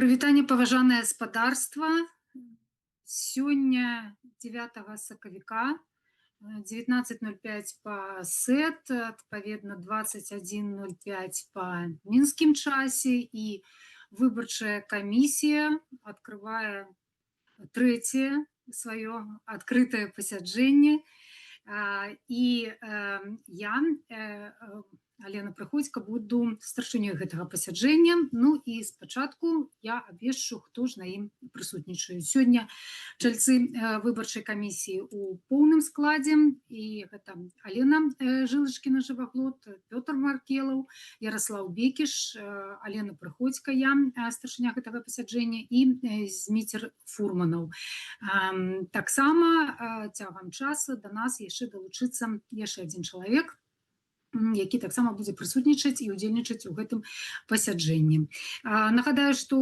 Прывітанне, паважанае спадарства. Сёння 9 сакавіка, 19:05 па СЭТ, адпаведна 21:05 па мінскім часе, і выбарчая камісія адкрывае трэцяе сваё адкрытае пасяджэнне. І я, Алена Прыходзька, буду старшынёй гэтага пасяджэння. Ну і спачатку я абвешчу, хто ж на ім прысутнічае. Сёння чальцы выбарчай камісіі ў поўным складзе, і гэта Алена Жылачкіна-Жываглот, Пётр Маркелаў, Ярослаў Бекіш, Алена Прыходзька, я, старшыня гэтага пасяджэння, і Зміцер Фурманаў. Таксама цягам часу да нас яшчэ далучыцца яшчэ адзін чалавек, які таксама будзе прысутнічаць і ўдзельнічаць у гэтым пасяджэнні. Нагадаю, што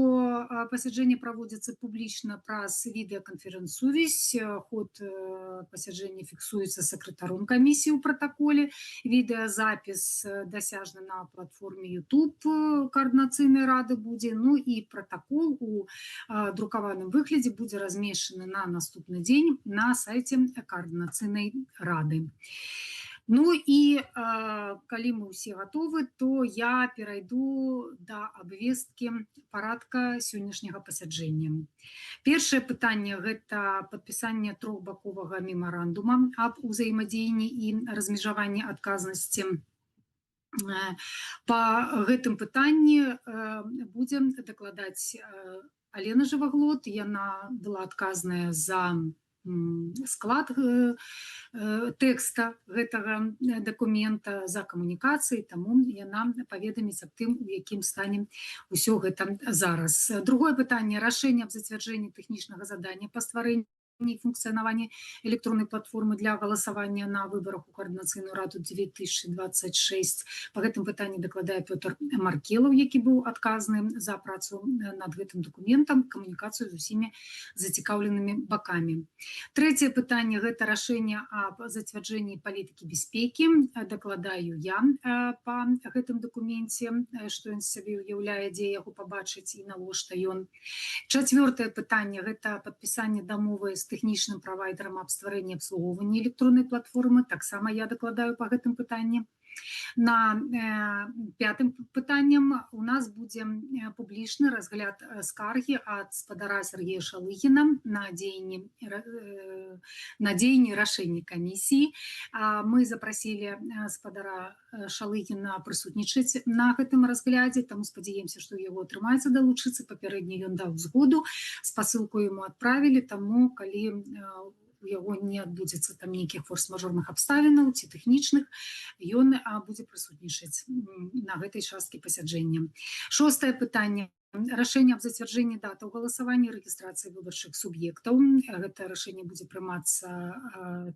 пасяджэнне праводзіцца публічна праз відэаканферэнц-сувязь. Ход пасяджэння фіксуецца сакратаром камісіі ў пратаколе. Відэазапіс дасяжны на платформе YouTube Каардынацыйнай рады будзе. Ну і пратакол у друкаваным выглядзе будзе размешчаны на наступны дзень на сайце Каардынацыйнай рады. Ну і калі мы ўсе гатовы, то я перайду да абвесткі парадка сённяшняга пасяджэння. Першае пытанне гэта падпісанне трохбаковага мемарандума аб узаемадзеянні і размежаванні адказнасці. Па гэтым пытанні будзе дакладаць Алена Жываглот. Яна была адказная за склад тэкста гэтага дакумента, за камунікацыі, таму яна паведаміць аб тым, у якім стане ўсё гэта зараз. Другое пытанне — рашэнне аб зацвярджэнні тэхнічнага задання па стварэнні і функцыянаванні электроннай платформы для галасавання на выбарах у Каардынацыйную раду 2026. Па гэтым пытанні дакладае Пётр Маркелаў, які быў адказны за працу над гэтым дакументам, камунікацыю з усімі зацікаўленымі бакамі. Трэцяе пытанне гэта рашэнне аб зацвярджэнні палітыкі бяспекі. Дакладаю я па гэтым дакуменце, што ён сабе ўяўляе, дзе яго пабачыць і навошта ён. Чацвёртае пытанне гэта падпісанне дамовы з тэхнічным правайдерам аб стварэнні абслугоўванні электроннай платформы. Таксама я дакладаю па гэтым пытанні. На пятым пытаннем у нас будзе публічны разгляд скаргі ад спадара Сергея Шалыгіна на дзеянні рашэнні камісіі. Мы запрасілі спадара Шалыгіна прысутнічаць на гэтым разглядзе, таму спадзяемся, што ў яго атрымаецца далучыцца. Папярэдне ён даў згоду, спасылку яму адправілі, таму калі у яго не адбудзецца там нейкіх форс-мажорных абставінаў ці тэхнічных, ён будзе прысутнічаць на гэтай часткі пасяджэння. Шостае пытанне — рашэнне аб зацвярджэнні датаў галасавання, рэгістрацыі выбарчых суб'ектаў. Гэта рашэнне будзе прымацца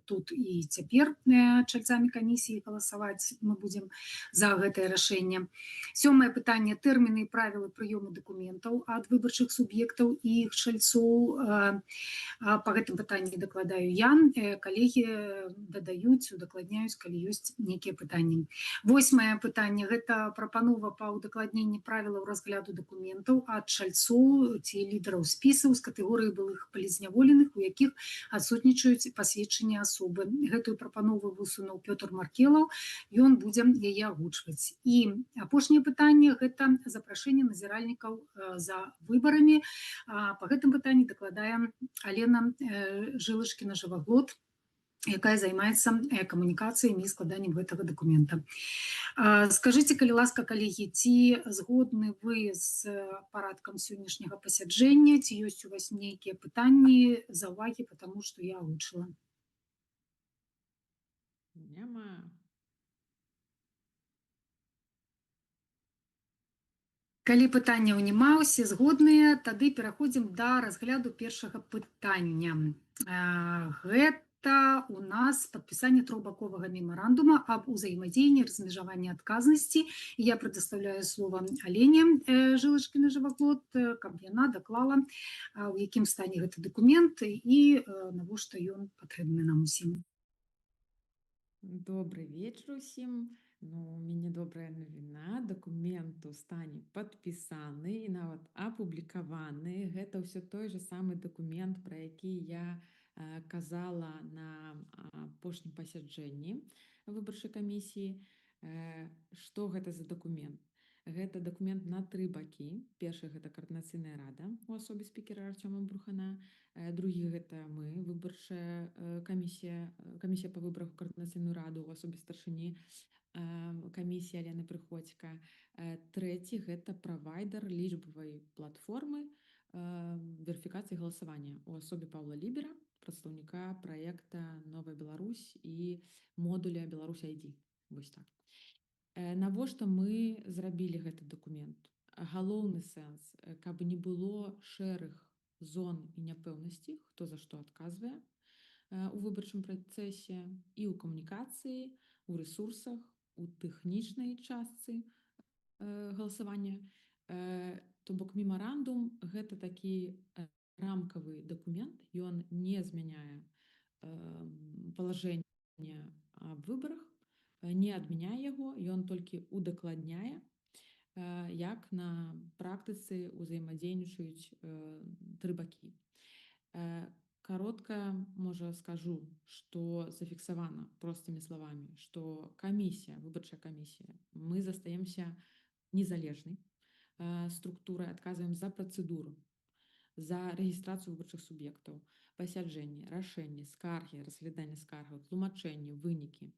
тут і цяпер чальцамі камісіі, галасаваць мы будзем за гэтае рашэнне. Сёмае пытанне — тэрміны і правілы прыёму дакументаў ад выбарчых суб'ектаў і іх чальцоў. Па гэтым пытанні дакладаю я, калегі дадаюць, удакладняюць, калі ёсць нейкія пытанні. Восьмае пытанне гэта прапанова па ўдакладненні правілаў разгляду дакументаў ад чальцоў ці лідараў спісаў з катэгорыі былых палітзняволеных, у якіх адсутнічаюць пасведчанні асобы. Гэтую прапанову высунуў Пётр Маркелаў, ён будзе яе агучваць. І апошняе пытанне гэта запрашэнне назіральнікаў за выбарамі. Па гэтым пытанні дакладае Алена Жылачкіна-Жываглот, якая займаецца камунікацыямі і складаннем гэтага дакумента. Скажыце, калі ласка, калегі, ці згодны вы з парадкам сённяшняга пасяджэння, ці ёсць у вас нейкія пытанні, заўвагі па таму, што я агучыла? Няма. Калі пытанняў няма, усе згодныя, тады пераходзім да разгляду першага пытання. Гэта у нас падпісанне трохбаковага мемарандума аб узаемадзеянні, размежаванні адказнасці. Я прадастаўляю слова Алене Жылачкінай-Жываглот, каб яна даклала, у якім стане гэты дакумент і навошта ён патрэбны нам усім. Добры вечар усім. Ну, у мяне добрая навіна. Дакумент у стане падпісаны і нават апублікаваны. Гэта ўсё той жа самы дакумент, пра які я казала на апошнім пасяджэнні выбарчай камісіі. Што гэта за дакумент? Гэта дакумент на тры бакі. Першы — гэта Каардынацыйная рада у асобе спікера Арцёма Брухана. Другі — гэта мы, выбарчая камісія, камісія па выбарах у Каардынацыйную раду ў асобе старшыні камісіі Алены Прыходзька. Трэці — гэта правайдер лічбавай платформы верыфікацыі галасавання у асобе Паўла Лібера, прадстаўніка праекта «Новая Беларусь» і модуля Беларусь ID. Вось так. Навошта мы зрабілі гэты дакумент? Галоўны сэнс, каб не было шэрых зон і няпэўнасці, хто за што адказвае у выбарчым працэсе і ў камунікацыі, у рэсурсах, у тэхнічнай частцы галасавання. То бок мемарандум — гэта такі рамкавы дакумент, ён не змяняе палажэнне аб выбарах, не адмяняе яго, ён толькі удакладняе, як на практыцы ўзаемадзейнічаюць тры бакі. Каротка, можа, скажу, што зафіксавана простымі словамі, што камісія, выбарчая камісія, мы застаемся незалежнай структурай, адказваем за працэдуру, за рэгістрацыю выбарчых суб'ектаў, пасяджэнні, рашэнні, скаргі, разгляданне скаргаў, тлумачэнні, вынікі.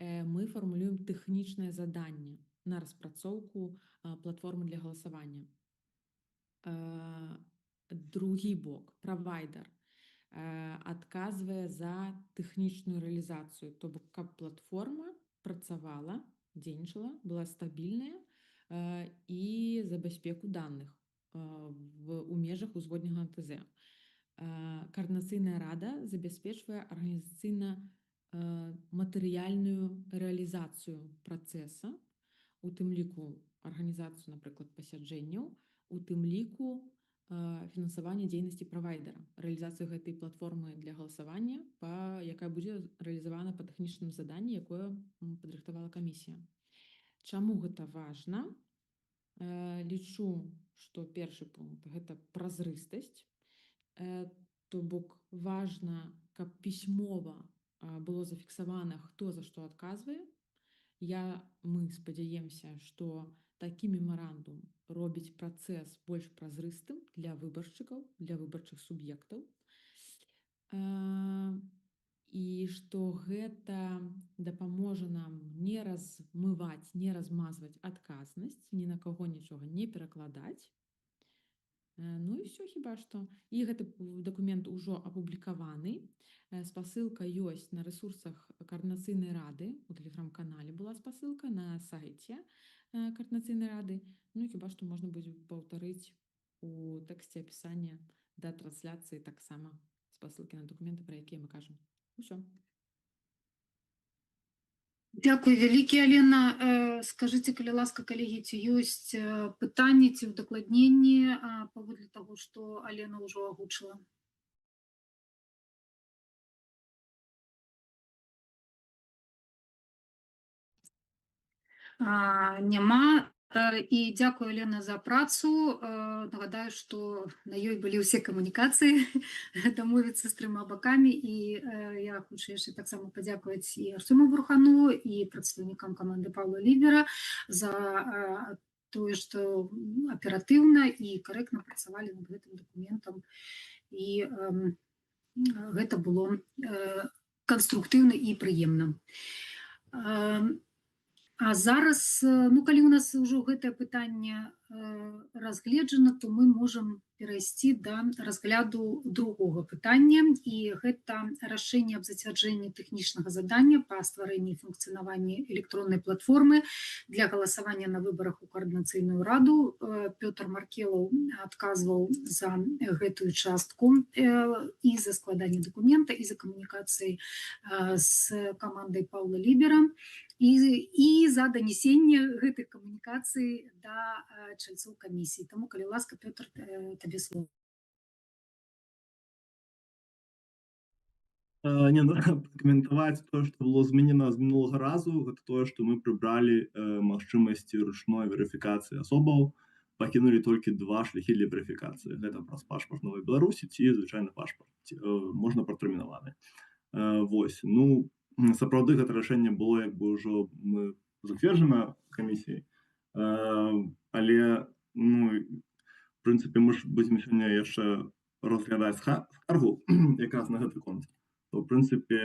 Мы фармулюем тэхнічнае заданне на распрацоўку платформы для галасавання. Другі бок, правайдер, адказвае за тэхнічную рэалізацыю, то бок каб платформа працавала, дзейнічала, была стабільная, і за бяспеку даных у межах узгодненага ТЗ. Каардынацыйная рада забяспечвае арганізацыйна матэрыяльную рэалізацыю працэса, у тым ліку арганізацыю, напрыклад, пасяджэнняў, у тым ліку фінансаванне дзейнасці правайдера, рэалізацыю гэтай платформы для галасавання, якая будзе рэалізавана па тэхнічным заданні, якое падрыхтавала камісія. Чаму гэта важна? Лічу, што першы пункт — гэта празрыстасць. То бок важна, каб пісьмова было зафіксавана, хто за што адказвае. Мы спадзяемся, што такі мемарандум робіць працэс больш празрыстым для выбаршчыкаў, для выбарчых суб'ектаў. І што гэта дапаможа нам не размываць, не размазваць адказнасць, ні на каго нічога не перакладаць. Ну і ўсё, хіба што. І гэты дакумент ужо апублікаваны. Спасылка ёсць на рэсурсах Каардынацыйнай рады, у тэлеграм-канале была спасылка, на сайце Каардынацыйнай рады. Ну і хіба што можна будзе паўтарыць у тэксце апісання да трансляцыі таксама спасылкі на дакументы, пра якія мы кажам. Усё. Дзякуй вялікі, Алена. Скажыце, калі ласка, калегі, ці ёсць пытанні ці ўдакладненні паводле таго, што Алена ўжо агучыла? Няма. І дзякую, Алена, за працу. Нагадаю, што на ёй былі ўсе камунікацыі, дамовіцца з трыма бакамі. І я хочу яшчэ таксама падзякаваць і Арцёму Бурхану, і прадстаўнікам каманды Паўла Лібера за тое, што аператыўна і карэктна працавалі над гэтым дакументам. І гэта было канструктыўна і прыемна. А зараз, калі у нас ўжо гэтае пытанне разгледжана, то мы можам перайсці да разгляду другога пытання, і гэта рашэнне аб зацвярджэнні тэхнічнага задання па стварэнні і функцыянаванні электроннай платформы для галасавання на выбарах у Каардынацыйную раду. Пётр Маркелаў адказваў за гэтую частку, і за складанне дакумента, і за камунікацыі з камандай Паўла Лібера, і за данесенне гэтых камунікацый да чальцоў камісіі. Таму, калі ласка, Пётр, табе слова. Не, ну, пракаментаваць тое, што было зменена з мінулага разу, гэта тое, што мы прыбралі магчымасці ручной верыфікацыі асобаў, пакінулі толькі два шляхі для верыфікацыі. Гэта праз пашпарт Новай Беларусі ці звычайны пашпарт, ці, можна пратэрмінаваны. Вось, ну, сапраўды гэта рашэнне было як бы ўжо мы зацверджана камісіяй, але, ну, в прынцыпе, мы ж будзем сёння яшчэ разглядаць скаргу якраз на гэты конт. То, в прынцыпе,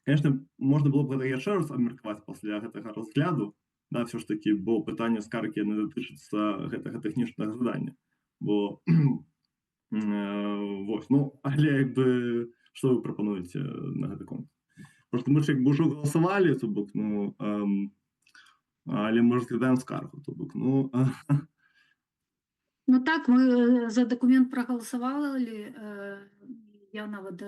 конечно, можна было б гэта яшчэ раз абмеркаваць пасля гэтага разгляду, да, всё ж таки, бо пытанне скаргі не датычыцца гэтага тэхнічнага задання. Бо вось, ну, але як бы, што вы прапануеце на гэты конт? Просто мы ж як бы ўжо галасавалі, то бок, ну, але мы разглядаем скаргу, то бок, ну. Ну так, мы за дакумент прагаласавалі. Я нават,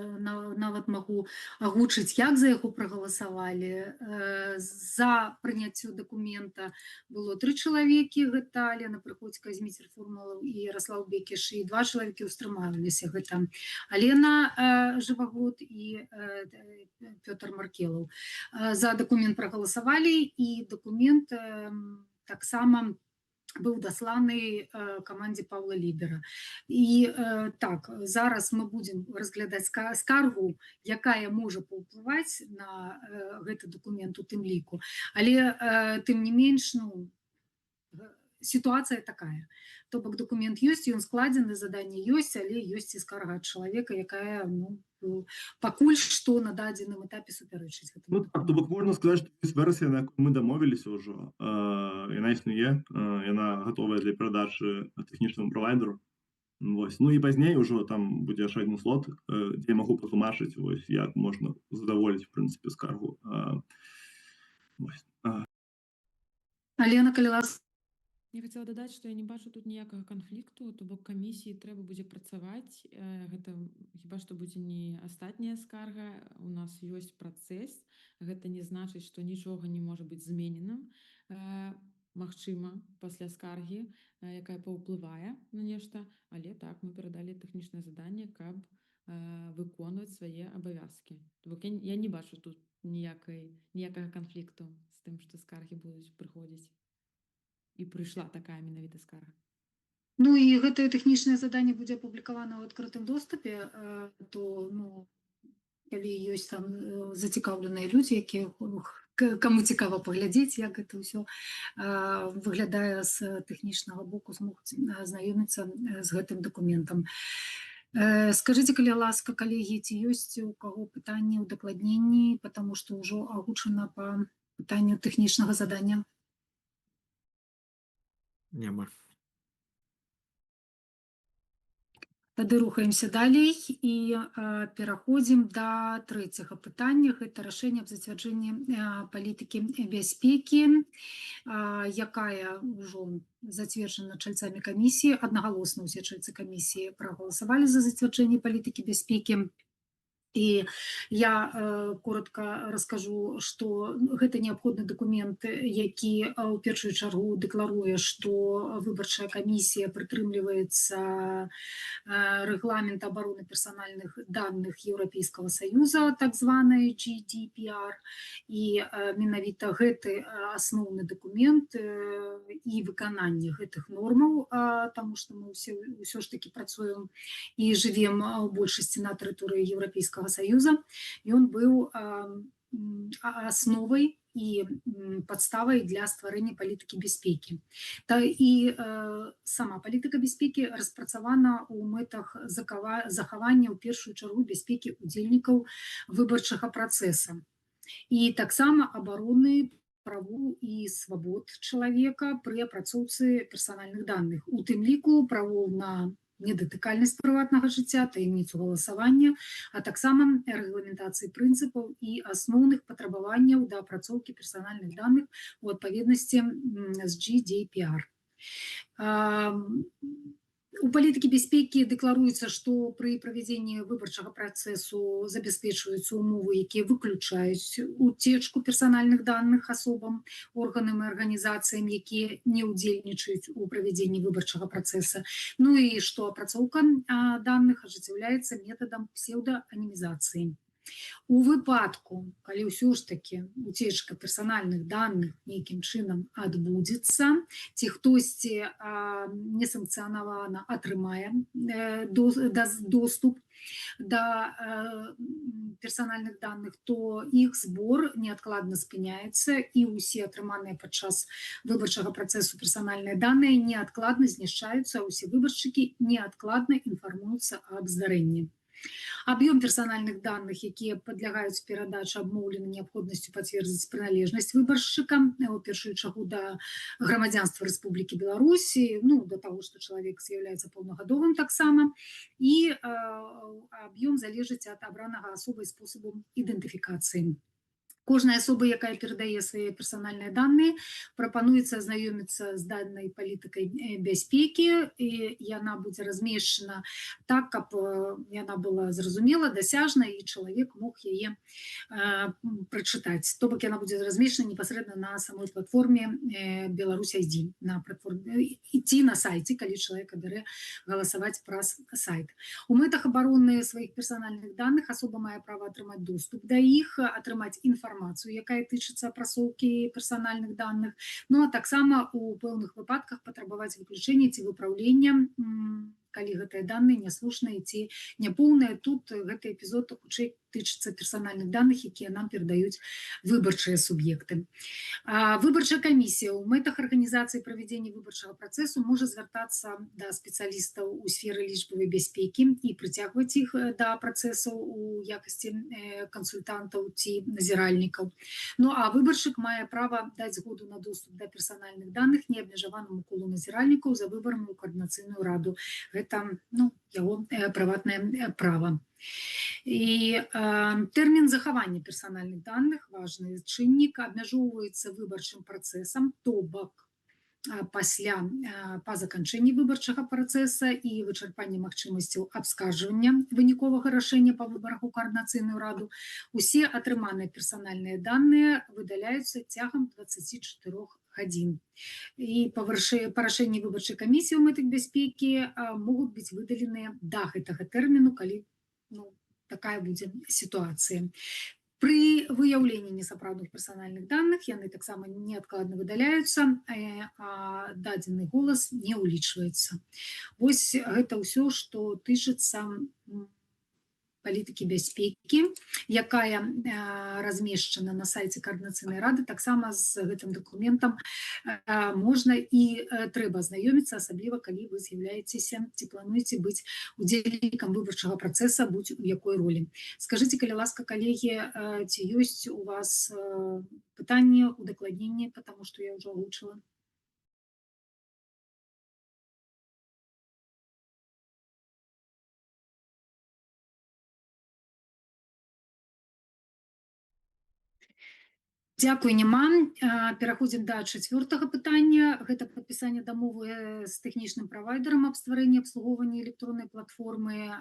нават магу агучыць, як за яго прагаласавалі. За прыняццё дакумента было тры чалавекі: гэта Алена Прыходзька, Зміцер Фурмалаў і Ярослав Бекіш, і два чалавекі ўстрымаліся: гэта Алена Жывагод і Пётр Маркелаў. За дакумент прагаласавалі, і дакумент таксама быў дасланы камандзе Павла Лібера. І так, зараз мы будзем разглядаць скаргу, якая можа паўплываць на гэты дакумент у тым ліку. Але тым не менш, ну, сітуацыя такая. То бок дакумент ёсць, ён складзены, заданне ёсць, але ёсць і скарга ад чалавека, якая, ну, пакуль што на дадзеным этапе супярэчыць гэтаму Ну так, то бок можна сказаць, што ёсць версія, на якую мы дамовіліся ўжо, яна існуе, яна гатовая для перадачы тэхнічнаму правайдеру. Вось. Ну і пазней ужо там будзе яшчэ адзін слот, дзе я магу патлумачыць, вось, як можна задаволіць, в прынцыпе, скаргу. Вось. Алена, калі ласка. Я хацела дадаць, што я не бачу тут ніякага канфлікту, то бок камісіі трэба будзе працаваць. Гэта хіба што будзе не астатняя скарга. У нас ёсць працэс. Гэта не значыць, што нічога не можа быць зменена. Магчыма, пасля скаргі, якая паўплывае на нешта, але так, мы перадалі тэхнічнае заданне, каб выконваць свае абавязкі. То бок я не бачу тут ніякага канфлікту з тым, што скаргі будуць прыходзіць. І прыйшла такая менавіта скарга. Ну і гэтае тэхнічнае заданне будзе апублікавана ў адкрытым доступе, то, ну, калі ёсць там зацікаўленыя людзі, якія, каму цікава паглядзець, як гэта ўсё выглядае з тэхнічнага боку, змогуць азнаёміцца з гэтым дакументам. Скажыце, калі ласка, калегі, ці ёсць у каго пытанні, ўдакладненні, потому што ўжо агучана па пытанню тэхнічнага задання? Няма. Тады рухаемся далей і пераходзім да трэцяга пытання. Гэта рашэнне аб зацвярджэнні палітыкі бяспекі, якая ўжо зацверджана чальцамі камісіі. Аднагалосна ўсе чальцы камісіі прагаласавалі за зацвярджэнне палітыкі бяспекі. І я коротко раскажу, што гэта неабходны дакумент, які ў першую чаргу дэкларуе, што выбарчая камісія прытрымліваецца рэгламента абароны персанальных данных Еўрапейскага Саюза, так званай GDPR, і менавіта гэты асноўны дакумент і выкананне гэтых нормаў, таму што мы ўсё ж такі працуем і жывем у большасці на тэрыторыі Еўрапейскага Саюза, ён быў асновай і падставай для стварэння палітыкі бяспекі. Та і сама палітыка бяспекі распрацавана ў мэтах захавання ў першую чаргу бяспекі удзельнікаў выбарчага працэса. І таксама абароны правоў і свабод чалавека пры апрацоўцы персанальных данных, у тым ліку правоў на недатыкальнасць прыватнага жыцця, таямніцу галасавання, а таксама рэгламентацыі прынцыпаў і асноўных патрабаванняў да апрацоўкі персанальных данных у адпаведнасці з GDPR. У палітыкі бяспекі дэкларуецца, што пры правядзенні выбарчага працэсу забяспечваюцца умовы, якія выключаюць уцечку персанальных данных асобам, органам і арганізацыям, якія не ўдзельнічаюць у правядзенні выбарчага працэса. Ну і што апрацоўка данных ажыццяўляецца метадам псеўдаанімізацыі. У выпадку, калі ўсё ж такі уцечка персанальных данных нейкім чынам адбудзецца, ці хтосьці несанкцыянавана атрымае доступ да персанальных данных, то іх збор неадкладна спыняецца, і ўсе атрыманыя падчас выбарчага працэсу персанальныя даныя неадкладна знішчаюцца, а ўсе выбаршчыкі неадкладна інфармуюцца аб здарэнні. Аб'ём персанальных данных, якія падлягаюць перадачы, абмоўлены неабходнасцю пацвердзіць прыналежнасць выбаршчыка, у першую чаргу да грамадзянства Рэспублікі Беларусь, ну, да таго, што чалавек з'яўляецца паўнагадовым таксама, і аб'ём залежыць ад абранага асобай спосабу ідэнтыфікацыі. Кожнай асобы, якая перадае свае персанальныя даныя, прапануецца азнаёміцца з данай палітыкай бяспекі, і яна будзе размешчана так, каб яна была зразумела, дасяжна, і чалавек мог яе прачытаць. То бок яна будзе размешчана непасрэдна на самой платформе Беларусь ID, на платформе ці на сайце, калі чалавек абярэ галасаваць праз сайт. У мэтах абароны сваіх персанальных данных асоба мае права атрымаць доступ да іх, атрымаць інфармацыю, якая тычыцца апрацоўкі персанальных данных, ну а таксама у пэўных выпадках патрабаваць выключэння ці выпраўлення, калі гэтыя даныя няслушныя ці няпоўныя. Тут гэты эпізод хутчэй тычыцца персанальных данных, якія нам перадаюць выбарчыя суб'екты. Выбарчая камісія ў мэтах арганізацыі правядзення выбарчага працэсу можа звяртацца да спецыялістаў у сферы лічбавай бяспекі і прыцягваць іх да працэсаў у якасці кансультантаў ці назіральнікаў. Ну а выбаршчык мае права даць згоду на доступ да персанальных данных неабмежаванаму колу назіральнікаў за выбарамі ў каардынацыйную раду. Гэта, ну, яго прыватнае права. І тэрмін захавання персанальных данных, важны чыннік, абмяжоўваецца выбарчым працэсам, то бок пасля па заканчэнні выбарчага працэса і вычарпанні магчымасцяў абскарджвання выніковага рашэння па выбарах у каардынацыйную раду, усе атрыманыя персанальныя даныя выдаляюцца цягам 24 гадзін. І па рашэнні выбарчай камісіі ў мэтах бяспекі могуць быць выдаленыя да гэтага тэрміну, калі, ну, такая будзе сітуацыя. Пры выяўленні несапраўдных персанальных данных яны таксама неадкладна выдаляюцца, а дадзены голас не ўлічваецца. Вось гэта ўсё, што тычыцца палітыкі бяспекі, якая размешчана на сайце Каардынацыйнай рады. Таксама з гэтым дакументам можна і трэба азнаёміцца, асабліва калі вы з'яўляецеся ці плануеце быць удзельнікам выбарчага працэса будь у якой ролі. Скажыце, калі ласка, калегі, ці ёсць у вас пытанні, удакладненні, потому што я ўжо агучыла? Дзякуй, няма. Пераходзім да чацвёртага пытання. Гэта падпісанне дамовы з тэхнічным правайдерам аб стварэнні абслугоўванні электроннай платформы.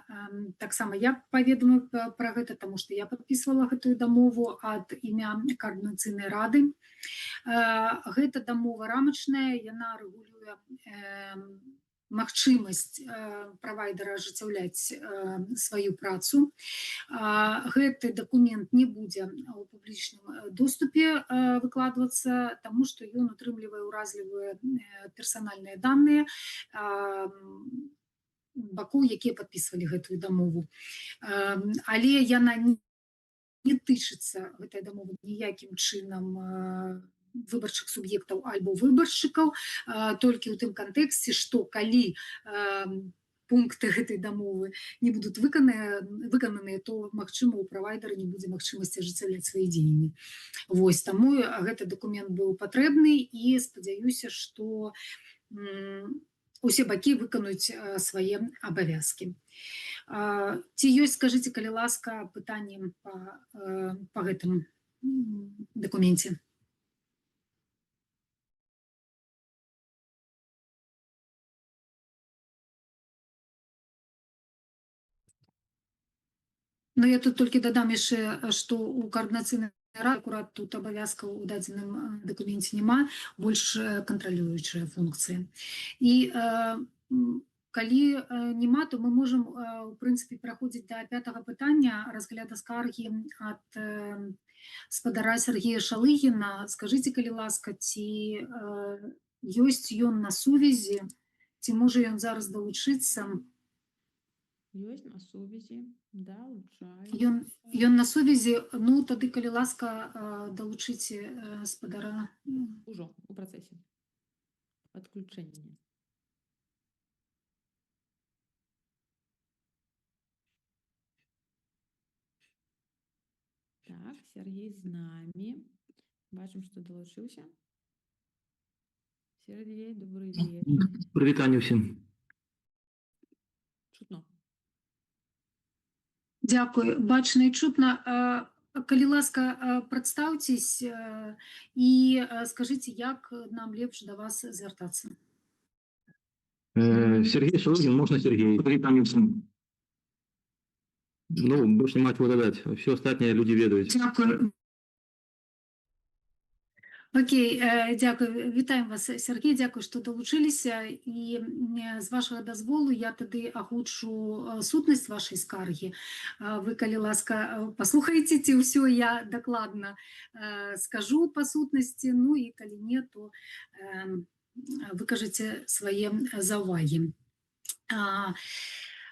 Таксама я паведамлю пра гэта, таму што я падпісвала гэтую дамову ад імя Каардынацыйнай рады. Гэта дамова рамачная, яна рэгулюе магчымасць правайдера ажыццяўляць сваю працу. Гэты дакумент не будзе ў публічным доступе выкладвацца, таму што ён утрымлівае ўразлівыя персанальныя даныя бакоў, якія падпісвалі гэтую дамову. Але яна не тычыцца, гэтая дамова, ніякім чынам выбарчых суб'ектаў альбо выбаршчыкаў, толькі ў тым кантэксце, што калі пункты гэтай дамовы не будуць выкананыя, то, магчыма, у правайдера не будзе магчымасці ажыццяўляць свае дзеянні. Вось, таму гэты дакумент быў патрэбны, і спадзяюся, што усе бакі выканаюць свае абавязкі. Ці ёсць, скажыце, калі ласка, пытанні па гэтым дакуменце? Ну, я тут толькі дадам яшчэ, што у каардынацыйнай рады акурат тут абавязкаў у дадзеным дакуменце няма, больш кантралюючая функцыя. І калі няма, то мы можам у прынцыпе пераходзіць да пятага пытання разгляда скаргі ад спадара Сергея Шалыгіна. Скажыце, калі ласка, ці ёсць ён на сувязі, ці можа ён зараз далучыцца? Ёсць на сувязі, далучаецца. Ён на сувязі, ну тады, калі ласка, далучыце спадара. Ужо у працэсе падключэння. Так, Сергей з намі. Бачым, што далучыўся. Сергей, добрый вечер. Прывітанне ўсім. Чутно. Дзякую, бачна і чутна. Калі ласка, прадстаўцесь і скажыце, як нам лепш да вас звяртацца. Сергей Шалыгін, можна Сергей. Прывітанне ўсім. Ну, больш няма чаго дадаць. Все астатняе людзі ведаюць. Дзякую. Окей, дзякую. Вітаем вас, Сергей, дзякую, што далучыліся. І з вашага дазволу я тады агучу сутнасць вашай скаргі. Вы, калі ласка, паслухаеце, ці ўсё я дакладна скажу па сутнасці, ну і калі не, то выкажыце свае заўвагі.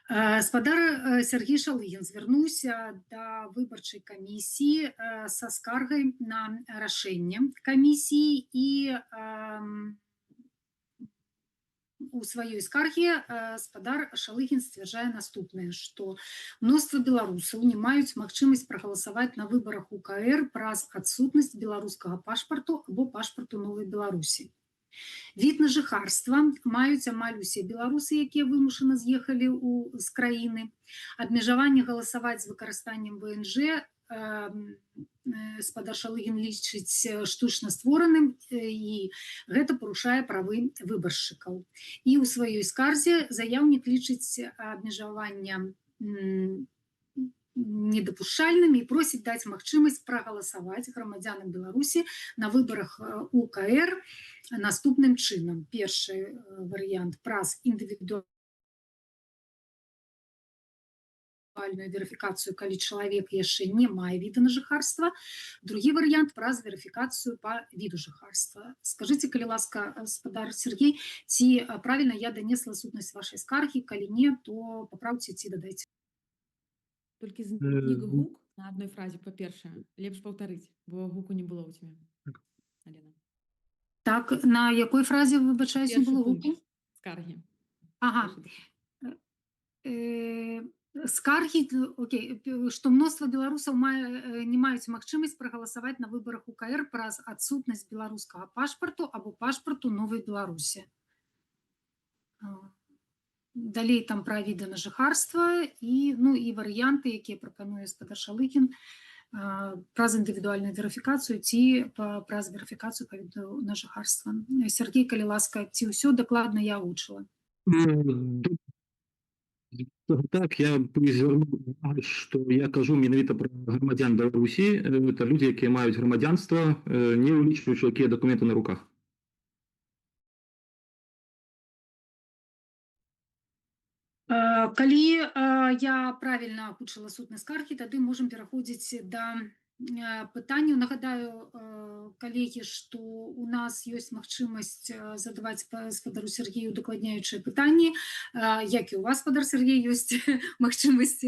Спадар Сергей Шалыгін звярнуўся да выбарчай камісіі са скаргай на рашэнне камісіі, і у сваёй скарге спадар Шалыгін сцвярджае наступнае, што мноства беларусаў не маюць магчымасць прагаласаваць на выбарах УКР праз адсутнасць беларускага пашпарту або пашпарту Новай Беларусі. Від на жыхарства маюць амаль усе беларусы, якія вымушана з'ехалі з краіны. Абмежаванне галасаваць з выкарыстаннем ВНЖ спадар Шалыгін лічыць штучна створаным, і гэта парушае правы выбаршчыкаў. І ў сваёй скарзе заяўнік лічыць абмежавання недапушчальнымі і просіць даць магчымасць прагаласаваць грамадзянам Беларусі на выбарах УКР наступным чынам. Першы варыянт праз індывідуальную верыфікацыю, калі чалавек яшчэ не мае віда на жыхарства. Другі варыянт праз верыфікацыю па віду жыхарства. Скажыце, калі ласка, спадар Сергей, ці правільна я данесла сутнасць вашай скаргі, калі не, то папраўце ці дадайце. Толькі знік гук на адной фразе, па-першае, лепш паўтарыць, бо гуку не было ў цябе. Так. Алена. Так, на якой фразе, выбачаюсь, не Першы было пункт гуку? скаргі. Ага. Першы дакумент. Скаргі, окей, што мноства беларусаў не маюць магчымасць прагаласаваць на выбарах УКР праз адсутнасць беларускага пашпарту або пашпарту Новай Беларусі. Далей там пра віды на жыхарства і варыянты, якія прапануе спадар Шалыгін, праз індывідуальную верыфікацыю ці праз верыфікацыю па віду на жыхарства. Сергей, калі ласка, ці ўсё дакладна я агучыла? Так, я б звярнуў увагу, што я кажу менавіта пра грамадзян Беларусі, это людзі, якія маюць грамадзянства, не ўлічваючы, якія дакументы на руках. Калі я правільна агучыла сутнасць скаргі, тады можам пераходзіць да пытанняў. Нагадаю, калегі, што у нас ёсць магчымасць задаваць спадару Сергею дакладняючыя пытанні. Як і у вас, спадар Сергей, ёсць магчымасць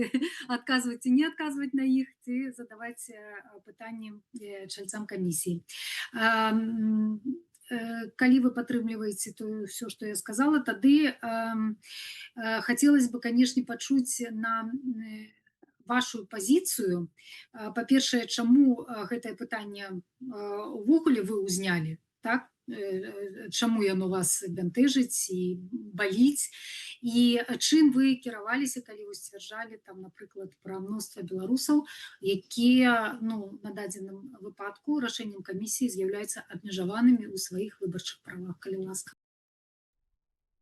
адказваць ці не адказваць на іх, ці задаваць пытанні чальцам камісіі. Калі вы падтрымліваеце то ўсё, што я сказала, тады хацелось бы, канешне, пачуць на вашу пазіцыю. Па-першае, чаму гэтае пытанне увогуле вы ўзнялі, так? Чаму яно вас бянтэжыць і баліць, і чым вы кіраваліся, калі вы сцвярджалі там, напрыклад, пра мноства беларусаў, якія, на дадзеным выпадку рашэннем камісіі з'яўляюцца абмежаванымі ў сваіх выбарчых правах, калі ласка.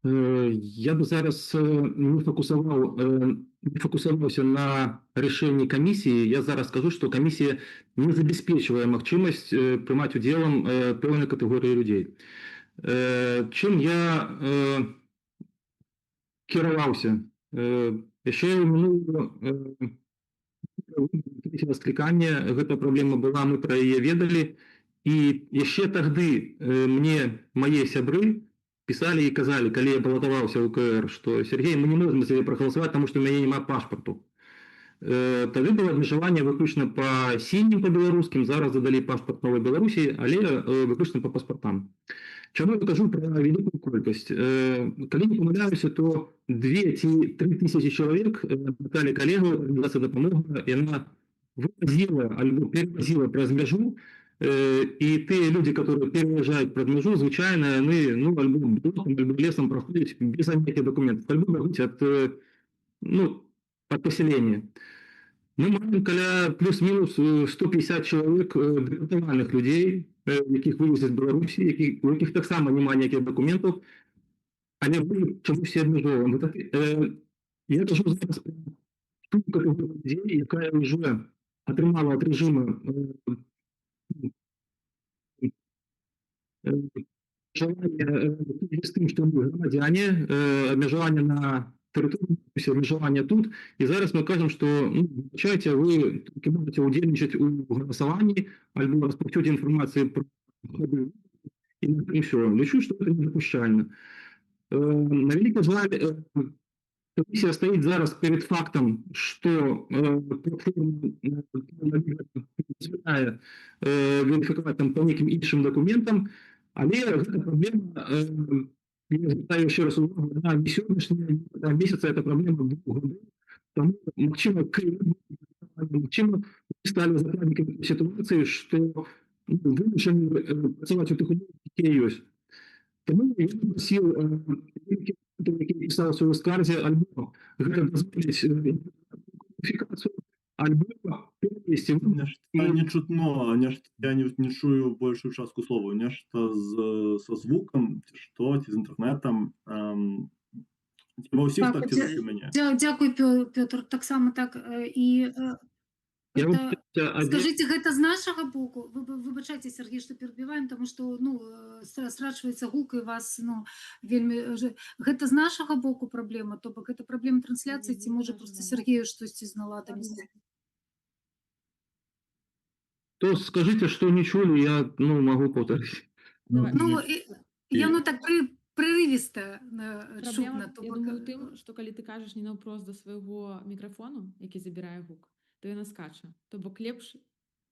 Я бы зараз не фокусаваўся на рашэнні камісіі. Я зараз скажу, што камісія не забяспечвае магчымасць прымаць удзелам пэўнай катэгорыі людзей. Чым я кіраваўся? Яшчэ ў мінулую трэцяга склікання гэта праблема была, мы пра яе ведалі. І яшчэ тады мне мае сябры пісалі і казалі, калі я балатаваўся ў КР, што Сергей, мы не можам за цябе прагаласаваць, таму што ў мяне няма пашпарту. Тады было абмежаванне выключна па сінім, па беларускім, зараз задалі пашпарт новай Беларусі, але выключна па паспартам. Чаму я кажу пра вялікую колькасць? Калі не памыляюся, то 2 ці 3 тысячи чалавек, Наталья калегу, арганізацыя «Дапамога», яна вывозила альбо перевозила праз мяжу, і тыя людзі, которые пераязджаюць праз мяжу, звычайна яны, ну, альбо блокам, альбо лесам праходзяць без аніякіх дакументаў, альбо бягуць ну, ад пасялення. Мы маем каля плюс-мінус 150 чалавек дэпартаваных людзей, якіх вывезлі з Беларусі, у якіх таксама няма ніякіх дакументаў, але мы чамусьці абмяжоўваем. Так, я кажу зараз пра ту катэгорыю людзей, якая ўжо атрымала ад рэжыма абмежаванне з тым, што мы грамадзяне, абмежаванне на тэрыторыі, абмежаванне тут. І зараз мы кажам, што, ну, выбачайце, вы толькі можаце ўдзельнічаць у галасаванні альбо распаўсюдзе інфармацыі пра ходы, і ўсё. Лічу, што гэта недапушчальна. На вялікі жаль, камісія стаіць зараз перад фактам, што платформа дазваляе верыфікаваць там па нейкім іншым дакументам, але гэта праблема, я звяртаю яшчэ раз увагу, на не сённяшняя, не там месяца, это праблема 2 гадоў. Таму, магчыма, мы сталі закладнікамі сітуацыі, што, ну, вымушаны працаваць у тых умовах, якія ёсць. Таму я попросил, які пісаў сваю скарзе, альбо гэта дазволіць верыфікацыю, альбо перавесці. Нешта не чутно, нешта я не чую большую частку слова. Нешта со звуком, ці што, ці з інтэрнэтам. Ці ва ўсіх Так, так, ці толькі ў мяне? Дзякуй, Пётр, таксама так. І Я гэта, вам скажыце, гэта з нашага боку? Вы выбачайце, Сергей, што перабіваем, таму што, ну, страчваецца гук, і вас, ну, вельмі гэта з нашага боку праблема, то бок гэта праблема трансляцыі, ці можа просто Сергею штосьці з наладамі? То скажите, что не чулі, я, ну, могу повторить. Давай. Ну, яно так прерывисто Праблема, чутна, то я бок, думаю, у тым, што калі ты кажаш не наўпрост да свайго мікрафону, які забірае гук, то яна скача. То бок лепш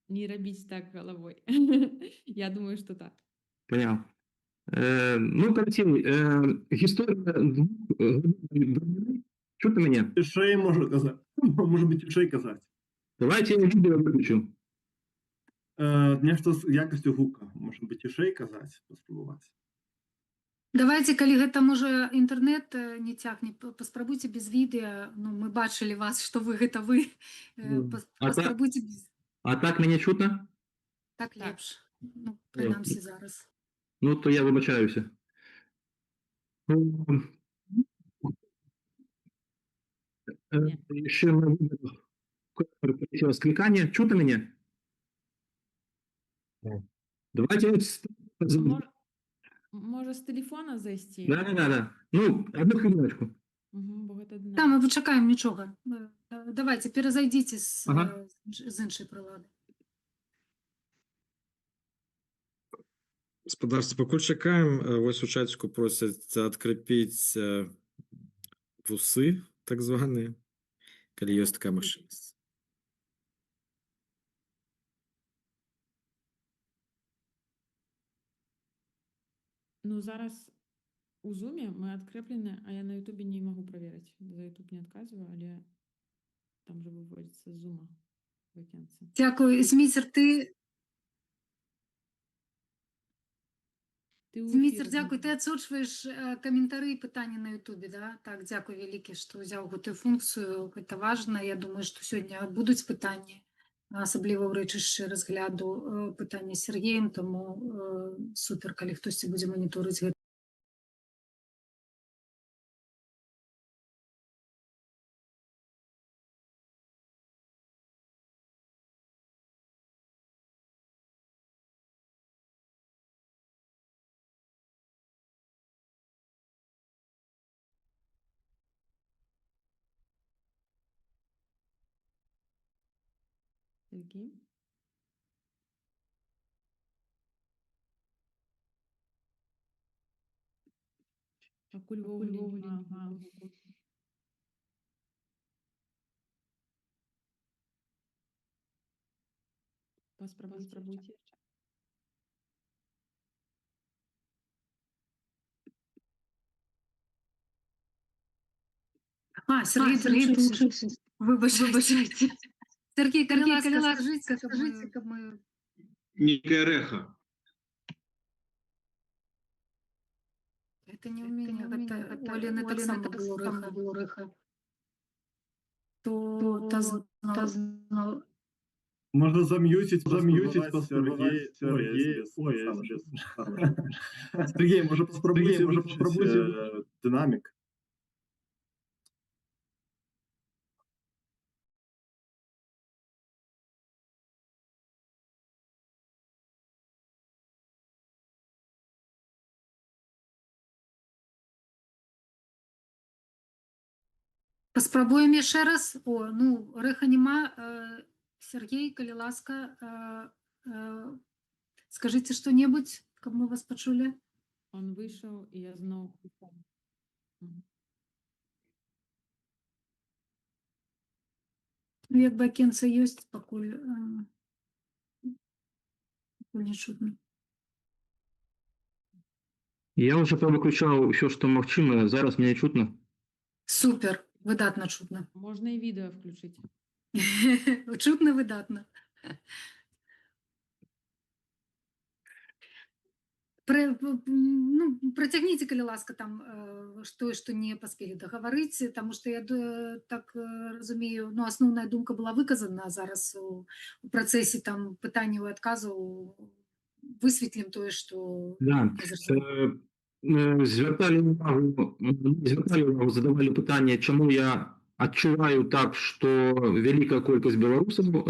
не рабіць так галавой. Я думаю, што так. Понял. Ну, карацей, гісторыя 2 гадоў. Чутно мяне? Цішэй можа казаць. Можа быць, цішэй казаць. Давайте я відэо выключу. Нешта з якасцю гука. Можа быць, цішэй казаць, паспрабаваць. Давайте, калі гэта можа інтэрнэт не цягне, паспрабуйце без відэа. Ну, мы бачылі вас, што вы гэта вы. Ну, а Паспрабуйце без. А так мяне чутно? Так Так. лепш. Ну, прынамсі зараз. Ну, то я выбачаюся. Ну, Не. Яшчэ на выбарах трэцяга склікання. Чутно мяне? Давайте вот Можа, з тэлефона зайсці? Да. Ну, одну хвилиночку. Угу, бо гэта Там мы пачакаем нічога. Давайте, перазайдзіце Ага. з іншай прылады. Спадарства, пакуль чакаем, вось у чаціку просяць адкрапіць вусы, так званыя, калі ёсць такая магчымасць. Ну, зараз у Зуме мы адкрэплены, а я на Ютубе не магу праверыць. За Ютуб не адказваю, але там же выводзіцца з Зума вакенцы. Дзякуй, Зміцер, ты Ты ў Зміцер, эфіры, дзякуй, ты Зміцер. адсочваеш каментары і пытанні на Ютубе, да? Так, дзякуй вялікі, што ўзяў гэтую функцыю, гэта важна. Я думаю, што сёння будуць пытанні, асабліва ў рэчышчы разгляду пытання з Сергеем, таму супер, калі хтосьці будзе маніторыць гэта. Сергей? Пакуль увогуле няма гуку. Паспрабуйце яшчэ. А, Сергей, Сергей Сергей, выбачайце. Сергей, калі Сергей, ласка, калі ласка, скажыце, каб скажыце, мы- каб мы Некое рэха. Это не у Это не мяне, у мяне, гэта гэта у Аліны у таксама Аліны было таксама рэха. было рэха. То та Та зноў. зноў. Можна зам'юціць, Зам'юціць, паспрабаваць паспрабаваць Сергей, Сергей, ой, ой, Сергей, можа паспрабуйце Сергей, можа, выключыць, паспрабуйце дынамік. Паспрабуем яшчэ раз. О, ну, рэха няма. Сергей, калі ласка, скажыце што-небудзь, каб мы вас пачулі. Он выйшаў, і я зноў включаю. Мгм. Ну, як бы акенца ёсць, пакуль не чутно. Я уже павыключаў усё, што магчыма, зараз мяне чутно. Супер, выдатна чутно. Можна і відэа включыць. Чутно выдатна. Ну, працягніце, калі ласка, там што не паспелі дагаварыць, таму што я так разумею, ну, асноўная думка была выказана зараз у працэсе там пытанняў і адказаў, высветлім тое, што Да. не зразумела. Звярталі увагу, задавалі пытанне, чаму я адчуваю так, што вялікая колькасць беларусаў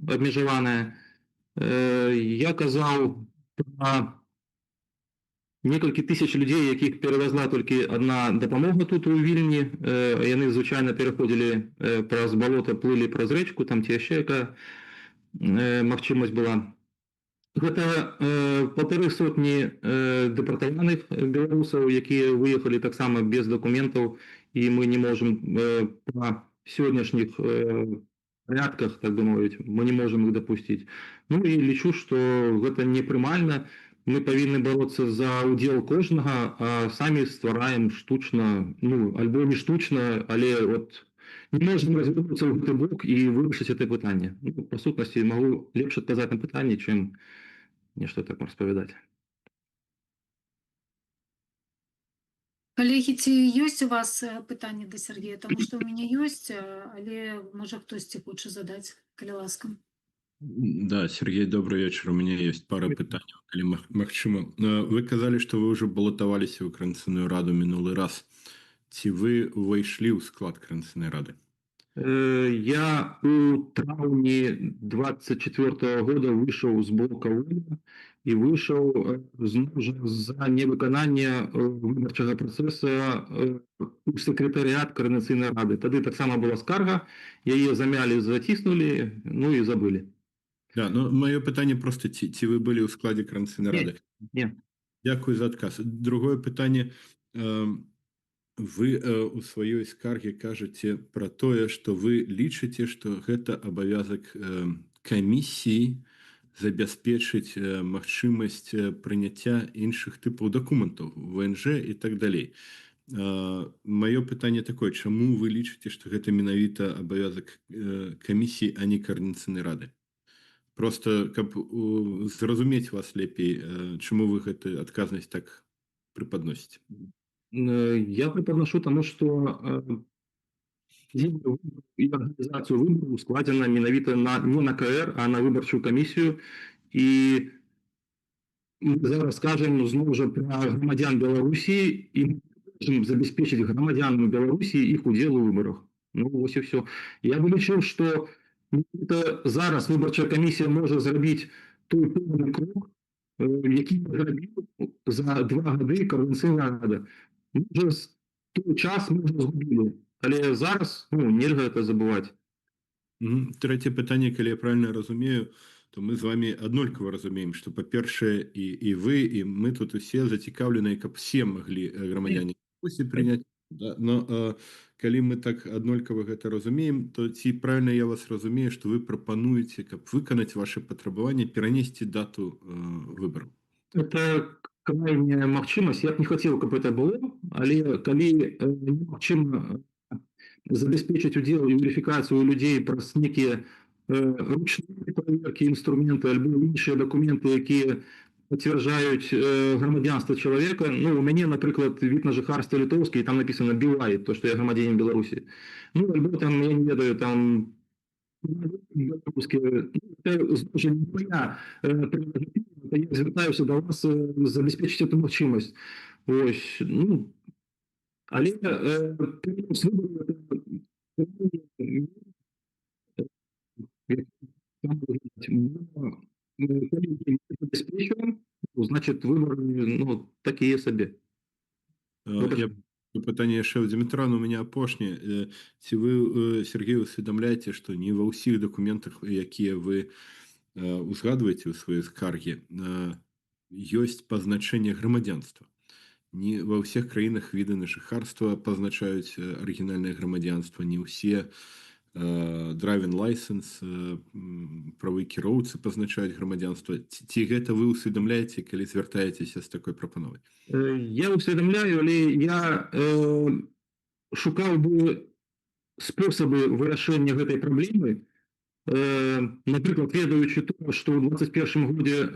абмежаваная. Я казаў пра некалькі тысяч людзей, якіх перавязла толькі адна дапамога тут у Вільні. Яны звычайна пераходзілі праз балота, плылі праз рэчку, там ці яшчэ якая магчымасць была. Гэта 150 дэпартаваных беларусаў, якія выехалі таксама без дакументаў, і мы не можам па сённяшніх порядках, так бы мовіць, мы не можам іх дапусціць. Ну і лічу, што гэта непрымальна. Мы павінны бароцца за ўдзел кожнага, а самі ствараем штучна, ну, альбо не штучна, але от не можам развернуцца ў гэты бок і вырашыць это пытанне. Ну, па сутнасці, магу лепш адказаць на пытанне, чым нешта так распавядаць. Калегі, ці ёсць у вас пытанні да Сергея? Таму што ў мяне ёсць, але можа хтосьці хоча задаць, калі ласка. Да, Сергей, добрый вечер. У меня есть пара пытанняў, калі магчыма. Вы казалі, што вы ўжо балатаваліся ў Каардынацыйную раду мінулы раз. Ці вы ўвайшлі ў склад Каардынацыйнай рады? Я у траўні 24 года выйшаў з блока «Воля» і выйшаў зноў жа за невыкананне выбарчага працэса у сакратарыят Каардынацыйнай рады. Тады таксама была скарга, яе замялі, заціснулі, ну і забылі. Да, ну маё пытанне просто ці вы былі ў складзе Каардынацыйнай Не, рады? не. Дзякую за адказ. Другое пытанне. Вы у сваёй скарге кажаце пра тое, што вы лічыце, што гэта абавязак камісіі забяспечыць магчымасць прыняцця іншых тыпаў дакументаў, ВНЖ і так далей. Маё пытанне такое: чаму вы лічыце, што гэта менавіта абавязак камісіі, а не Каардынацыйнай рады? Просто каб зразумець вас лепей, чаму вы гэтую адказнасць так преподносите? Я преподношу таму, што і арганізацыю выбараў складзена менавіта не на КР, а на выбарчую камісію. І мы зараз скажем зноў жа пра грамадзян Беларусі, і мы можем забяспечыць грамадзянам Беларусі іх удзел у выбарах. Ну, вось і всё. Я бы лічыў, што менавіта зараз выбарчая камісія можа зрабіць той пэўны крок, які зрабіў за 2 гады Каардынацыйная рада. Мы уже той час мы уже згубілі, але зараз, ну, нельга это забываць. Трэцяе пытанне: калі я правильно разумею, то мы з вами аднолькава разумеем, што, па-першае, і вы, і мы тут усе зацікаўленыя, каб все маглі грамадзяне Беларусі прыняць, да? Но калі мы так аднолькава гэта разумеем, то ці правильно я вас разумею, што вы прапануеце, каб выканаць ваше патрабаванне, перанесці дату выбараў? Это крайняя магчымасць. Я б не хацеў, каб это было, але калі немагчыма забяспечыць удзел і верыфікацыю людзей праз некія ручныя праверкі, інструменты альбо іншыя дакументы, якія пацвярджаюць грамадзянства чалавека. Ну, у мяне, напрыклад, від на жыхарства літоўскі, там написано BY, то что я грамадзянин Беларусі. Ну, альбо там, я не ведаю, там беларускі. Ну, зноў жа, не моя прерогатива, я звяртаюся да вас забяспечыць эту магчымасць. Ось, ну, але перанос выбараў — это як там выглядаць. Бо, калі мы не забяспечваем, ну, значит, выборы, ну, такія сабе. Выбач. Я пытанне яшчэ ў Дзімітра, но у меня апошняе. Ці вы, Сергей, усведамляеце, што не ва ўсіх дакументах, якія вы узгадваеце ў сваёй скаргі, ёсць пазначэнне грамадзянства? Не ва ўсіх краінах віды на жыхарства пазначаюць арыгінальнае грамадзянства, не ўсе driving license, правы кіроўцы пазначаюць грамадзянства. Ці гэта вы ўсведамляеце, калі звяртаецеся з такой прапановай? Я усведамляю, але я шукаў бы спосабы вырашэння гэтай праблемы. Напрыклад, ведаючы то, што ў 21 годзе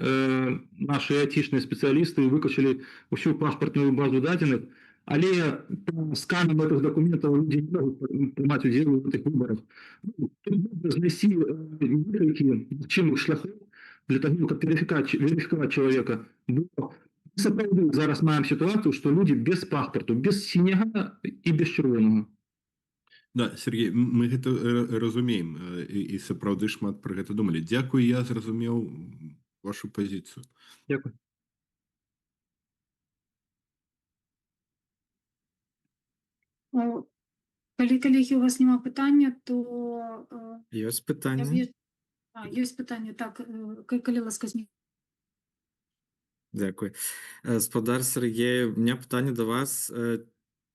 наши айцішныя спецыялісты выкачалі ўсю пашпартную базу дадзеных, але по сканам гэтых дакументаў людзі не могуць прымаць удзел у гэтых выбарах. Ну, тут можна знайсці некалькі магчымых шляхоў для таго, каб верыфікаваць чалавека. Бо сапраўды зараз маем сітуацыю, што людзі без пашпарту, без сіняга і без чырвонага. Да, Сергей, мы гэта разумеем і сапраўды шмат пра гэта думалі. Дзякуй, я зразумеў вашу пазіцыю. Дзякуй. О, калі, калегі, у вас няма пытання, то Ёсць я пытанне. А, ёсць пытанне, так, калі ласка, Дзякуй. Спадар Сергей, у меня пытанне да вас.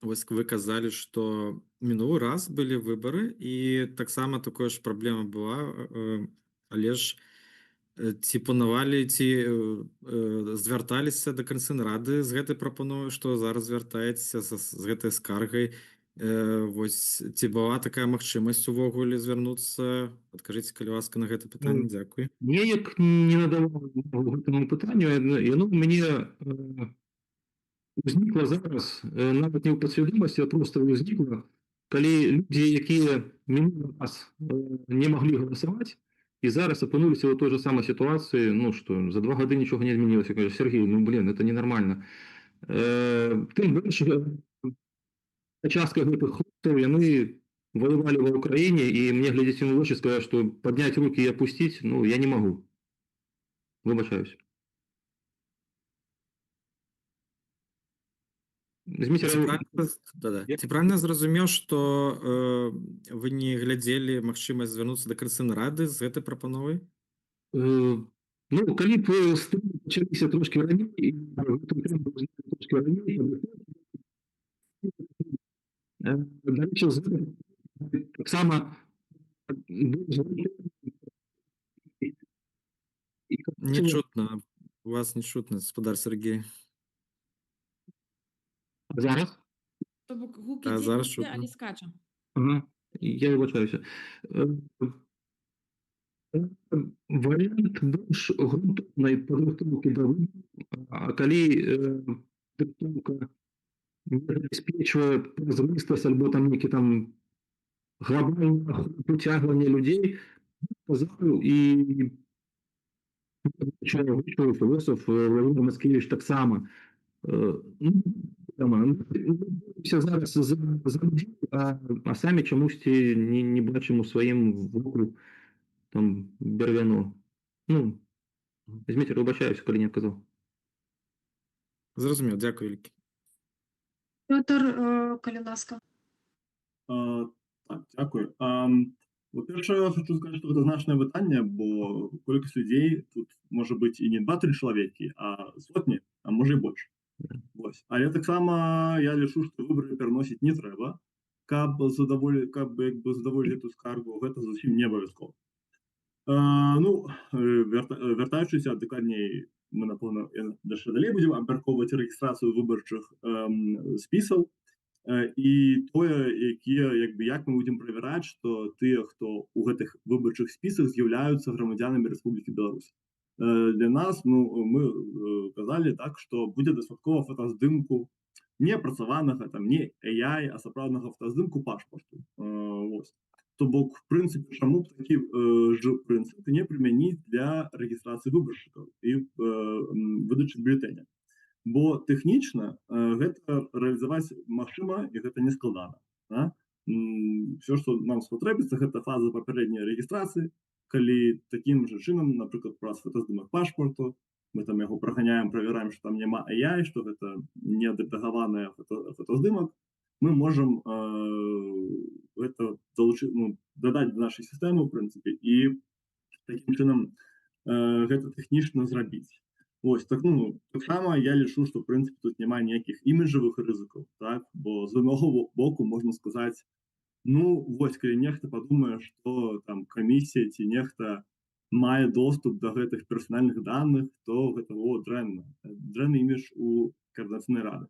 Вось вы казалі, што мінулы раз былі выбары і таксама такое ж праблема была, але ж ці планавалі, ці звярталіся да Каардынрады з гэтай прапановай, што зараз звяртаецеся з гэтай скаргай? Вось ці была такая магчымасць увогуле звярнуцца? Адкажыце, калі ласка, на гэта пытанне. Ну, Дзякуй. Неяк не надаваў увагу гэтаму пытанню, яно ў мяне узнікла зараз, нават не ў падсвядомасці, а проста ўзнікла, калі людзі, якія мінулы раз не маглі галасаваць і зараз апынуліся ў той же самай сітуацыі, ну, што за 2 гады нічога не змянілася, кажа: «Сергей, ну блин, это ненармальна». Тым больш, частка гэтых хлопцаў, яны воевали ва Украіне, і мне глядзець ім у вочы, сказаць, што поднять руки и опустить, ну, я не могу. Выбачаюсь. Зміцер, Ці правильно, да-да. Ці правильно зразумеў, што вы не глядзелі магчымасць звярнуцца да Каардынрады з гэтай прапановай? Ну, калі б стрымы пачаліся трошкі раней, і гэтую тэму ўзнялі трошкі раней, дарэчы, таксама Не чутно. Вас не чутно, спадар Сергей. Зараз? То бок гук А, ідзе, зараз ідзе, чутно. але скача. Ага, я выбачаюся. Варыянт больш грунтоўнай падрыхтоўкі да выбараў, а калі падрыхтоўка не забяспечвае празрыстасць альбо там нейкі там глобальны прыцягванне людзей, сказаў і філосаф Владимир Мацкевич таксама. Ну, там, мы зараз за людзей, а самі чамусьці не бачым у сваім воку там бервяно. Ну, Зміцер, выбачаюся, калі не адказаў. Зразумеў, дзякуй вялікі. Пётр, калі ласка. Так, дзякую. Па-першае, хочу сказаць, што гэта значнае пытанне, бо колькасць людзей тут можа быць і не два-тры чалавекі, а сотні, а можа, і больш. Вось. Але таксама я лічу, што выбары пераносіць не трэба, каб як бы задаволіць гэту скаргу, гэта зусім не абавязкова. Ну, вяртаючыся, дакладней, мы, напэўна, яшчэ далей будзем абмяркоўваць рэгістрацыю выбарчых спісаў і тое, якія, як бы, як мы будзем правяраць, што тыя, хто ў гэтых выбарчых спісах, з'яўляюцца грамадзянамі Рэспублікі Беларусь. Для нас, ну, мы казалі так, што будзе дастаткова фотаздымку, не апрацаванага там, не AI, а сапраўднага фотаздымку пашпарту. Вось. То бок, в прынцыпе, чаму б такі ж прынцып не прымяніць для рэгістрацыі выбаршчыкаў і выдачы бюлетэня? Бо тэхнічна гэта рэалізаваць магчыма, і гэта не складана. Да? Всё, што нам спатрэбіцца, гэта фаза папярэдняй рэгістрацыі, калі такім жа чынам, напрыклад, праз фотаздымак пашпарту, мы там яго праганяем, правяраем, што там няма AI, што гэта не адрэдагаваная фотаздымак, мы можам гэта далучы, ну, дадаць да нашай сістэмы, в прынцыпе, і такім чынам гэта тэхнічна зрабіць. Вось, так, ну, таксама я лічу, што, в прынцыпе, тут няма ніякіх іміджавых рызыкаў, так, бо з аднаго боку можна сказаць: ну, вось, калі нехта падумае, што там камісія ці нехта мае доступ да гэтых персанальных даных, то гэта, о, дрэнна, дрэнны імідж у Каардынацыйнай рады.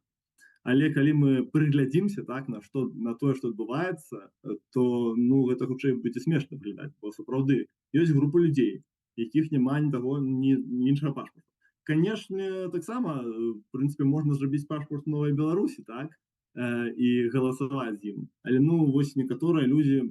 Але калі мы прыглядзімся, так, на тое, што адбываецца, то, ну, гэта хутчэй будзе смешна выглядаць, бо сапраўды ёсць група людзей, якіх няма ні таго, ні іншага пашпарта. Канешне, таксама, в прынцыпе, можна зрабіць пашпарт новай Беларусі, так, і галасаваць з ім. Але, ну, вось некаторыя людзі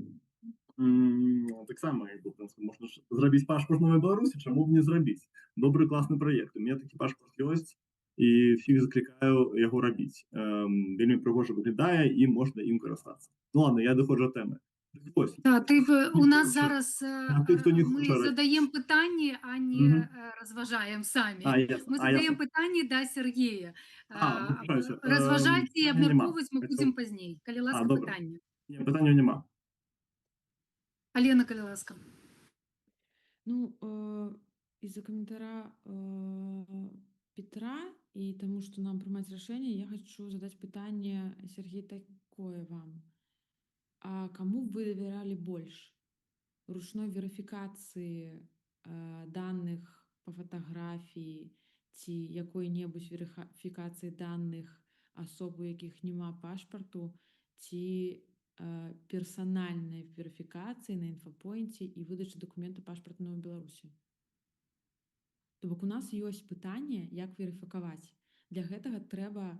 таксама, як бы, в прынцыпе, можна ж зрабіць пашпарт новай Беларусі, чаму б не зрабіць? Добры, класны праект. У меня такі пашпарт ёсць, і всіх заклікаю яго рабіць. Вельмі прыгожа выглядае, і можна ім карыстацца. Ну ладно, я адыходжу ад тэмы. Дык вось, Да, ты у не нас хоча. зараз А тых, хто не мы хоча задаем пытанні, а не Мгм. Разважаем самі. А, ясна. Мы А, задаем ясна. пытанні да Сергея. А, выбачаюся. Разважаць і Пытання няма. абмяркоўваць мы будзем пазней. Калі А, ласка, добра. пытанне. Не, пытанняў няма. Алена, калі ласка. Ну, из-за каментара Петра и тому, что нам прымаць рашэнне, я хочу задать пытанне, Сергей, такое вам. А кому б вы доверяли больше? Ручной верыфікацыі данных по фатаграфіі ці якой-небудзь верыфікацыі данных асоб, у якіх няма пашпарту, ці персанальнай верыфікацыі на інфапоінце і выдачы дакументу пашпарт новай Беларусі? То бок у нас ёсць пытанне, як верыфікаваць. Для гэтага трэба: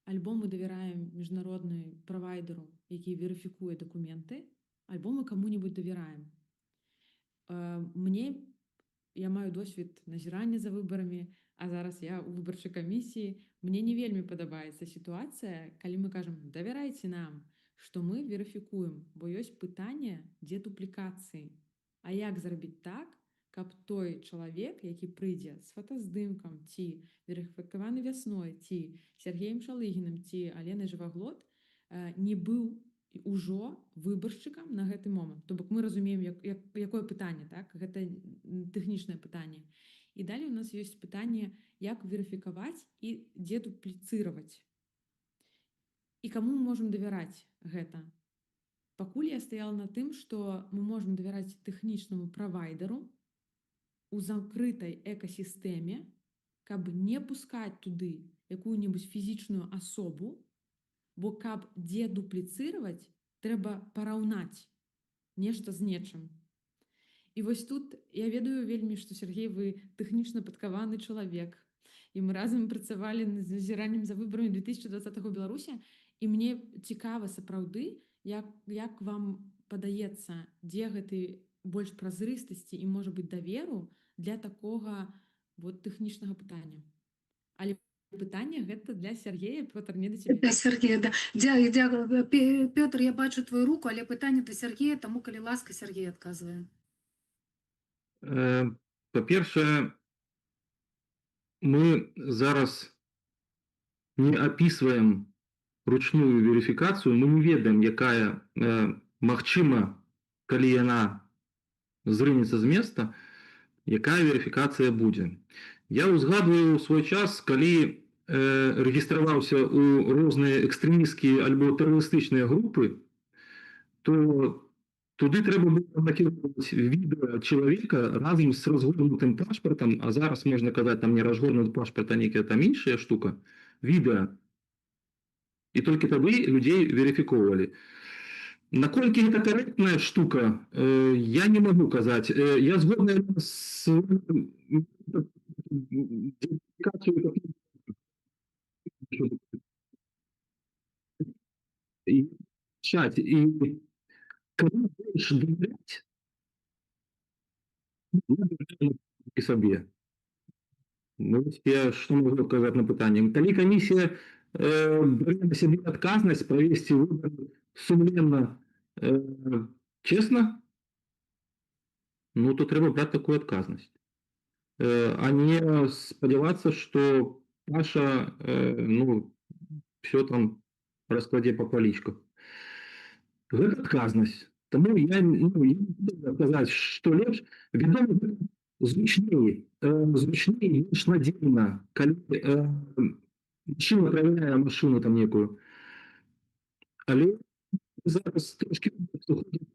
альбо мы давяраем міжнародны правайдеру, які верыфікуе дакументы, альбо мы каму-нибудь давяраем. Мне я маю досвед назірання за выбарамі, а зараз я ў выбарчай камісіі. Мне не вельмі падабаецца сітуацыя, калі мы кажам: «Давярайце нам, што мы верыфікуем», бо ёсць пытанне дедуплікацыі. А як зрабіць так, каб той чалавек, які прыйдзе з фотаздымкам ці верыфікаваны «Вясной», ці Сергеем Шалыгіным, ці Аленай Жываглот, не быў ўжо выбаршчыкам на гэты момант? То бок мы разумеем, якое пытанне, так, гэта тэхнічнае пытанне. І далей у нас ёсць пытанне, як верыфікаваць і дедупліцыраваць і каму мы можам давяраць гэта. Пакуль я стаяла на тым, што мы можам давяраць тэхнічнаму правайдеру у закрытай экасістэме, каб не пускаць туды якую-небудзь фізічную асобу, бо каб дедупліцыраваць, трэба параўнаць нешта з нечым. І вось тут я ведаю вельмі, што, Сергей, вы тэхнічна падкаваны чалавек. І мы разам працавалі над назіраннем за выбарамі 2020 Беларусі, і мне цікава сапраўды, як вам падаецца, дзе гэты больш празрыстасці і, можа быць, даверу для такога вот тэхнічнага пытання. Але пытанне гэта для Сергея, Пётр, не да цябе. Для Сергея, да. Дзякую, дзякую. Пётр, я бачу твою руку, але пытанне да Сергея, таму, калі ласка, Сергей адказвае. Па-першае, мы зараз не апісваем ручную верыфікацыю, мы не ведаем, якая магчыма. Калі яна зрынецца з места, якая верыфікацыя будзе? Я ўзгадваю свой час, калі рэгістраваўся ў розныя экстрэмісцкія альбо тэрарыстычныя групы, то туды трэба было накіроўваць відэа чалавека разам з разгорнутым пашпартам, а зараз можна казаць, там не разгорнуты пашпарт, а нейкая там іншая штука, відэа. І толькі тады людзей верыфікоўвалі. Наколькі гэта карэктная штука, я не магу казаць. Я згодны з верыфікацыю і чаць, і калі будзеш давяряць, ну, я і сабе. Ну, вось я што магу казаць на пытанне. Калі камісія бярэ на сябе адказнасць правесці выбары сумленна, честно, ну, то трэба браць такую адказнасць. А не спадзявацца, што Паша, ну, всё там раскладзе па палічках. Гэта адказнасць. Таму я, ну, я не буду казаць, што лепш. Вядома, гэта зручней, больш надзейна, калі машына правяряе машыну там некую. Але зараз трошкі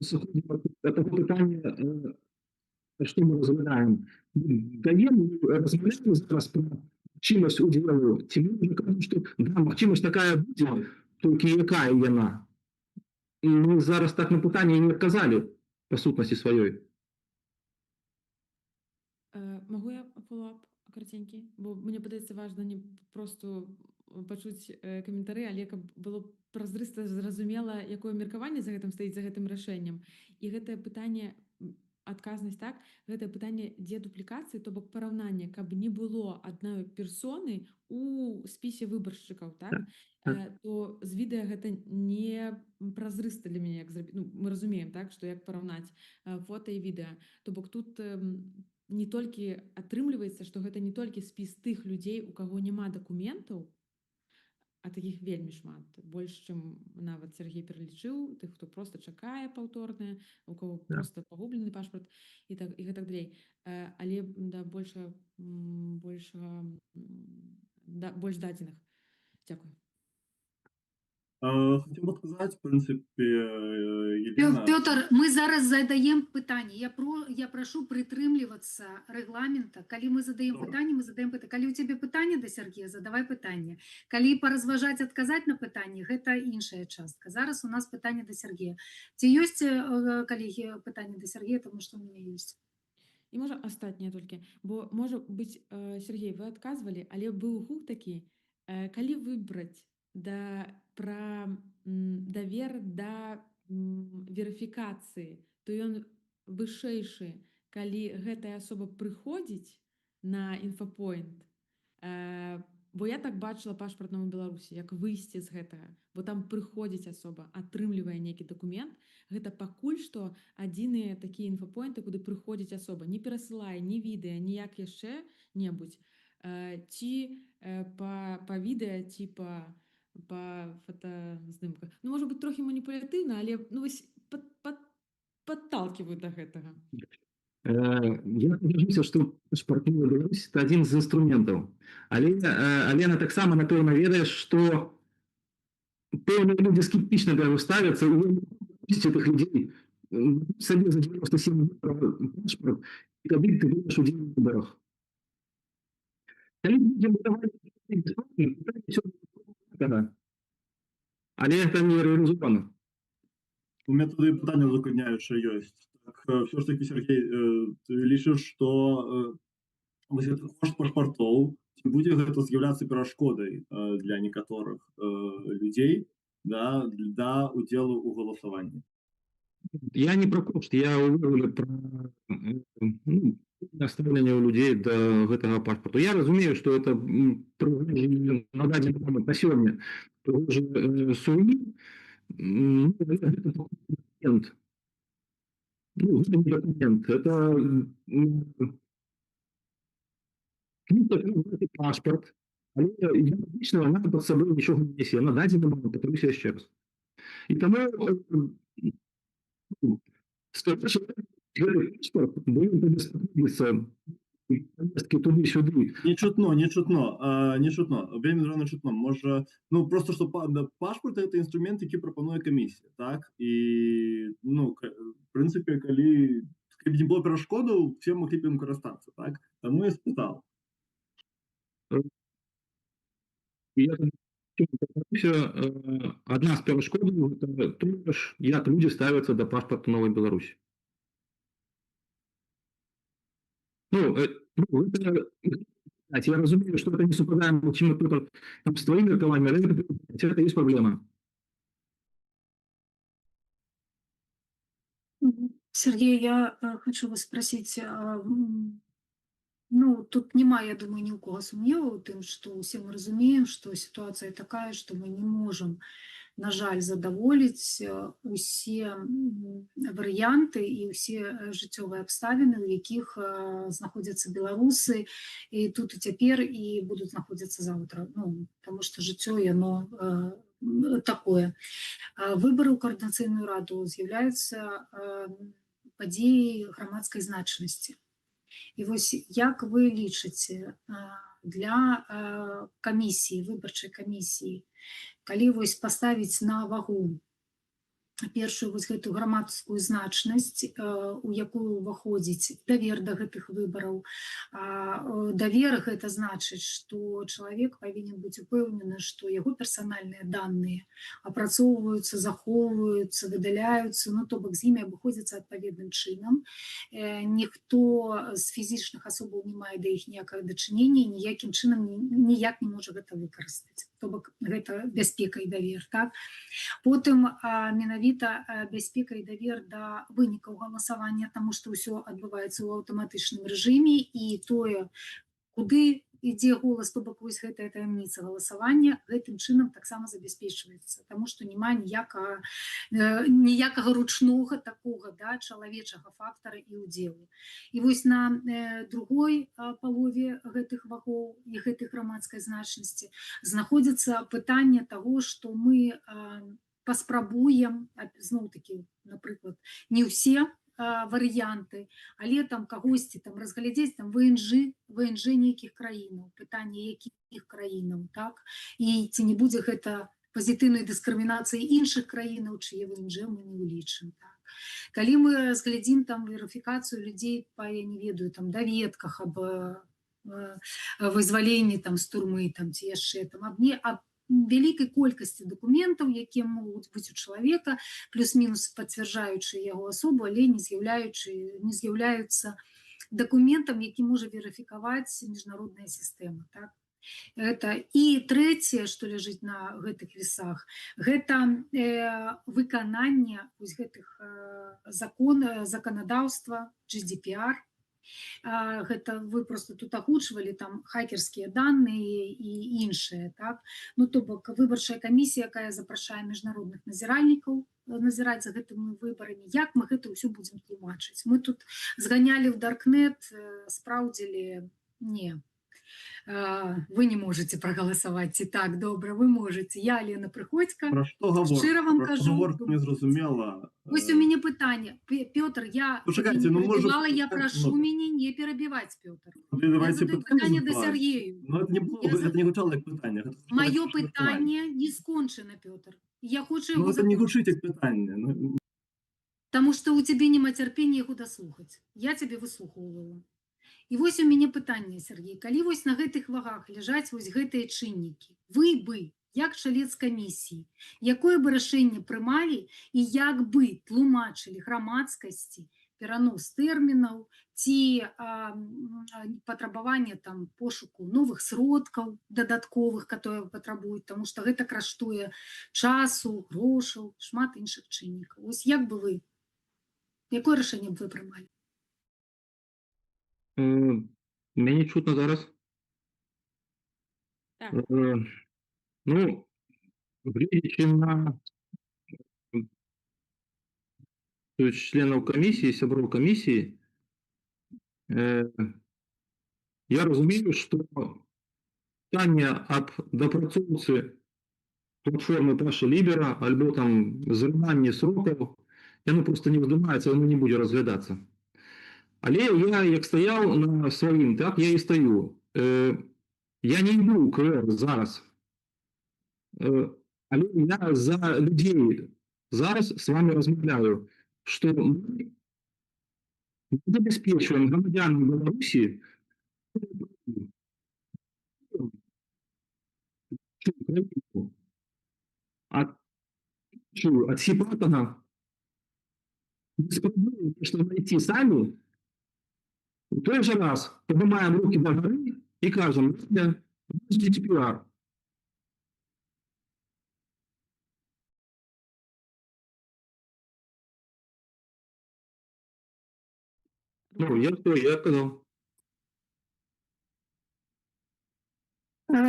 сыходзім ад таго пытання, што мы разглядаем. Даем, размаўляем зараз пра магчымасць удзелу, ці мы ўжо кажам, што да, магчымасць такая будзе, толькі якая яна? Мы зараз так на пытанне не адказалі па сутнасці сваёй. Магу я follow-up караценькі? Бо мне падаецца, важна не просто пачуць каментары, але каб было празрыста зразумела, якое меркаванне за гэтым стаіць, за гэтым рашэннем. І гэтае пытанне, адказнасць, так, гэтае пытанне дедуплікацыі, то бок параўнання, каб не было адной персоны у спісе выбаршчыкаў, так? Так. То з відэа гэта не празрыста для мяне, як зрабіць. Ну, мы разумеем, так, што як параўнаць фота і відэа. То бок тут не толькі атрымліваецца, што гэта не толькі спіс тых людзей, у каго няма дакументаў, а такіх вельмі шмат, больш, чым нават Сергей пералічыў, тых, хто просто чакае паўторнае, у кого просто пагублены пашпарт і так і гэтак далей. Але да больша большага да, больш дадзеных. Дзякую. Хотел бы сказать, в принципе, Елена. Пётр, мы зараз задаем пытанне. Я прашу прытрымлівацца рэгламента. Калі мы задаем Добра. пытанне, мы задаем пытанне. Калі у цябе пытанне да Сергея, задавай пытанне. Калі паразважаць, адказаць на пытанне, гэта іншая частка. Зараз у нас пытанне да Сергея. Ці ёсць, калегі, пытанне да Сергея, таму што у мяне ёсць. І можа, астатняе толькі, бо можа быць, Сергей, вы адказвалі, але быў гук такі, калі выбраць да пра давер да верыфікацыі, то ён вышэйшы, калі гэтая асоба прыходзіць на інфапоінт, бо я так бачыла пашпарт Новай Беларусі, як выйсці з гэтага, бо там прыходзіць асоба, атрымлівае нейкі дакумент. Гэта пакуль што адзіныя такія інфапоінты, куды прыходзіць асоба, не перасылае ні відэа, ніяк яшчэ небудзь, ці па відэа, ці па фотаздымках. Ну, можа быць, трохі маніпулятыўна, але, ну, вось подталкивают до гэтага. Я пагаджуся, што пашпарт Новай Беларусі — это адзін з інструментаў. Але Алена таксама, напэўна, ведае, што пэўныя людзі скептычна да яго ставяцца, і тых людзей сабе за 97 пашпарт, і тады ты будзеш удзел у выбарах. Калі людзям выдавалі бесплатна, всё гэтага. Але гэта не рэалізавана. У меня тады пытанне удакладняючае ёсць. Так, всё ж таки, Сергей, ты лічыш, што вось гэты кошт пашпартоў, ці будзе гэта з'яўляцца перашкодай для некаторых людзей, да, да удзелу ў галасаванні? Я не пра кошт, я ўвогуле пра ну, стаўленне ў людзей да гэтага пашпарту. Я разумею, што это прыгожы на дадзены момант, на сёння прыгожы сувенір, ну, гэта дакумент. Ну, гэта не дакумент, это ну, так, ну, гэты пашпарт, але юрыдычна яна пад сабой нічога не несе. На дадзены момант, паўтаруся яшчэ раз. І таму ну, Гэты пашпарт, бо ён табе спатрэбіцца паездкі туды-сюды. Не чутно, не чутно, не чутно, вельмі дрэнна чутно. Можа, ну, просто што да, пашпарт — это інструмент, які прапануе камісія, так? І, ну, в прынцыпе, калі б не было перашкодаў, все маглі б ім карыстацца, так? Таму я спытаў. Я там адна з перашкодаў — гэта тое ж, як людзі ставяцца да пашпарта новай Беларусі. Ну, гэта, я разумею, што гэта не супадае, магчыма, Пётр, там, з тваім меркаваннем, але гэта ёсць праблема. Сергей, я хочу вас спросить, ну, тут няма, я думаю, ні ў кого сумневу у тым, што ўсе мы разумеем, што сітуацыя такая, што мы не можам, на жаль, задаволіць усе варыянты і ўсе жыццёвыя абставіны, у якіх знаходзяцца беларусы і тут і цяпер, і будуць знаходзіцца заўтра. Ну, таму што жыццё яно такое. Выбары ў Каардынацыйную раду з'яўляюцца падзеяй грамадскай значнасці. І вось як вы лічыце, для камісіі, выбарчай камісіі, калі вось паставіць на вагу першую вось гэтую грамадскую значнасць, у якую ўваходзіць давер да гэтых выбараў. Давер — гэта значыць, што чалавек павінен быць упэўнены, што яго персанальныя даныя апрацоўваюцца, захоўваюцца, выдаляюцца, ну, то бок з імі абыходзяцца адпаведным чынам. Ніхто з фізічных асобаў не мае да іх ніякага дачынення, ніякім чынам ніяк не можа гэта выкарыстаць. То бок гэта бяспека і давер, так? Потым менавіта бяспека і давер да вынікаў галасавання, таму што ўсё адбываецца ў аўтаматычным рэжыме, і тое, куды ідзе голас, то бок вось гэтая таямніца галасавання гэтым чынам таксама забяспечваецца, таму што няма ніякага ручнога такога, да, чалавечага фактара і ўдзелу. І вось на другой палове гэтых вагоў і гэтай грамадскай значнасці знаходзіцца пытанне таго, што мы паспрабуем, зноў-такі, напрыклад, не ўсе варыянты, але там кагосьці там разглядзець там ВНЖ нейкіх краінаў, пытанне, якіх краінаў, так? І ці не будзе гэта пазітыўнай дыскрымінацыі іншых краінаў, чые ВНЖ мы не ўлічым, так? Калі мы разглядзім там верыфікацыю людзей па, я не ведаю, там даведках аб вызваленні там з турмы, там ці яшчэ там аб не аб вялікай колькасці дакументаў, якія могуць быць у чалавека, плюс-мінус пацвярджаючы яго асобу, але не з'яўляюцца дакументам, які можа верыфікаваць міжнародная сістэма, так? Это і трэцяе, што ляжыць на гэтых весах, гэта выкананне вось гэтых заканадаўства GDPR. Гэта вы просто тут агучвалі там хакерскія данные і іншыя, так? Ну, то бок выбарчая камісія, якая запрашае міжнародных назіральнікаў назіраць за гэтымі выбарамі, як мы гэта ўсё будзем тлумачыць? Мы тут зганялі ў даркнет, спраўдзілі, не. Вы не можете прагаласаваць, ці так, добра, вы можете. Я, Лена Прыходзька, Пра што гаворка? шчыра вам Пра што кажу, гаворка, не зразумела. Вось у мяне пытанне. Пётр, я Пачакайце, цябе не ну, можа, перабівала, я прашу ну, мяне не перабіваць, Пётр. Вы Я давайте задаю пытанне пытанне да задаваць. Сергею. Ну, это не было, Я это не гучала як пытанне, гэта Маё гучала як меркаванне. пытанне не скончана, Пётр. Я хочу Ну, яго это не закончыць. гучыць як пытанне. Ну, Таму што ў цябе няма цярпення яго даслухаць. Я цябе выслухоўвала. І вось у мяне пытанне, Сергей, калі вось на гэтых вагах ляжаць вось гэтыя чыннікі, вы бы, як чалец камісіі, якое бы рашэнне прымалі і як бы тлумачылі грамадскасці перанос тэрмінаў ці патрабаванне там пошуку новых сродкаў дадатковых, которые патрабуюць, таму што гэта каштуе часу, грошаў, шмат іншых чыннікаў. Вось як бы вы, якое рашэнне б вы прымалі? Мяне чутно зараз? Так. Ну, гледзячы на то есть членаў камісіі, сяброў камісіі, я разумею, што пытанне аб дапрацоўцы платформы Паша Лібера альбо там зрыванне срокаў Яно просто не ўздымаецца, яно не будзе разглядацца. Але я як стаяў на сваім, так я і стаю. Я не іду ў КР зараз. Але я за людзей зараз с вами размаўляю, што мы забяспечваем грамадзянам Беларусі ад сепатага, спрабуем нешта знайсці самі, у той жа раз падымаем руки да гары і кажам: GDPR. Ну, я что, я сказал.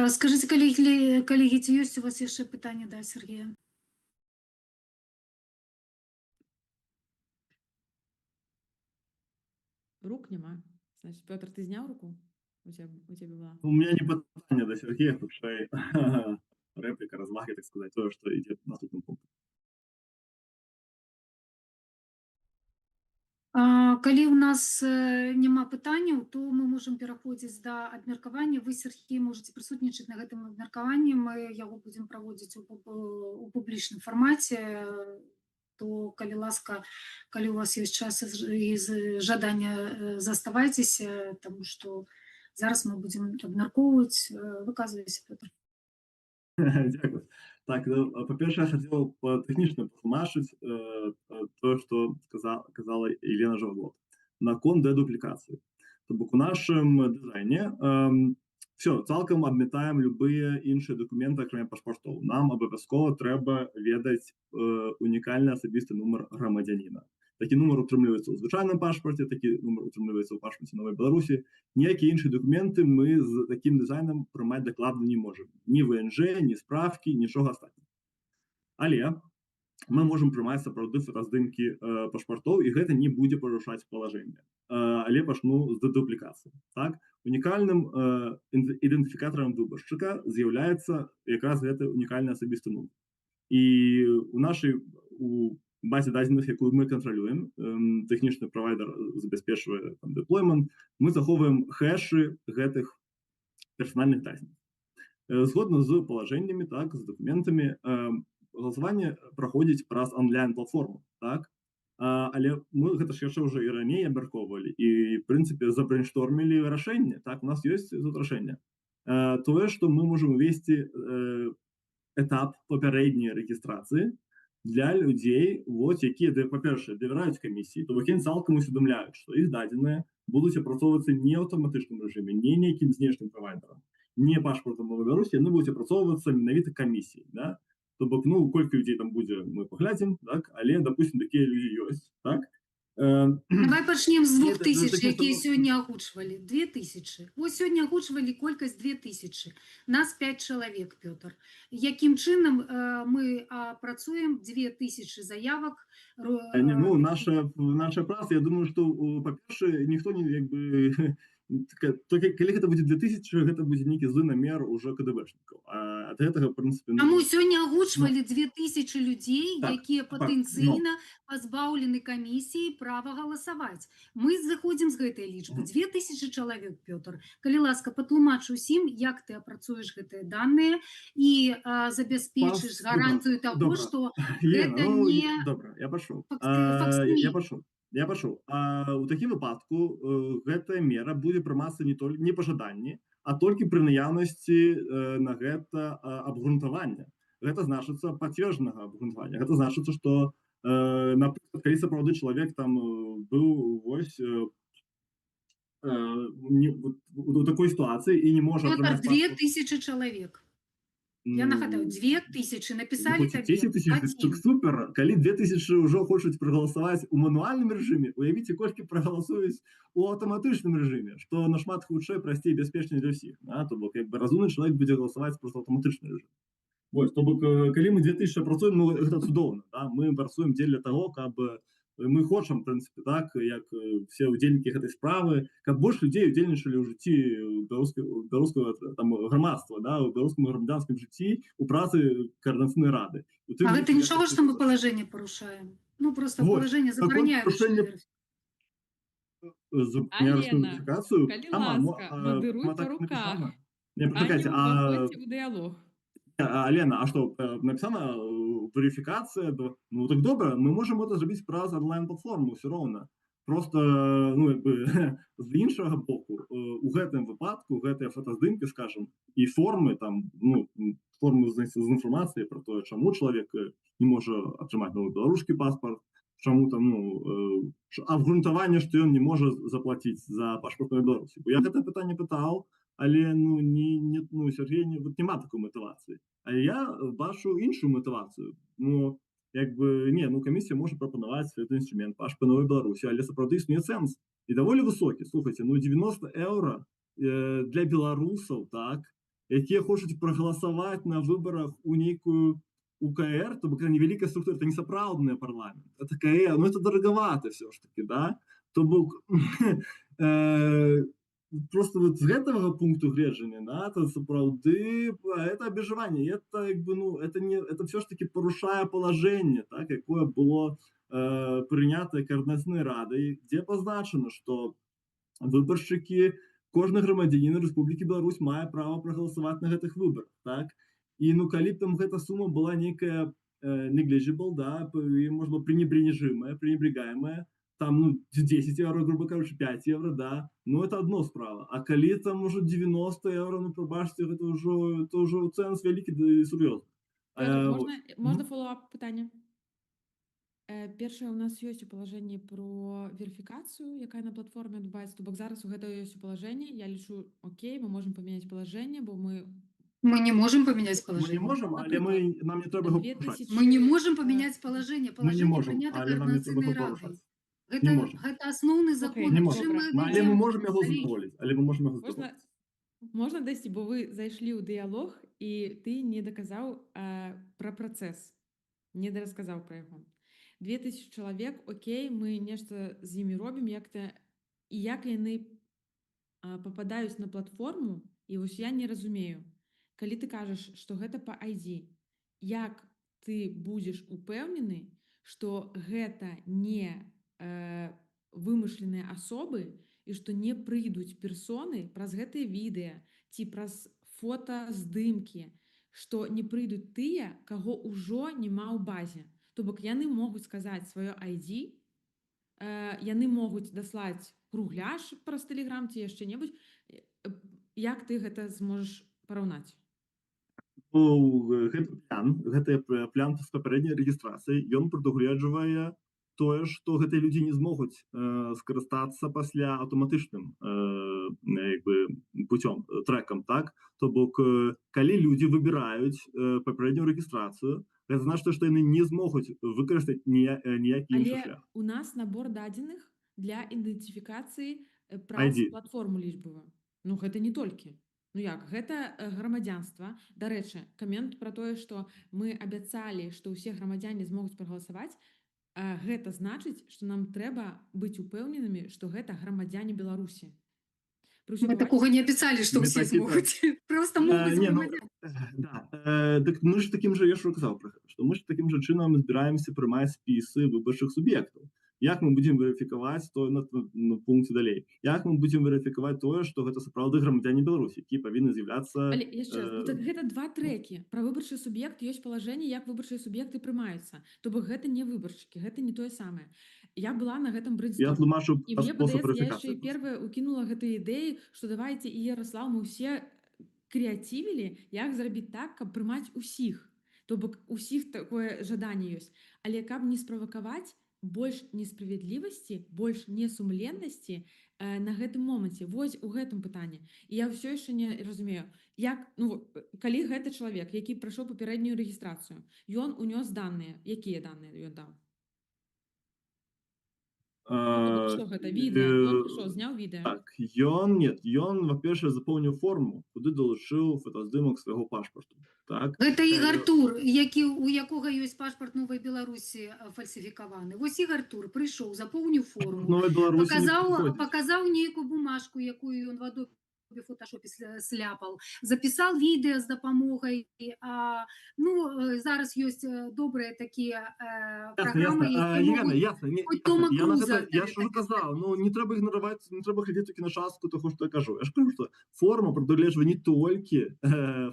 Скажыце, калегі, ці ёсць у вас яшчэ пытанне да Сергея? Рук няма. Значит, Пётр, ты зняў руку? У тебя была? У меня не пытанне да Сергея, хутчэй рэпліка, развагі, так сказать, тое, што ідзе наступным пунктам. Калі ў нас няма пытанняў, то мы можам пераходзіць да абмеркавання. Вы, Сергей, можете прысутнічаць на гэтым абмеркаванні. Мы яго будзем праводзіць у публічным фармаце. То, калі ласка, калі у вас ёсць час і жаданне, заставайцеся, таму што зараз мы будзем абмяркоўваць. Выказвайся, Пётр. Дзякую. Так, ну, па-першае, я хацеў тэхнічна патлумачыць тое, што казала Елена Жаваглот наконт дэдуплікацыі. То бок у нашым дызайне все цалкам абмятаем любыя іншыя дакументы, акрамя пашпартоў. Нам абавязкова трэба ведаць унікальны асабісты нумар грамадзяніна. Такі нумар утрымліваецца ў звычайным пашпарце, такі нумар утрымліваецца ў пашпарце Новай Беларусі. Ніякія іншыя дакументы мы з такім дызайнам прымаць дакладна не можам. Ні ВНЖ, ні справкі, нічога астатняга. Але мы можам прымаць сапраўды фотаздымкі пашпартоў, і гэта не будзе парушаць палажэнне. Але пачну з дэдуплікацыі. Так? Унікальным ідэнтыфікатарам выбаршчыка з'яўляецца якраз гэты унікальны асабісты нумар. І у нашай у базе дадзеных, якую мы кантралюем, тэхнічны правайдер забяспечвае там дэплоймент, мы захоўваем хэшы гэтых персанальных дадзеных. Згодна з палажэннямі, так, з дакументамі, галасаванне праходзіць праз онлайн-платформу, так? Але мы гэта ж яшчэ ўжо і раней абмяркоўвалі і, в прынцыпе, забрейнштормілі рашэнне. Так, у нас ёсць тут рашэнне. Тое, што мы можам увесці этап папярэдняй рэгістрацыі для людзей, вот, якія, па-першае, давяраюць камісіі, то бок яны цалкам усведамляюць, што іх дадзеныя будуць апрацоўвацца не ў аўтаматычным рэжыме, не нейкім знешнім правайдерам, не пашпартам Новай Беларусі, яны будуць апрацоўвацца менавіта камісіяй, да? То бок, ну, колькі людзей там будзе, мы паглядзім, так? Але, допустим, такія людзі ёсць, так? Давай пачнем з Нет, двух это тысяч, такие якія слова. сёння агучвалі. 2000. Вось сёння агучвалі колькасць 2000. Нас 5 чалавек, Пётр. Якім чынам мы працуем 2000 заявак? Не, ну, наша праца, я думаю, што, па-першае, ніхто не, як бы, толькі калі гэта будзе 2000, гэта будзе нейкі злы намер ужо КДБшнікаў. А ад гэтага, в прынцыпе, ну, Таму сёння агучвалі 2000 людзей, Так, якія факт, но патэнцыйна пазбаўлены камісіі права галасаваць. Мы зыходзім з гэтай лічбы. 2000 чалавек, Пётр. Калі ласка, патлумач усім, як ты апрацуеш гэтыя даныя і забяспечыш гарантыю таго, Добра. што Елена, гэта ну, не добра, я пашоў. Факсимиле. Я пашоў. Я пашоў. У такім выпадку гэтая мера будзе прымацца не толь-, не па жаданні, а толькі пры наяўнасці на гэта абгрунтавання. Гэта значыцца пацверджанага абгрунтавання. Гэта значыцца, што, напрыклад, калі сапраўды чалавек там быў вось не, вот, у такой сітуацыі і не можа Пётр, атрымаць две паспорт. тысячи чалавек. Я Ну, нагадаю, 2000 написали хоць і табе. 10 тысяч, Адзін. так супер. Калі 2000 ўжо хочуць прагаласаваць у мануальным рэжыме, уявіце, колькі прагаласуюць у аўтаматычным рэжыме, што нашмат хутчэй, прасцей і бяспечней для ўсіх. Да? То бок, як бы разумны чалавек будзе галасаваць проста аўтаматычны рэжым. Вось, то бок, калі мы 2000 працуем, ну, гэта цудоўна. Да? Мы працуем дзеля таго, каб мы хочам, в прынцыпе, так, як все удзельнікі гэтай справы, каб больш людзей удзельнічалі ў жыцці беларускага там грамадства, да, у беларускім грамадзянскім жыцці, у працы Каардынацыйнай рады. У тым А ліку, гэта я нічога, хочу што мы сказаць. палажэнне парушаем? Ну, просто Вот. положение Так вот, забараняе парушэнне ручную забараняе Алена, верыфікацыю. калі Там, ласка, мадыруй там па так руках, написано. Не, а не пачакайце, а ўваходзьце ў дыялог. Алена, а что, написано верификация? Ну так добра, мы можем это зрабіць праз онлайн-платформу все роўна. Просто, ну, як бы, з іншага боку, у гэтым выпадку гэтыя фотаздымкі, скажем, і формы там, ну, формы з інфармацыяй про тое, чаму чалавек не можа атрымаць новы беларускі паспорт, чаму там, ну, абгрунтаванне, што ён не можа заплаціць за пашпарт Новай Беларусі. Бо я гэта пытанне пытаў, але, ну, не, ну, Сергей, не, вот няма такой матывацыі. А я бачу іншую матывацыю. Ну, як бы, не, ну, камісія можа прапанаваць гэты інструмент пашпарт Новай Беларусі, але сапраўды існуе цэнз і даволі высокі. Слухайте, ну, 90 еўра для беларусаў, так, якія хочуць прагаласаваць на выбарах у нейкую УКР, то бок невялікая структура, это не сапраўдны парламент, это КР, ну, это дороговато все ж таки, да? То бок просто вот з гэтага пункту гледжання, да, то сапраўды это абмежаванне, это як бы, ну, это не, это все ж таки парушае палажэнне, так, якое было прынятае Каардынацыйнай радай, дзе пазначана, што выбаршчыкі, кожны грамадзянін Рэспублікі Беларусь мае права прагаласаваць на гэтых выбарах, так? І, ну, калі б там гэта сума была некая negligible, да, і можна пренебрежимая, пренебрегаемая, там, ну, 10 евро, грубо кажучы, 5 евро, да, ну, это одно справа. А калі там уже 90 евро, ну, прабачце, это ўжо цэнз вялікі, да, і сур'ёзны. Пётр, Вот. можна follow-up пытанне? Першае, у нас ёсць у палажэнні про верыфікацыю, якая на платформе адбываецца. То бок зараз у гэта ёсць у палажэнні. Я лічу, окей, мы можем памяняць палажэнне, бо мы Мы не можем поменять Мы не положение. можем, але мы, нам не трэба яго парушаць. 2000 Мы не можем поменять положение. Мы не Положение можем, принято але нам не трэба Координационной яго Радой. парушаць. Гэта, Не можем. гэта асноўны закон. Не Чым можем. мы Але мы вядзем? можем яго Алей. задаволіць, але мы можем яго Можна, задаволіць. можна дайсці, бо вы зайшлі ў дыялог і ты не даказаў пра працэс, не дарасказаў пра яго. 2000 чалавек, окей, мы нешта з імі робім, як-то і як яны пападаюць на платформу, і вось я не разумею. Калі ты кажаш, што гэта па ID, як ты будзеш упэўнены, што гэта не вымышленыя асобы і што не прыйдуць персоны праз гэтыя відэа ці праз фотаздымкі, што не прыйдуць тыя, каго ўжо няма ў базе? То бок яны могуць сказаць сваё ID, яны могуць даслаць кругляш праз тэлеграм ці яшчэ небудзь. Як ты гэта зможаш параўнаць? Ну, гэты план з папярэдняй рэгістрацыяй, ён прадугледжвае тое, што гэтыя людзі не змогуць скарыстацца пасля аўтаматычным як бы путём, трекам, так? То бок, калі людзі выбіраюць папярэднюю рэгістрацыю, гэта значыць, што яны не змогуць выкарыстаць ніякі іншы Але шлях. у нас набор дадзеных для ідэнтыфікацыі праз ID. платформу лічбавую. Ну, гэта не толькі. Ну як, гэта грамадзянства. Дарэчы, камент пра тое, што мы абяцалі, што ўсе грамадзяне змогуць прагаласаваць, гэта значыць, што нам трэба быць упэўненымі, што гэта грамадзяне Беларусі. Пры ўсёй Мы павазе- такого не обещали, что Мы все так і так. смогут. Просто могут Не, ну, громадяне. Да. Так мы ж такім жа, я ж казаў пра гэта, што мы ж такім жа чынам збіраемся прымаць спісы выбарчых суб'ектаў. Як мы будзем верыфікаваць то на пункце далей? Як мы будзем верыфікаваць тое, што гэта сапраўды грамадзяне Беларусі, якія павінны з'яўляцца Але яшчэ раз, ну, так гэта два трэкі. Пра выбарчы суб'ект ёсць палажэнне, як выбарчыя суб'екты прымаюцца. То бок гэта не выбаршчыкі, гэта не тое самае. Я была на гэтым Я брейнсторме. тлумачу І мне спосаб падаецца, я яшчэ і верыфікацыі. первая укінула гэтыя ідэі, што давайте, і Ярослав, мы ўсе крэацівілі, як зрабіць так, каб прымаць усіх. То бок усіх такое жаданне ёсць. Але каб не справакаваць больш несправядлівасці, больш несумленнасці на гэтым моманце, вось у гэтым пытанні. І я ўсё яшчэ не разумею, як, ну, калі гэты чалавек, які прайшоў папярэднюю рэгістрацыю, ён унёс даныя, якія даныя ён даў? Ну, то бок, што гэта відэа, ён прыйшоў, зняў відэа. Так, ён, нет, ён, па-першае, запоўніў форму, куды далучыў фотаздымак свайго пашпарту. Так? Гэта Ігор Тур, які, у якога ёсць пашпарт Новай Беларусі фальсіфікаваны. Вось Ігор Тур прыйшоў, запоўніў форму, Новай Беларусі не паказаў, прыходзіць. паказаў нейкую бумажку, якую ён в Adobe Фотошопе сляпал, запісал відэа з дапамогай, ну, зараз ёсць добрыя такія праграмы, ясно. якія Елена, могуць ясно, не, хоць ясно. Тома Я, на Круза гэта, я ж так уже казаў, ну не трэба ігнараваць, не трэба глядзець толькі на частку таго, што я кажу. Я ж кажу, што форма прадугледжвае не толькі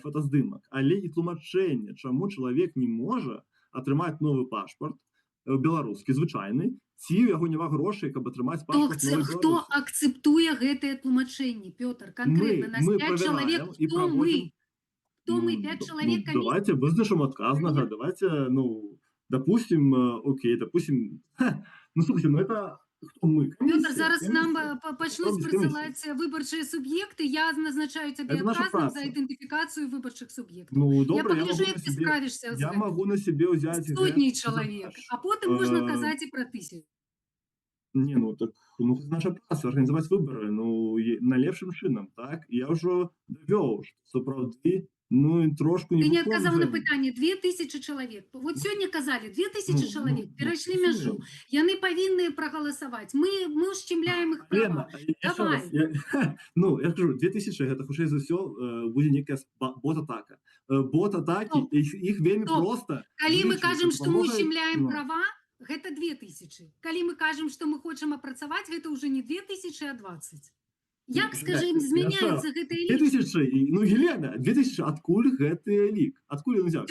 фотаздымак, але і тлумачэнне, чаму чалавек не можа атрымаць новы пашпарт, беларускі, звычайны, ці ў яго няма грошай, каб атрымаць Хто, пашпарт новай хто Беларусі. акцэптуе гэтае тлумачэнне, Пётр, канкрэтна, нас Мы 5 чалавек, правяраем і хто мы? праводзім. Хто мы, Ну, 5 ну, чалавек камісіі? давайте вызначым адказнага, давайте, ну, допустим, окей, допустим, ну, слушайте, ну это кто мы? Пётр, Комиссия, зараз нам комиссия. пачнуць Робіць камісія. прысылаць выбарчыя суб'екты, я назначаю цябе Это наша адказным за праца. ідэнтыфікацыю выбарчых суб'ектаў. Ну, Я добра, я пагляджу, могу як на ты себе, справішся з я гэтым. могу на себе взять Сотні гэты чалавек, задачу. а потым можна казаць і пра тысячу. Не, ну так, ну, гэта наша праца, арганізаваць выбары, ну, найлепшым чынам, так? І я ўжо давёў, што сапраўды, ну, і трошку не Ты не адказаў на выконваем. пытанне, 2000 чалавек. Вот сёння казалі, 2000 Ну, чалавек ну, перайшлі ну, мяжу. Яны павінны прагаласаваць. Мы ушчамляем іх Лена, права. яшчэ раз, Давай. я, ну, я кажу, 2000, гэта хутчэй за ўсё, будзе некая бот-атака. Бот-атакі, Стоп. іх вельмі Стоп. проста Калі мы злічваць кажам, за што мы дапамогай, ущемляем ну. права, гэта 2000. Калі мы кажам, што мы хочам апрацаваць, гэта ўжо не 2000, а 20. Як, Ну, скажы, блядь, змяняюцца яшчэ гэтыя Две лічбы? тысячи, і, ну, Елена, 2000, адкуль гэты лік? Адкуль ён узяўся?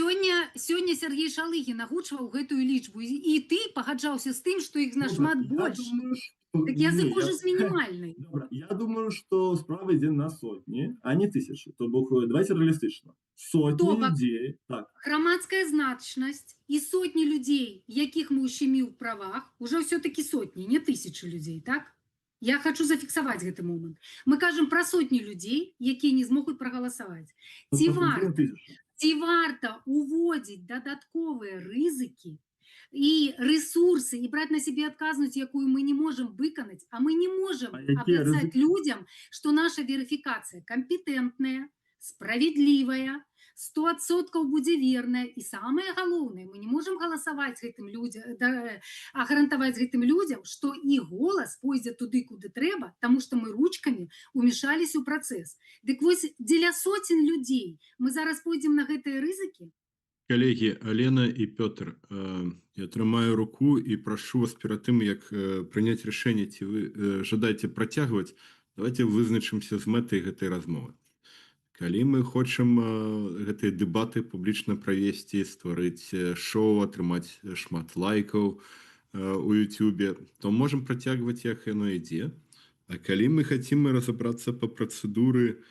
Сёння Сергей Шалыгін агучваў гэтую лічбу, і ты пагаджаўся з тым, што іх Добра, нашмат я больш. думаю, што Так я не, зыходжу я з мінімальнай. Добра, я думаю, што справа ідзе на сотні, а не тысячы. То бок, давайте рэалістычна. Сотні То бок людзей, так. грамадская значнасць і сотні людзей, якіх мы ущеміў у правах, уже ўсё-такі сотні, не тысячы людзей, так? Я хочу зафіксаваць гэты момант. Мы кажам пра сотні людзей, якія не змогуць прагаласаваць. Ну, Ці просто варта, тысячы. ці варта уводзіць дадатковыя рызыкі і рэсурсы і браць на сябе адказнасць, якую мы не можам выканаць, а мы не можам А якія абяцаць рызыкі? людзям, што наша верыфікацыя кампетэнтная, справядлівая, 100% будзе верная, і самае галоўнае, мы не можам галасаваць гэтым людзям, да, а гарантаваць гэтым людзям, што іх голас пойдзе туды, куды трэба, таму што мы ручкамі умешались у працэс. Дык вось, дзеля соцень людзей мы зараз пойдзем на гэтыя рызыкі? Калегі, Алена і Пётр, я трымаю руку і прашу вас перад тым, як прыняць рашэнне, ці вы жадаеце працягваць, давайте вызначымся з мэтай гэтай размовы. Калі мы хочам гэтыя дэбаты публічна правесці, стварыць шоу, атрымаць шмат лайкаў у Ютубе, то можам працягваць, як яно ідзе. А калі мы хацім разабрацца па працэдуры,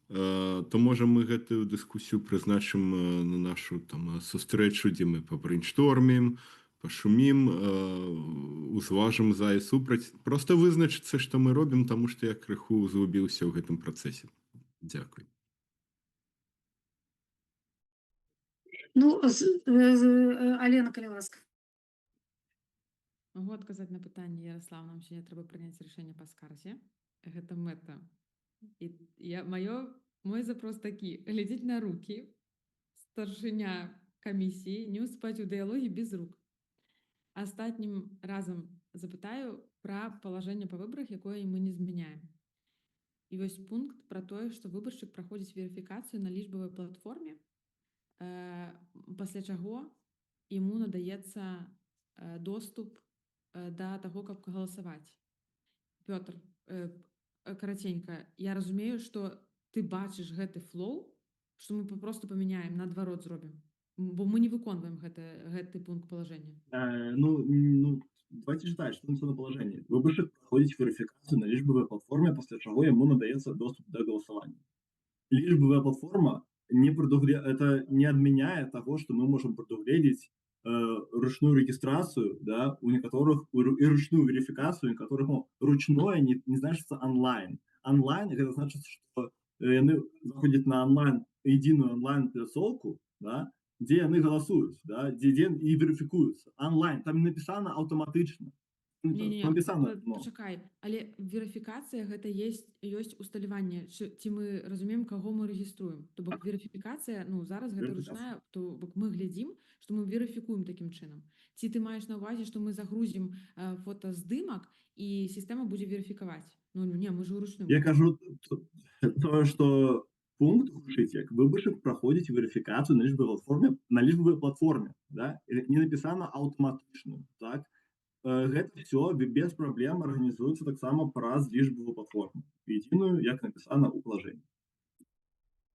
то можа, мы гэтую дыскусію прызначым на нашу там сустрэчу, дзе мы пабрейнштормім, пашумім, узважым за і супраць. Просто вызначыцца, што мы робім, таму што я крыху згубіўся ў гэтым працэсе. Дзякуй. Ну, Алена, калі ласка. Могу адказаць на пытанне, Ярослав, нам сёння трэба прыняць рашэнне па скарзе. Гэта мэта. І я, мой запрос такі: глядзець на рукі, старшыня камісіі, не ўступаць у дыялогі без рук. Астатнім разам запытаю пра палажэнне па выбарах, якое мы не змяняем. І вось пункт пра тое, што выбаршчык праходзіць верыфікацыю на лічбавай платформе, пасля чаго яму надаецца доступ да таго, каб галасаваць. Пётр, караценька, я разумею, што ты бачыш гэты флоу, што мы папросту памяняем, наадварот зробім. Бо мы не выконваем гэты пункт палажэння. Ну, давайте читать, что написано в положении. Выборщик проходит верификацию на лічбавай платформе, после чего ему надается доступ до голосования. Лічбавая платформа это не отменяет того, что мы можем предуглядеть ручную регистрацию, да, у некоторых, и ручную верификацию, у некоторых, ну, ручное не значит онлайн. Онлайн, это значит, что они заходят на онлайн, единую онлайн-пляцоўку, да, где они голосуют, да, где и верификуются. Онлайн, там не написано автоматично. Не, не, Написано, ну. Пачакай, але верыфікацыя — гэта ёсць усталяванне, ці мы разумеем, каго мы рэгіструем. То бок верыфікацыя, ну, зараз гэта Верыфікацыя. ручная, то бок мы глядзім, што мы верыфікуем такім чынам. Ці ты маеш на ўвазе, што мы загрузім фотаздымак і сістэма будзе верыфікаваць? Ну не, мы же ўручную. Я кажу тое, што пункт гучыць як выбаршчык праходзіць верыфікацыю на лічбавай платформе, на лічбавай платформе, да? І не напісана аўтаматычную, так? Гэта все без праблем арганізуецца таксама праз лічбавую платформу, единую, як напісана ў палажэнні.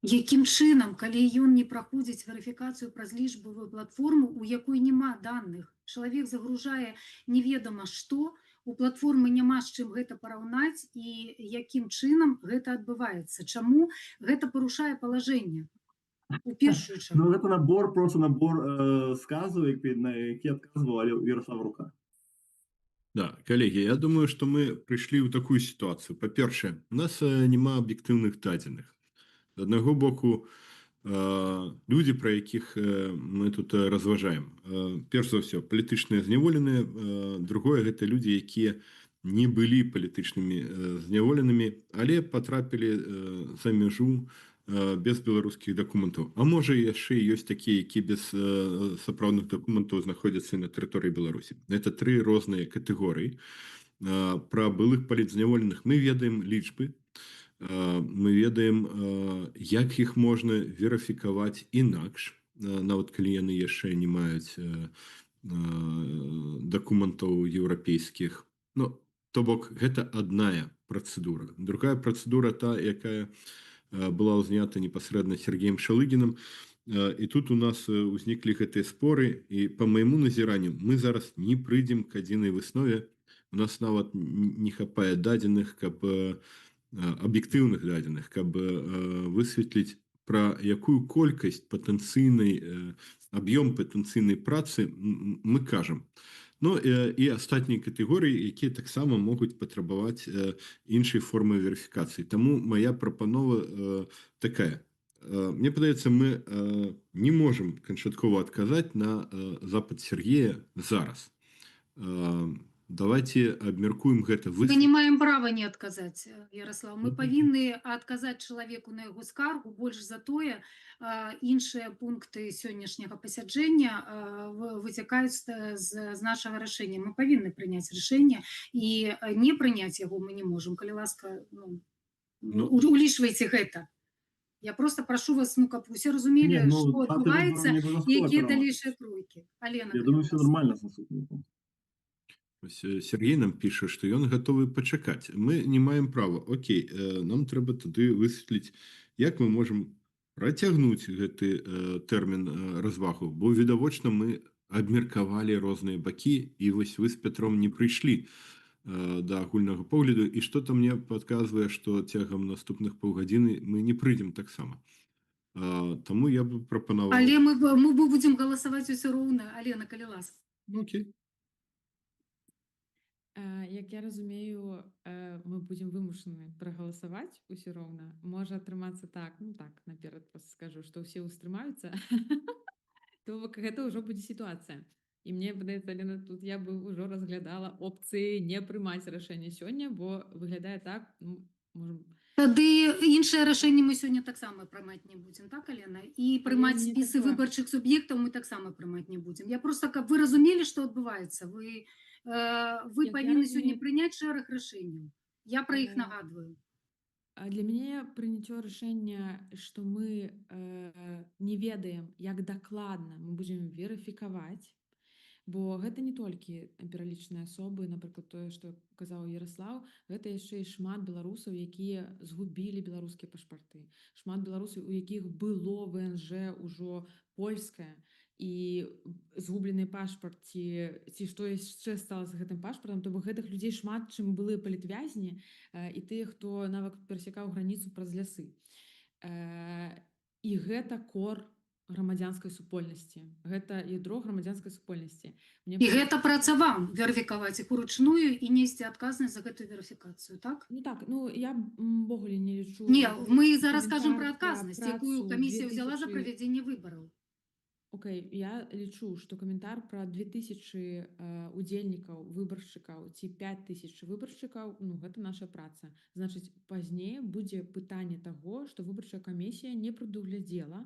Якім чынам, калі ён не праходзіць верыфікацыю праз лічбавую платформу, у якой няма данных? Чалавек загружае неведама што, у платформы няма з чым гэта параўнаць, і якім чынам гэта адбываецца? Чаму гэта парушае палажэнне? У першую чаргу. Ну, гэта набор, просто набор сказаў, на які адказваў але Ярослав Рука. Да, коллеги, я думаю, что мы пришли ў такую ситуацию. Па-першае, у нас няма аб'ектыўных дадзеных. З аднаго боку, людзі, пра якіх мы тут разважаем. Перш за ўсё, палітычныя зняволеныя, другое, гэта людзі, якія не былі палітычнымі зняволенымі, але патрапілі за мяжу без беларускіх дакументаў. А можа, яшчэ ёсць такія, які без сапраўдных дакументаў знаходзяцца на тэрыторыі Беларусі. Это тры розныя катэгорыі. Пра былых палітзняволеных мы ведаем лічбы, мы ведаем, як іх можна верыфікаваць інакш, нават калі яны яшчэ не маюць дакументаў еўрапейскіх. Ну, то бок гэта адная працэдура. Другая працэдура та, якая была ўзнята непасрэдна Сергеем Шалыгіным. І тут у нас узніклі гэтыя споры, і па майму назіранню мы зараз не прыйдзем к адзінай выснове. У нас нават не хапае дадзеных, каб аб'ектыўных дадзеных, каб высветліць, пра якую колькасць патэнцыйнай, аб'ём патэнцыйнай працы мы кажам. Ну і астатнія катэгорыі, якія таксама могуць патрабаваць іншай формы верыфікацыі. Таму моя прапанова такая. Мне падаецца, мы не можам канчаткова адказаць на запыт Сергея зараз. Давайте абмяркуем гэта. Мы не маем права не адказаць, Ярослав. Мы павінны адказаць чалавеку на яго скаргу. Больш за тое, іншыя пункты сённяшняга пасяджэння выцякаюць з нашага рашэння. Мы павінны прыняць рашэнне, і не прыняць яго мы не можам. Калі ласка, ну, Ну, улічвайце гэта. Я просто прошу вас, ну, каб усе разумелі, Не, ну, што даты выбараў адбываецца не і абавязкова якія пераносіць. далейшыя крокі. Алена, Я думаю, калі все ласка. нормально з наступным пунктам. Вось, Сергей нам піша, што ён гатовы пачакаць. Мы не маем права. Окей, нам трэба тады высветліць, як мы можам працягнуць гэты тэрмін развагу, бо відавочна, мы абмеркавалі розныя бакі, і вось вы з Пятром не прыйшлі да агульнага погляду, і что-то мне падказвае, што цягам наступных паўгадзіны мы не прыйдзем таксама. Таму я бы прапанаваў. Але мы будзем галасаваць усё роўна, Алена, калі ласка. Ну, окей. Як я разумею, мы будзем вымушаны прагаласаваць усё роўна. Можа атрымацца так, ну так, наперад просто скажу, што ўсе ўстрымаюцца. То бок гэта ўжо будзе сітуацыя. І мне падаецца, Алена, тут я бы ўжо разглядала опцыі не прымаць рашэнне сёння, бо выглядае так, ну, можам. Тады іншае рашэнне мы сёння таксама прымаць не будзем, так, Алена? І прымаць не спісы такое. выбарчых суб'ектаў мы таксама прымаць не будзем. Я просто, каб вы разумелі, што адбываецца. Вы Як я павінны сёння разумею- прыняць шэраг рашэнняў. Я пра іх нагадваю. А для мяне прыняццё рашэння, што мы не ведаем, як дакладна мы будзем верыфікаваць, бо гэта не толькі пералічаныя асобы, напрыклад, тое, што казаў Ярослаў, гэта яшчэ і шмат беларусаў, якія згубілі беларускія пашпарты, шмат беларусаў, у якіх было ВНЖ ўжо польскае і згублены пашпарт ці што яшчэ стала з гэтым пашпартам, то бок гэтых людзей шмат, чым былыя палітвязні і тыя, хто нават перасякаў граніцу праз лясы. І гэта кор грамадзянскай супольнасці, гэта ядро грамадзянскай супольнасці. Мне І гэта праца вам верыфікаваць іх уручную і несці адказнасць за гэтую верыфікацыю, так? Ну так, ну я увогуле не лічу Не, мы зараз кажам пра каментар пра адказнасць, якую працу камісія ўзяла за 2000 правядзенне выбараў. Окей, я лічу, што каментар пра 2000 удзельнікаў, выбаршчыкаў ці 5000 выбаршчыкаў, ну, гэта наша праца. Значыць, пазней будзе пытанне таго, што выбарчая камісія не прадуглядзела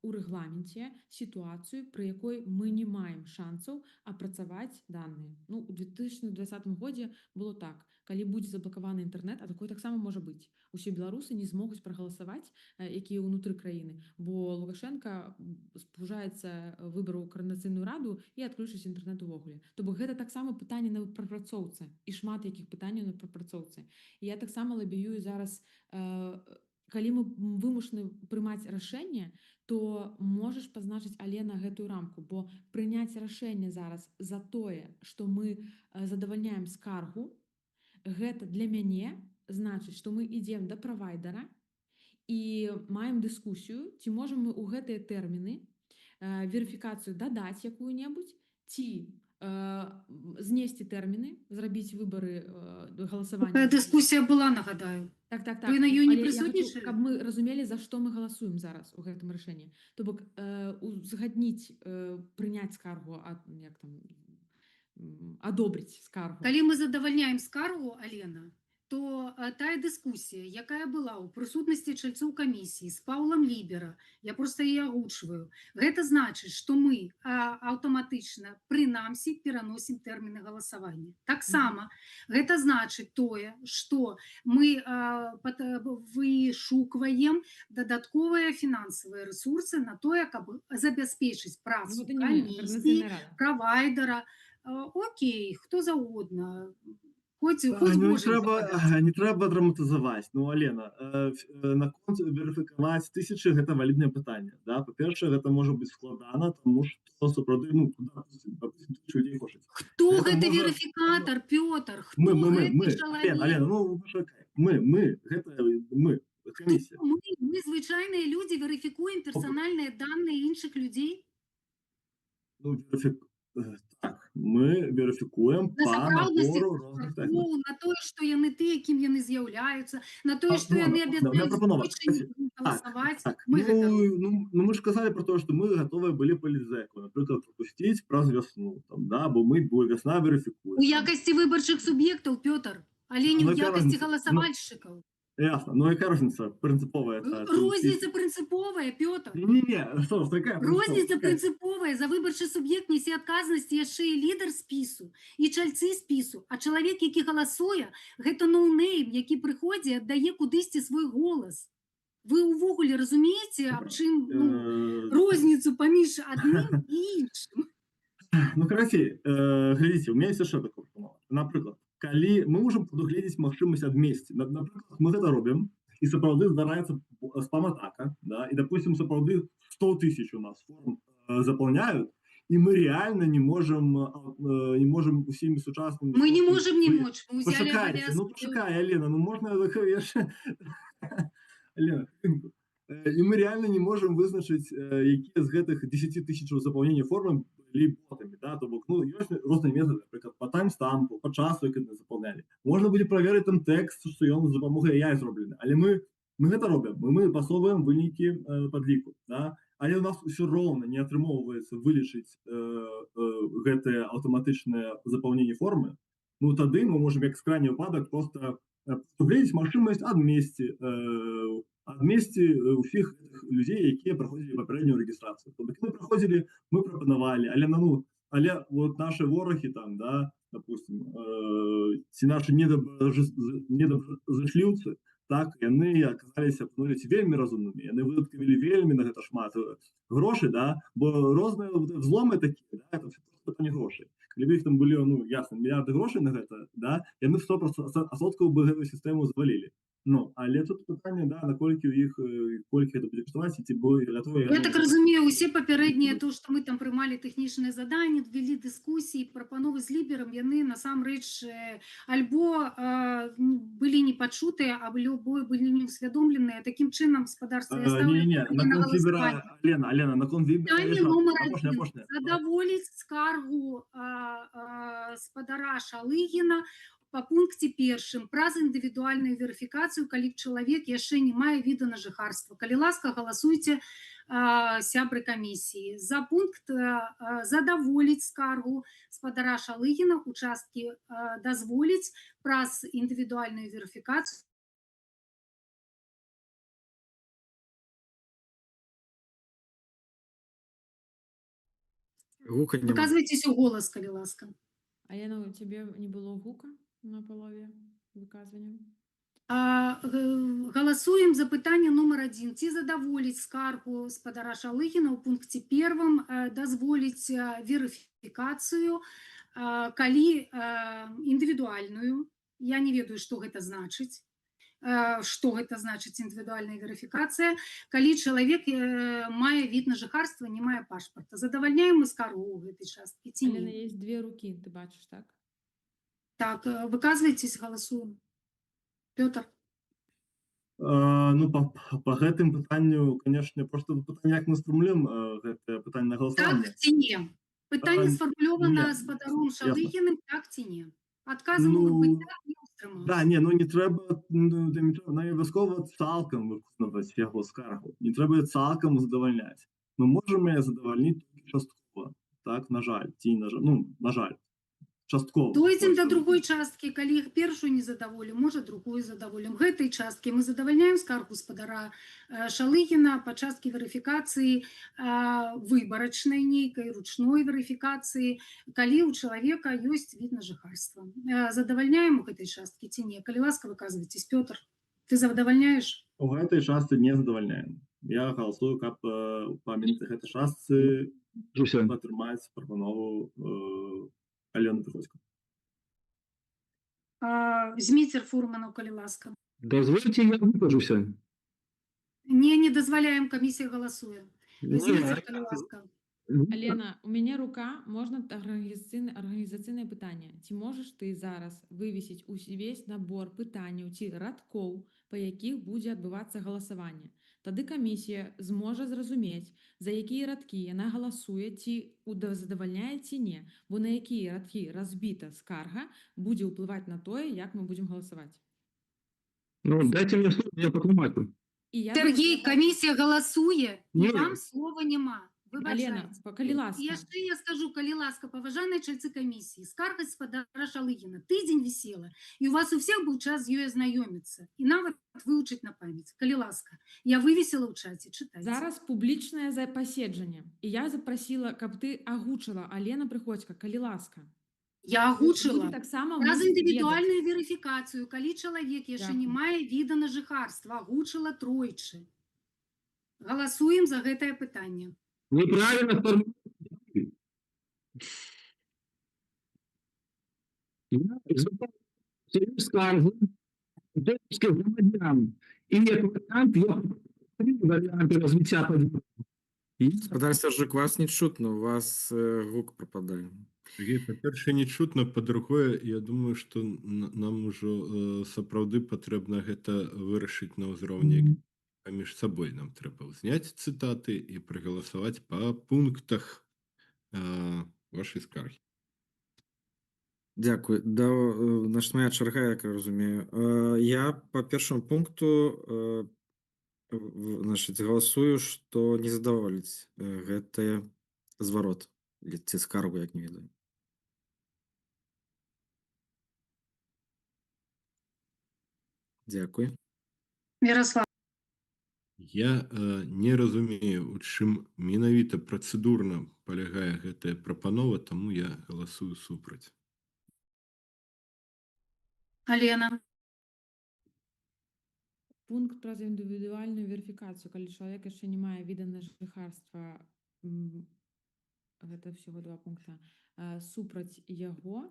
у рэгламенце сітуацыю, пры якой мы не маем шансаў апрацаваць даныя. Ну, у 2020 годзе было так: калі будзе заблакаваны інтэрнэт, а такое таксама можа быць, усе беларусы не змогуць прагаласаваць, якія ўнутры краіны, бо Лукашенко спужаецца выбару Каардынацыйную раду і адключыць інтэрнэт увогуле. То бок гэта таксама пытанне на прапрацоўцы і шмат якіх пытанняў на прапрацоўцы. І я таксама лабіюю зараз, калі мы вымушаны прымаць рашэнне, то можаш пазначыць, Алена, гэтую рамку, бо прыняць рашэнне зараз за тое, што мы задавальняем скаргу, гэта для мяне значыць, што мы ідзем да правайдара і маем дыскусію, ці можам мы ў гэтыя тэрміны верыфікацыю дадаць якую-небудзь ці знесці тэрміны, зрабіць выбары, галасавання. Такая дыскусія была, нагадаю. Так. Вы на ёй не Але я хачу, прысутнічалі? каб мы разумелі, за што мы галасуем зараз у гэтым рашэнні. То бок узгадніць, прыняць скаргу, а, як там, адобрыць скаргу. Калі мы задавальняем скаргу, Алена, то тая дыскусія, якая была ў прысутнасці чальцоў камісіі з Паўлам Лібера, я просто яе агучваю, гэта значыць, што мы аўтаматычна прынамсі пераносім тэрміны галасавання. Таксама гэта значыць тое, што мы вышукваем дадатковыя фінансавыя рэсурсы на тое, каб забяспечыць Ну, працу гэта не мы, камісіі, Каардынацыйная рада. правайдара, окей, хто заўгодна, хоць Ну, не Божа трэба, западаць. не трэба драматызаваць. Ну, Алена, наконт верыфікаваць тысячы, гэта валіднае пытанне. Да? Па-першае, гэта можа быць складана, таму што сапраўды, ну, допустим, тысячу людзей хочуць. Хто Гэта гэты можа- верыфікатар, Пётр? Хто Мы, гэты мы, чалавек? Алена, Алена, ну, пачакай. Мы, гэта мы, камісія. Мы, звычайныя людзі, верыфікуем персанальныя даныя іншых людзей? Ну, так, мы верыфікуем На па сапраўднасць набору розных тэхнік. паспартоў, на тое, што яны тыя, кім яны з'яўляюцца, на тое, А, што ну, яны ладно, у меня абяцаюць прапанова. больше не галасаваць. Так, Мы гэта ну, мы ж казалі про тое, што мы гатовыя былі палітзэку, напрыклад, прапусціць праз вясну, там, да, бо вясна верыфікуе. У якасці выбарчых суб'ектаў, Пётр, але не Ну, ў яка якасці розніца? Ну, галасавальшчыкаў. Ясно, ну яка розніца прынцыповая? Розніца прынцыповая, Пётр. Не-не, што ж, такая Розніца прынцыповая? прынцыповая. За выбарчы суб'ект несе адказнасць яшчэ і лідар спісу, і чальцы спісу. А чалавек, які галасуе, гэта ноунейм, які прыходзіць і аддае кудысьці свой голас. Вы ўвогуле разумееце, аб чым, ну, розніцу паміж адным і іншым? Ну, карацей, глядзіце, у меня есть яшчэ такая прапанова. Напрыклад, калі мы можам прадугледзець магчымасць адмесці, напрыклад, мы гэта робім, і сапраўды здараецца спам-атака, да, і, допустим, сапраўды 100 тысяч у нас форм запаўняюць, і мы реально не можем усімі сучаснымі Мы не спосабамі можем не мочь, мы ўзялі Пачакайце, ну абавязкі. пачакай, Алена, ну можна яшчэ. Алена, хвілінку. І мы реально не можем вызначыць, якія з гэтых 10 тысячаў запаўнення формы былі ботамі, да, то бок, ну, ёсць розныя метады, напрыклад, по таймстампу, по часу, як яны запаўнялі. Можна будзе праверыць там тэкст, што ён з дапамогай AI зроблены, але мы гэта робім, мы пасоўваем вынікі падліку, да, але у нас усё роўна не атрымоўваецца вылічыць гэтае аўтаматычнае запаўненне формы, ну, тады мы можем як крайні выпадак просто прадугледзець магчымасць адмесці ўсіх гэтых людзей, якія праходзілі папярэднюю рэгістрацыю. То бок яны праходзілі, мы прапанавалі, але ну, але вот наши ворагі там, да, допустим, ці наши недоброзычліўцы, так, яны аказаліся, апынуліся вельмі разумнымі, яны выдаткавалі вельмі на гэта шмат грошай, да, бо розныя взломы такія, да, это всё просто пытанне грошай. Калі б іх там былі, ну, ясна, мільярды грошай на гэта, да, яны 100% бы гэтую сістэму завалілі. Ну, але тут пытанне, да, наколькі ў іх, колькі гэта будзе каштаваць, і ці будзе гатовы Я яны. так разумею, усе папярэднія, то, што мы там прымалі тэхнічныя заданні, вялі дыскусіі, прапановы з Ліберам, яны насамрэч альбо былі не пачутыя, альбо былі не ўсвядомленыя. Такім чынам, спадарства, я ставлю Не-не, пытанне на наконт Лібера, галасаванне. Алена, Алена, наконт Лібера Пытанне яшчэ нумар апошняе, адзін. апошняе. Задаволіць скаргу спадара Шалыгіна па пункце першым праз індывідуальную верыфікацыю, калі чалавек яшчэ не мае віда на жыхарства. Калі ласка, галасуйце, сябры камісіі. За пункт задаволіць скаргу спадара Шалыгіна участкі дазволіць праз індывідуальную верыфікацыю. Гука няма. Выказвайцеся ў голас, калі ласка. Алена, у цябе не было гука на палове выказвання? Галасуем за пытанне нумар 1. Ці задаволіць скаргу спадара Шалыгіна ў пункце первым, дазволіць верыфікацыю, калі індывідуальную, я не ведаю, што гэта значыць, што гэта значыць індывідуальная верыфікацыя, калі чалавек мае від на жыхарства, не мае пашпарта. Задавальняем мы скаргу ў гэтай частцы ці Алена, не? есть две руки, ты бачыш, так? Так, выказвайцесь, галасуем. Пётр. Ну, па гэтым пытанню, конечно, просто пытанне, як мы сфармулюем гэтае пытанне на галасаванне. Так ці не? Пытанне сфармулёвана не, спадаром ясна. Шалыгіным, так ці не? Адказы могуць быць Ну, так, не ўстрымаўся. Да, не, ну не трэба, ну, не трэба, не абавязкова цалкам выконваць яго скаргу. Не трэба яе цалкам задавальняць. Мы можам яе задавальніць толькі часткова. Так, на жаль, ці на жаль, ну, на жаль, часткова. Дойдзем до Вось. другой часткі, калі іх першую не задаволім, можа, другую задаволім. Гэтай часткі мы задавальняем скаргу спадара Шалыгіна па часткі верыфікацыі, выбарачнай нейкай, ручной верыфікацыі, калі ў чалавека ёсць від на жыхарства. Задавальняем у гэтай часткі ці не? Калі ласка, выказвайцесь. Пётр, ты задавальняеш? У гэтай частцы не задавальняем. Я галасую, каб па менавіта гэтай частцы Жуся. атрымаць прапанову Алены Прыходзька. Зміцер Фурманаў, калі ласка. Дазвольце, я выкажуся. Не, не дазваляем, камісія галасуе. Не, Зміцер, калі ласка. Алена, у мяне рука, можна арганізацыйнае пытанне. Ці можаш ты зараз вывесіць увесь набор пытанняў ці радкоў, па якіх будзе адбывацца галасаванне? Тады камісія зможа зразумець, за якія радкі яна галасуе, ці задавальняе, ці не. Бо на якія радкі разбіта скарга, будзе ўплываць на тое, як мы будзем галасаваць. Ну, дайце мне слова, я патлумачу. І я Сергей, думаю, камісія галасуе, і Не. вам слова няма. Алена, Выбачайце. калі ласка. Яшчэ я скажу, калі ласка, паважаныя чальцы камісіі, скарга спадара Шалыгіна тыдзень вісела, і у вас у всех быў час з ёй азнаёміцца і нават вывучыць на памяць. Калі ласка, я вывесила ў чаце, чытайце. Зараз публічнае паседжанне, і я запрасіла, каб ты агучыла, Алена Прыходзька, калі ласка. Я агучыла. Люди таксама Праз мусяць індывідуальную ведаць. верыфікацыю, калі чалавек яшчэ не Дзякую. мае віда на жыхарства, агучыла тройчы. Галасуем за гэтае пытанне. Неправильно сформулировали. Я звертаюся скаргу беларускіх грамадзян. І як варыянт, я три варыянты развіцця падзей. І Спадар Сержук, вас не чутно, у вас гук прападае. Сергей, па-першае, не чутно, па-другое, я думаю, што нам ужо сапраўды патрэбна гэта вырашыць на ўзроўні паміж сабой. Нам трэба ўзняць цытаты і прагаласаваць па пунктах вашай скаргі. Дзякуй. Да, значит, моя чарга, як я разумею. Я па першаму пункту галасую, што не задаволіць гэты зварот ці скаргу, як не ведаю. Дзякуй. Мирослав. Я не разумею, у чым менавіта працэдурна палягае гэтая прапанова, таму я галасую супраць. Алена. Пункт пра індывідуальную верыфікацыю, калі чалавек яшчэ не мае віда на жыхарства, гэта всего два пункта, супраць яго,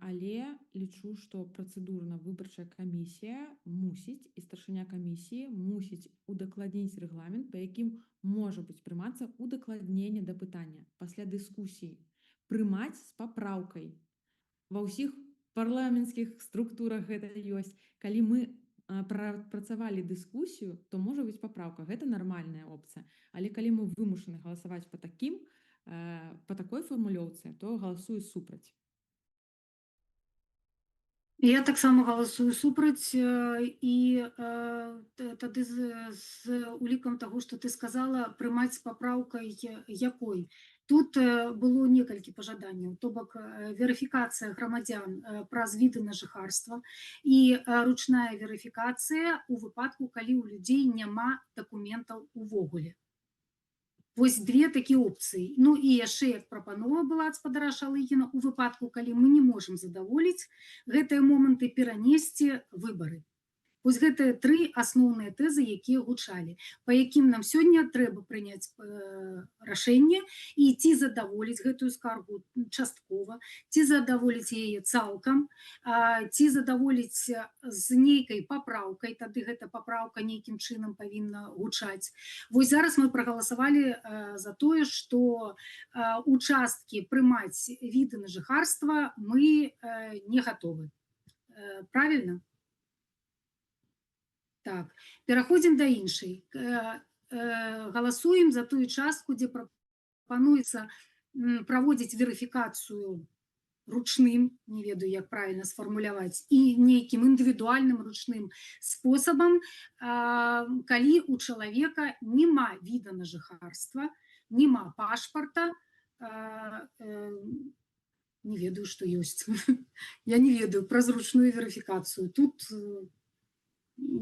але лічу, што працэдурна выбарчая камісія мусіць і старшыня камісіі мусіць удакладніць рэгламент, па якім можа быць прымацца удакладненне да пытання пасля дыскусіі, прымаць з папраўкай. Ва ўсіх парламенцкіх структурах гэта ёсць. Калі мы працавалі дыскусію, то можа быць папраўка. Гэта нармальная опцыя. Але калі мы вымушаны галасаваць па такой фармулёўцы, то галасую супраць. Я таксама галасую супраць, і тады з улікам таго, што ты сказала, прымаць з папраўкай якой. Тут было некалькі пажаданняў, то бок верыфікацыя грамадзян праз віды на жыхарства і ручная верыфікацыя ў выпадку, калі ў людзей няма дакументаў увогуле. Вось две такія опцыі. Ну і яшчэ як прапанова была ад спадара Шалыгіна: у выпадку, калі мы не можам задаволіць гэтыя моманты, перанесці выбары. Вось гэтыя тры асноўныя тэзы, якія гучалі, па якім нам сёння трэба прыняць рашэнне і ці задаволіць гэтую скаргу часткова, ці задаволіць яе цалкам, ці задаволіць з нейкай папраўкай, тады гэта папраўка нейкім чынам павінна гучаць. Вось зараз мы прагаласавалі за тое, што участкі прымаць віды на жыхарства мы не гатовы. Правильно? Так, пераходзім да іншай. Галасуем за тую частку, дзе прапануецца праводзіць верыфікацыю ручным, не ведаю, як правильно сфармуляваць, і нейкім індывідуальным ручным спосабам, калі у чалавека няма віда на жыхарства, няма пашпарта, не ведаю, што ёсць. Я не ведаю праз ручную верыфікацыю. Тут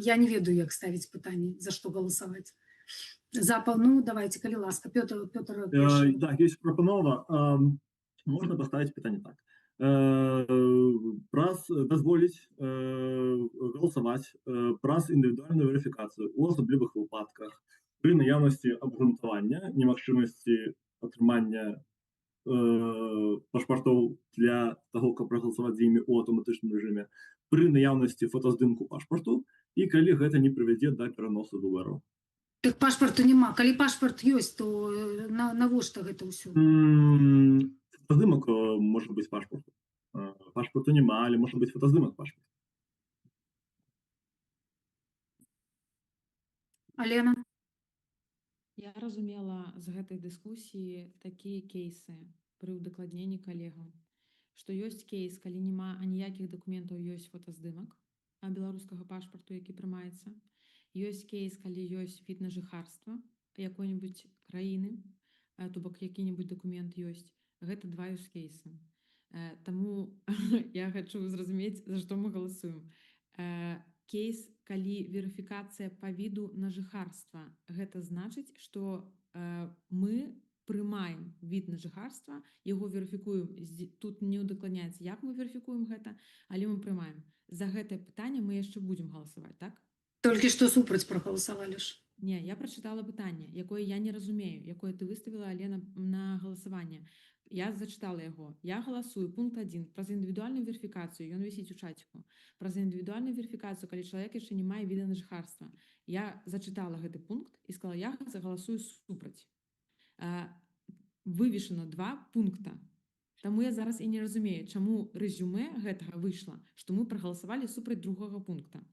я не ведаю, як ставіць пытанне, за што галасаваць. За, ну, давайте, калі ласка, Пётр. Так, ёсць прапанова. Можна паставіць пытанне так. Праз дазволіць галасаваць праз індывідуальную верыфікацыю у асаблівых выпадках пры наяўнасці абгрунтавання немагчымасці атрымання пашпартоў для таго, каб прагаласаваць з імі ў аўтаматычным рэжыме, пры наяўнасці фотаздымку пашпарту і калі гэта не прывядзе да пераносу выбараў. Так пашпарту няма. Калі пашпарт ёсць, то навошта гэта ўсё? Фотаздымак можа быць пашпарту. Пашпарту няма, але можа быць фотаздымак пашпарту. Алена? Я разумела з гэтай дыскусіі такія кейсы пры ўдакладненні калегаў, што ёсць кейс, калі няма аніякіх дакументаў, ёсць фотаздымак беларускага пашпарту, які прымаецца. Ёсць кейс, калі ёсць від на жыхарства якой-нибудь краіны, то бок які-нибудь дакумент ёсць. Гэта два use кейсы. Таму я хачу зразумець, за што мы галасуем. Кейс, калі верыфікацыя па віду на жыхарства, гэта значыць, што мы прымаем від на жыхарства, яго верыфікуем, тут не ўдакладняецца, як мы верыфікуем гэта, але мы прымаем. За гэтае пытанне мы яшчэ будзем галасаваць, так? Толькі што супраць прагаласавалі ж. Не, я прачытала пытанне, якое я не разумею, якое ты выставіла, Алена, на галасаванне. Я зачытала яго. Я галасую пункт 1 праз індывідуальную верыфікацыю, ён вісіць у чаціку. Праз індывідуальную верыфікацыю, калі чалавек яшчэ не мае віда на жыхарства. Я зачытала гэты пункт і сказала: я загаласую супраць. Вывешана два пункта. Таму я зараз і не разумею, чаму рэзюмэ гэтага выйшла, што мы прагаласавалі супраць другога пункта.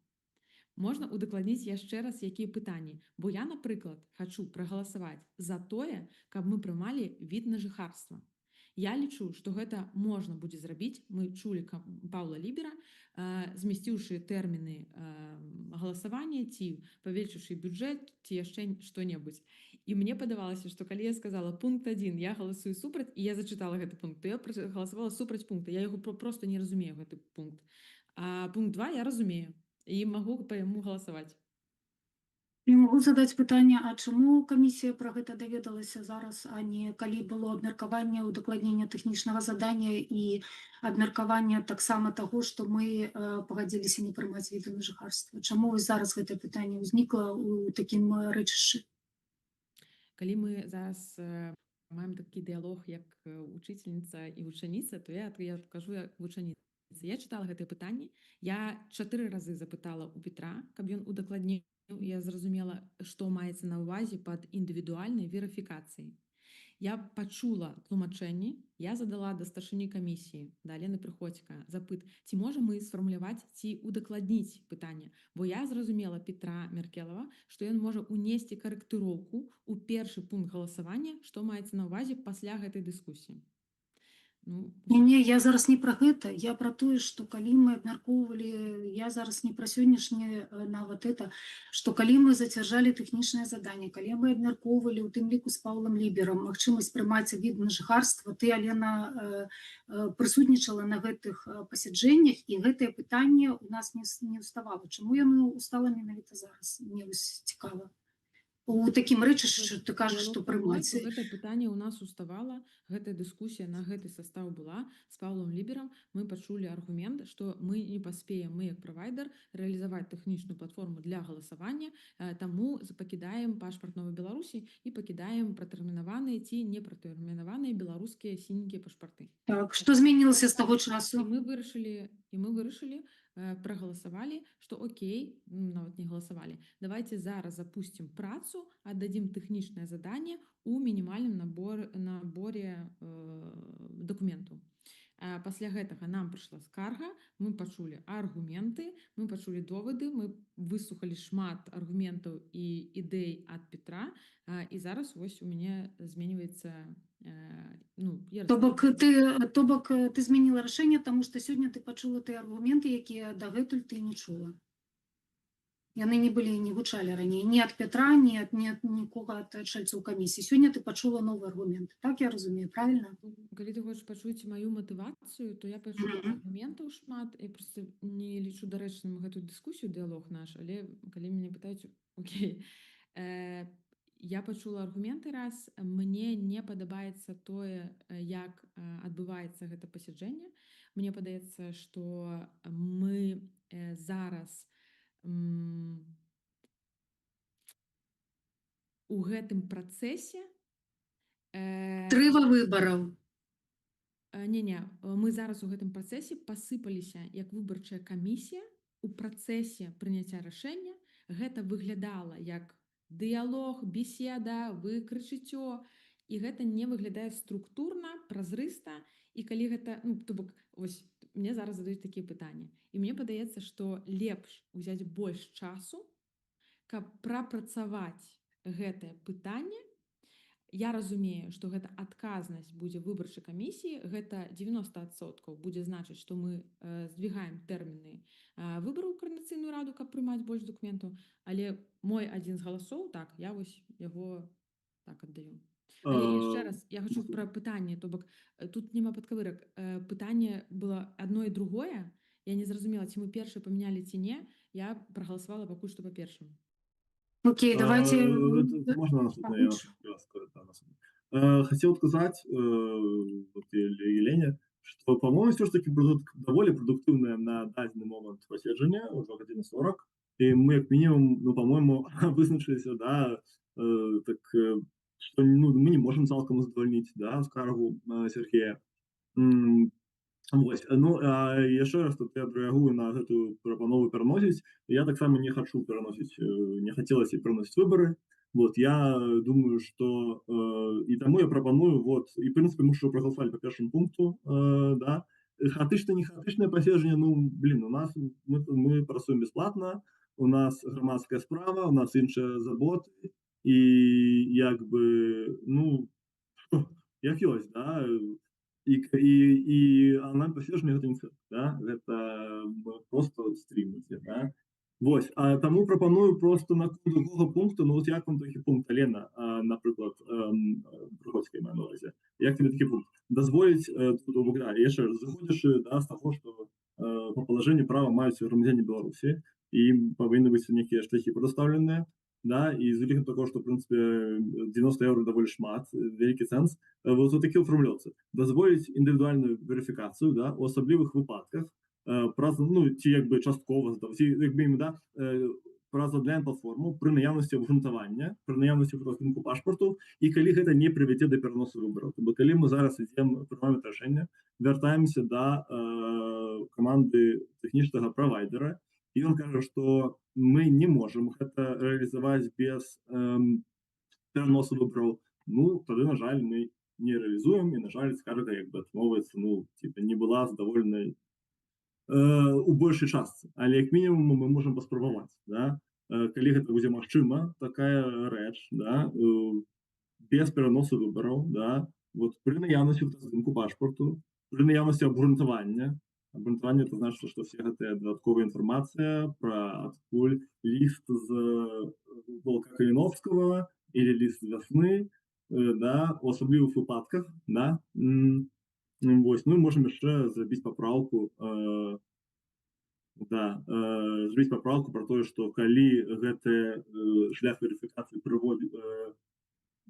Можна удакладніць яшчэ раз, якія пытанні? Бо я, напрыклад, хачу прагаласаваць за тое, каб мы прымалі від на жыхарства. Я лічу, што гэта можна будзе зрабіць. Мы чулі Паўла Лібера, змясціўшы тэрміны галасавання ці павелічыўшы бюджэт, ці яшчэ што-небудзь. І мне падавалася, што калі я сказала пункт 1, я галасую супраць, і я зачытала гэты пункт, то я галасавала супраць пункта. Я яго просто не разумею, гэты пункт. А пункт 2 я разумею і магу па яму галасаваць. Не магу задаць пытанне, а чаму камісія пра гэта даведалася зараз, а не калі было абмеркаванне ўдакладнення тэхнічнага задання і абмеркаванне таксама таго, што мы пагадзіліся не прымаць віды на жыхарства? Чаму вось зараз гэтае пытанне ўзнікла ў такім рэчышчы? Калі мы зараз маем такі дыялог, як вучыцельніца і вучаніца, то я кажу як вучаніца. Я чытала гэтае пытанне, я 4 разы запытала у Петра, каб ён удакладніў, я зразумела, што маецца на ўвазе пад індывідуальнай верыфікацыяй. Я пачула тлумачэнні, я задала да старшыні камісіі, да Алены Прыходзька, запыт, ці можам мы сфармуляваць ці удакладніць пытанне. Бо я зразумела Петра Меркелава, што ён можа унесці карэктыроўку ў першы пункт галасавання, што маецца на ўвазе пасля гэтай дыскусіі. Ну, Не, я зараз не пра гэта, я пра тое, што калі мы абмяркоўвалі, я зараз не пра сённяшняе нават это, што калі мы зацвярджалі тэхнічнае заданне, калі мы абмяркоўвалі у тым ліку з Паўлам Ліберам магчымасць прымаць від на жыхарства, ты, Алена, прысутнічала на гэтых пасяджэннях, і гэтае пытанне у нас не ўставала. Чаму яно ўстала менавіта зараз? Мне вось цікава. У такім рэчышчы ты кажаш, што прымаць. Гэта пытанне ў нас уставала, гэтая дыскусія на гэты састаў была з Паўлам Ліберам. Мы пачулі аргумент, што мы не паспеем, мы як правайдер, рэалізаваць тэхнічную платформу для галасавання, таму пакідаем пашпарт Новай Беларусі і пакідаем пратэрмінаваныя ці непратэрмінаваныя беларускія сіненькія пашпарты. Так, што змянілася з таго часу? І мы вырашылі, прагаласавалі, што окей, ну, нават не галасавалі, давайте зараз запусцім працу, аддадзім тэхнічнае заданне у мінімальным наборе дакументаў. Пасля гэтага нам прыйшла скарга, мы пачулі аргументы, мы пачулі доводы, мы выслухалі шмат аргументаў і ідэй ад Петра, і зараз вось у мяне зменьваецца, ну, я То бок ты змяніла рашэнне, таму што сёння ты пачула тыя аргументы, якія дагэтуль ты не чула. Яны не былі, не гучалі раней ні ад Петра, ні ад нікога ад чальцоў камісіі. Сёння ты пачула новы аргумент. Так я разумею, правильно? Калі ты хочаш пачуць маю матывацыю, то я пачула аргументаў шмат. Я просто не лічу дарэчным гэтую дыскусію, дыялог наш, але калі мяне пытаюць, окей. Я пачула аргументы раз, мне не падабаецца тое, як адбываецца гэта пасяджэнне. Мне падаецца, што мы зараз у гэтым працэсе Трыва выбараў. Не-не, мы зараз у гэтым працэсе пасыпаліся як выбарчая камісія у працэсе прыняцця рашэння. Гэта выглядала як дыялог, беседа, вы крычыцё, і гэта не выглядае структурна, празрыста. І калі гэта, ну, то бок, вось мне зараз задаюць такія пытанні. І мне падаецца, што лепш узяць больш часу, каб прапрацаваць гэтае пытанне. Я разумею, што гэта адказнасць будзе выбарчай камісіі, гэта 90% будзе значыць, што мы здвігаем тэрміны выбараў у Каардынацыйную раду, каб прымаць больш дакументаў, але мой адзін з галасоў, так, я вось яго так аддаю. Але яшчэ раз, я хочу пра пытанне, то бок тут няма падкавырак. Пытанне было адно і другое. Я не зразумела, ці мы першае памянялі, ці не. Я прагаласавала пакуль што па першаму. Окей, давайте. Можно наступное? Я Пагуч. хотел сказать, да, наступное. Хотел сказать вот Елене, что, по-моему, все ж таки довольно продуктивное на дадзены момант паседжанне, уже гадзіна 40, і мы як мінімум, ну, по-моему, вызначыліся, да, так, что, ну, мы не можем цалкам задавальніць, да, скаргу Сергея. Вось, ну, а яшчэ раз тут я адрэагую на гэтую прапанову пераносіць. Я таксама не хачу пераносіць, не хацелася пераносіць выбары. Вот, я думаю, что і таму я прапаную, вот, і, в принципе, мы ўжо прагаласавалі по першаму пункту, да, хаатычна, не хаатычнае паседжанне, ну, блин, у нас, мы працуем бесплатно, у нас грамадская справа, у нас іншыя заботы, і як бы, ну, як ёсць, да, і онлайн паседжанне — гэта не цырк, да, гэта просто стрім ідзе, да. Вось, а таму прапаную просто наконт другога пункту, ну вот як вам такі пункт, Алена, напрыклад, Прыходзькая маю на увазе, як табе такі пункт? Дазволіць, тут, бок, да, яшчэ раз, зыходзячы, да, з таго, што па палажэнні права маюць грамадзяне Беларусі, і ім павінны быць нейкія шляхі прадастаўленыя, да, і з улікам таго, што, в принципе, 90 еўра даволі шмат, вялікі сэнс, вот у такій фармулёўцы. Дазволіць індывідуальную верыфікацыю, да, у асаблівых выпадках, праз, ну, ці як бы часткова, ці, як бы, ім, да, праз онлайн-платформу пры наяўнасці абгрунтавання, пры наяўнасці фотаздымку пашпарту, і калі гэта не прывядзе да пераносу выбараў. То бок, калі мы зараз ідзем, прымаем рашэнне, вяртаемся да каманды тэхнічнага правайдера, і ён кажа, што мы не можам гэта рэалізаваць без пераносу выбараў, ну, тады, на жаль, мы не рэалізуем, і, на жаль, скарга як бы атрымоўваецца, ну, типа, не была задаволенай у большай частцы, але як мінімум мы можам паспрабаваць, да? Калі гэта будзе магчыма, такая рэч, да, без пераносу выбараў, да, вот пры наяўнасці фотаздымку пашпарту. Пры наяўнасці абгрунтавання. Абгрунтаванне — это значыць, што все гэтая дадатковая інфармацыя пра адкуль ліст з полка Каліновского или ліст з Вясны, да, у асаблівых выпадках, да, вось, ну, можем яшчэ зрабіць папраўку, да, зрабіць папраўку про тое, што калі гэты шлях верыфікацыі прыводзіць,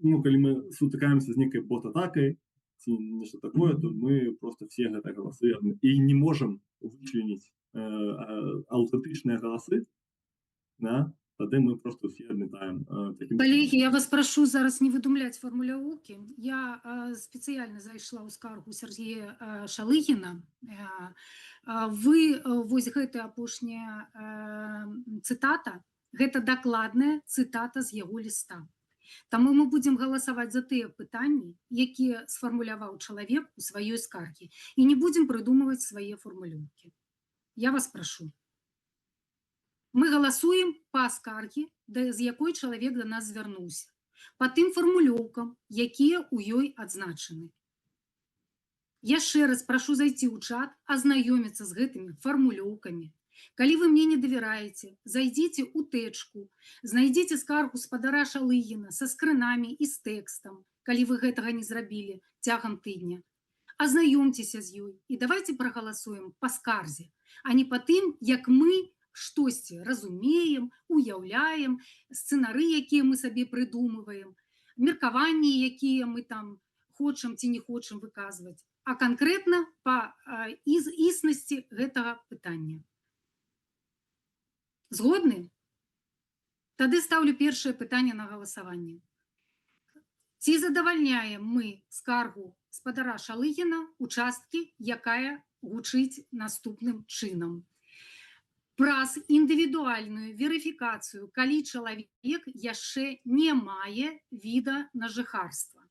ну, калі мы сутыкаемся з нейкай бот-атакай ці нешта такое, то мы просто все гэта галасы і не можем вычленіць аўтэнтычныя галасы, да, тады мы просто все адмятаем таким. Калегі, я вас прашу зараз не выдумляць фармулёўкі. Я спецыяльна зайшла ў скаргу Сергея Шалыгіна. Вы вось гэта апошняя цытата, гэта дакладная цытата з яго ліста. Таму мы будзем галасаваць за тыя пытанні, якія сфармуляваў чалавек у сваёй скаргі, і не будзем прыдумваць свае фармулёўкі. Я вас прашу. Мы галасуем па скаргі, з якой чалавек да нас звярнуўся, па тым фармулёўкам, якія ў ёй адзначаны. Яшчэ раз прашу зайти ў чат, азнаёміцца з гэтымі фармулёўкамі. Калі вы мне не давяраеце, зайдзіце ў тэчку, знайдзіце скаргу спадара Шалыгіна са скрынамі і з тэкстам, калі вы гэтага не зрабілі цягам тыдня. Азнаёмцеся з ёй і давайте прагаласуем па скарзе, а не па тым, як мы штосьці разумеем, уяўляем, сцэнары, якія мы сабе прыдумываем, меркаванні, якія мы там хочам ці не хочам выказваць, а канкрэтна па існасці гэтага пытання. Згодны? Тады стаўлю першае пытанне на галасаванне. Ці задавальняем мы скаргу спадара Шалыгіна у часткі, якая гучыць наступным чынам: праз індывідуальную верыфікацыю, калі чалавек яшчэ не мае віда на жыхарства?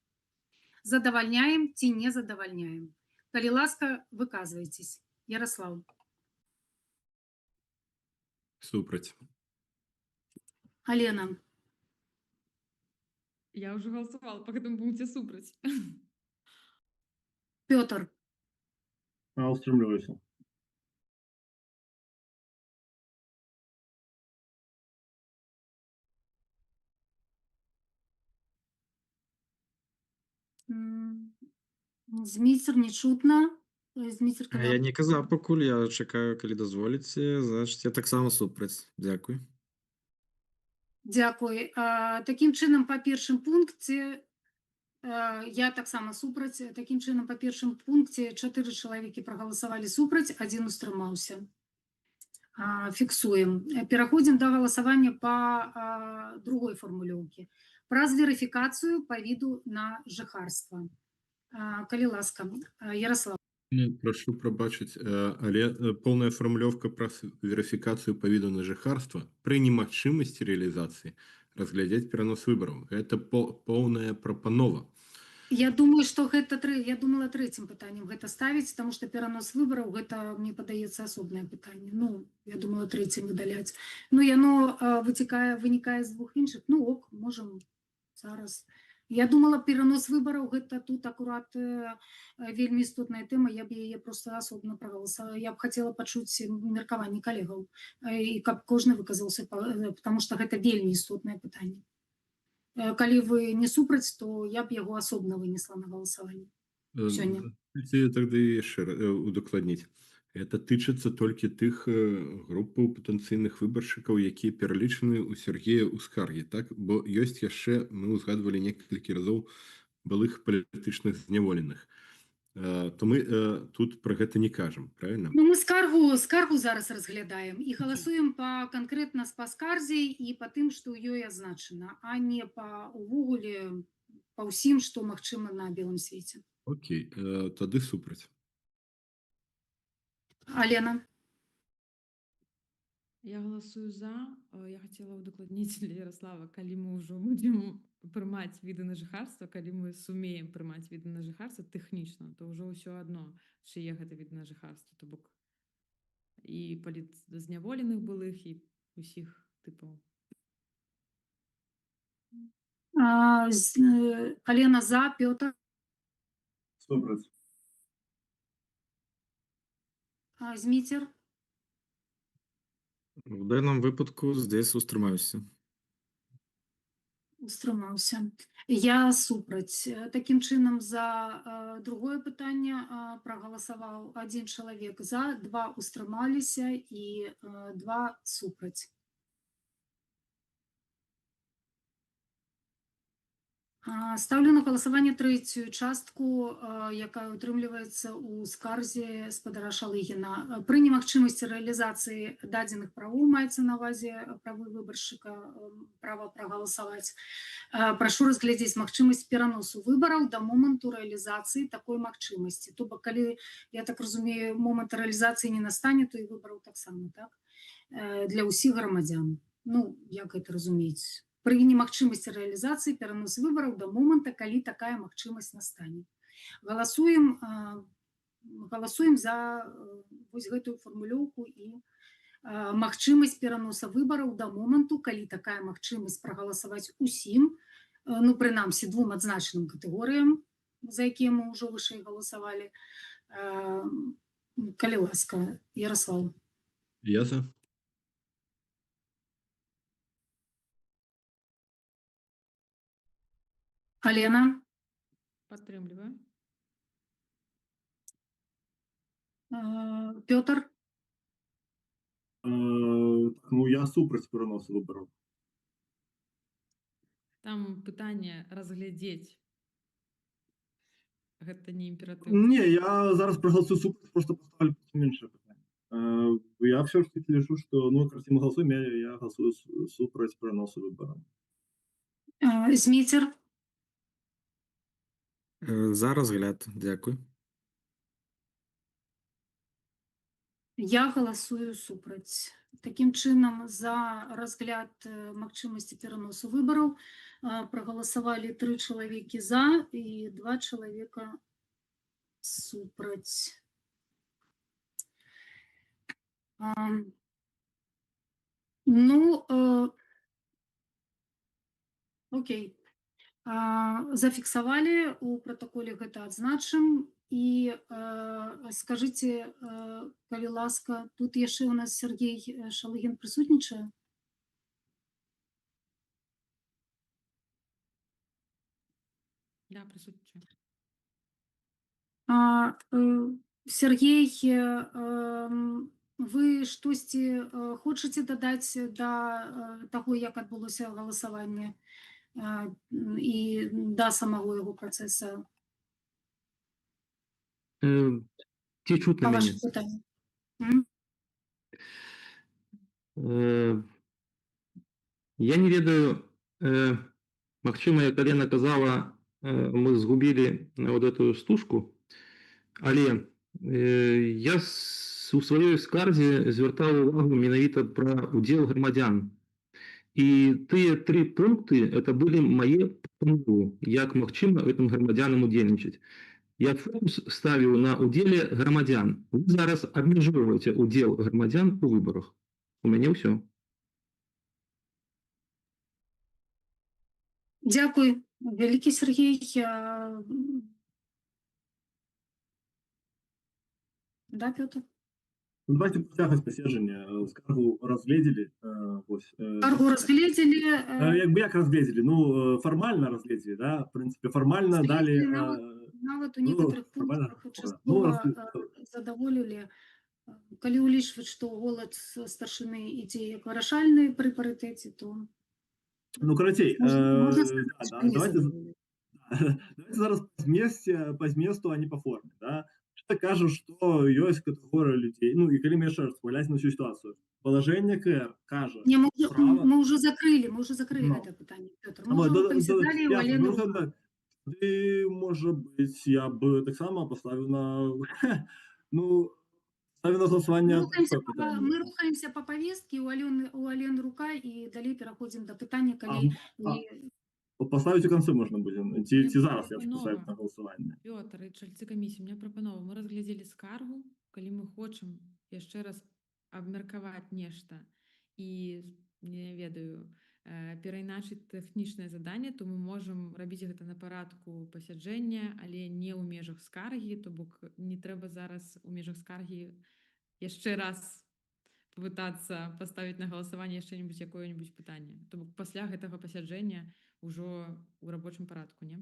Задавальняем ці не задавальняем? Калі ласка, выказвайцесь. Ярослав. Супраць. Алена. Я уже голосовала по гэтаму пункце супраць. Пётр. Устрымліваюся. Зміцер, не чутна. Зміцер, А я не казаў пакуль, я чакаю, калі дазволіце, значыць, я таксама супраць. Дзякуй. Дзякуй. Такім чынам, па першым пункце я таксама супраць. Такім чынам, па першым пункце чатыры чалавекі прагаласавалі супраць, адзін устрымаўся. Фіксуем. Пераходзім да галасавання па другой фармулёўкі. Праз верыфікацыю па віду на жыхарства. Калі ласка, Ярослав. Ну, прашу прабачыць, але поўная фармулёўка: праз верыфікацыю па віду на жыхарства пры немагчымасці рэалізацыі разглядзець перанос выбараў. Гэта поўная прапанова. Я думаю, что гэта я думала трэцім пытаннем гэта ставіць, потому что перанос выбараў — гэта, мне падаецца, асобнае пытанне. Ну, я думала трэцім выдаляць. Ну, яно выцікае, вынікае з двух іншых. Ну, ок, можам зараз. Я думала, перанос выбараў — гэта тут акурат вельмі істотная тэма, я б яе просто асобна прагаласавала. Я б хацела пачуць меркаванне калегаў і каб кожны выказаўся, потому что гэта вельмі істотнае пытанне. Калі вы не супраць, то я б яго асобна вынесла на галасаванне сёння. Дазвольце тады яшчэ удакладніць. Это тычыцца толькі тых групаў патэнцыйных выбаршчыкаў, якія пералічаны ў Сергея ў скаргі, так? Бо ёсць яшчэ, мы ўзгадвалі некалькі разоў былых палітычных зняволеных. То мы тут пра гэта не кажам, правильно? Ну, мы скаргу зараз разглядаем і галасуем па канкрэтна па скарзе і па тым, што ў ёй азначана, а не па увогуле па ўсім, што магчыма на белым свеце. Окей, тады супраць. Алена. Я голосую за. Я хотела удакладніць для Ярослава: калі мы ўжо будзем прымаць віды на жыхарства, калі мы сумеем прымаць віды на жыхарства тэхнічна, то ўжо ўсё адно, чые гэта віды на жыхарства, то бок і палітзняволеных былых, і усіх тыпаў. Алена за, Пётр. Супраць. Зміцер? В даному випадку здесь устрымаюся. Устрымаўся. Я супраць. Такім чынам, за другое пытанне прагаласаваў адзін чалавек за, два устрымаліся і два супраць. Ставлю на галасаванне трэцюю частку, якая ўтрымліваецца ў скарзе спадара Шалыгіна. Пры немагчымасці рэалізацыі дадзеных правоў, маецца на ўвазе правы выбаршчыка, права прагаласаваць, прашу разгледзець магчымасць пераносу выбараў да моманту рэалізацыі такой магчымасці. То бок, калі, я так разумею, момант рэалізацыі не настане, то і выбараў таксама, так? Для ўсіх грамадзян. Ну, як гэта разумець? Пры немагчымасці рэалізацыі перанос выбараў да моманта, калі такая магчымасць настане. Галасуем за вось гэтую фармулёўку і магчымасць пераноса выбараў да моманту, калі такая магчымасць прагаласаваць усім, ну, прынамсі, двум адзначаным катэгорыям, за якія мы ўжо вышэй галасавалі. Калі ласка, Ярослав. Я за. Алена? Падтрымліваю. Пётр? Ну, я супраць пераносу выбараў. Там пытанне разглядзець. Гэта не імператыў. Не, я зараз прагаласую супраць, просто поставлю меншае пытанне. Я все ж таки лічу, што, ну, карацей, мы галасуем, я галасую супраць пераносу выбараў. Зміцер? За разгляд, дзякуй. Я галасую супраць. Такім чынам, за разгляд магчымасці пераносу выбараў прагаласавалі 3 чалавекі за і 2 чалавека супраць. Ну, окей. Зафіксавалі, у пратаколе гэта адзначым. І скажыце, калі ласка, тут яшчэ у нас Сергей Шалыгін прысутнічае? Да, прысутнічае. Сергей, вы штосьці хочаце дадаць да таго, як адбылося галасаванне, і да самого яго працэса? Ці чутно Па мяне? вашым пытанням. Я не ведаю, магчыма, як Алена казала, мы згубілі вот эту стужку, але я у сваёй скарзе звяртаў увагу менавіта пра удзел грамадзян. І тыя тры пункты это былі мае прапановы, як магчыма гэтым грамадзянам удзельнічаць. Я фокус ставіў на удзеле грамадзян. Вы зараз абмяжоўваеце удзел грамадзян у выбарах. У мяне ўсё. Дзякуй, вялікі Сергей. Да, Пётр? Ну, давайте працягваць паседжанне. Скаргу разгледзелі. Вось. Скаргу разгледзелі. Як бы як разгледзелі? Ну, фармальна разгледзелі, да? В прынцыпе, фармальна далі, Нават у ну, некаторых фармальна, пунктах ну, часткова задаволілі. Калі ўлічваць, што голас старшыны ідзе як вырашальны пры парытэце, то Ну, карацей, можна да, сказаць, да, што не давайте задаволілі. давайте зараз па зместу, а не па форме, да? Что кажу, што ёсць катэгорыя людзей. Ну, і калі мы яшчэ раз паглядзім на всю сітуацыю. Палажэнне КР кажа, Не, права мы ўжо закрылі Ну. гэта пытанне, Пётр. А, Мы ўжо да, рухаемся да, далей, у ясна, Алены ну, рука. да. Ты, можа быць, я бы таксама паставіў на ну, ставіў на галасаванне Мы такое пытанне. рухаемся па павестцы, у Алены рука, і далей пераходзім да пытання, калі мы Паставіць у канцы можна будзе. Ці Мне зараз я прапанова. паставіць на галасаванне? Пётр і чальцы камісіі, у меня прапанова. Мы разглядзелі скаргу, калі мы хочам яшчэ раз абмеркаваць нешта і, не ведаю, перайначыць тэхнічнае заданне, то мы можам рабіць гэта на парадку пасяджэння, але не ў межах скаргі, то бок не трэба зараз у межах скаргі Яшчэ раз попытаться поставить на галасаванне яшчэ-нибудь, якое-нибудь пытанне. То бок пасля гэтага пасяджэння, ўжо ў рабочым парадку, не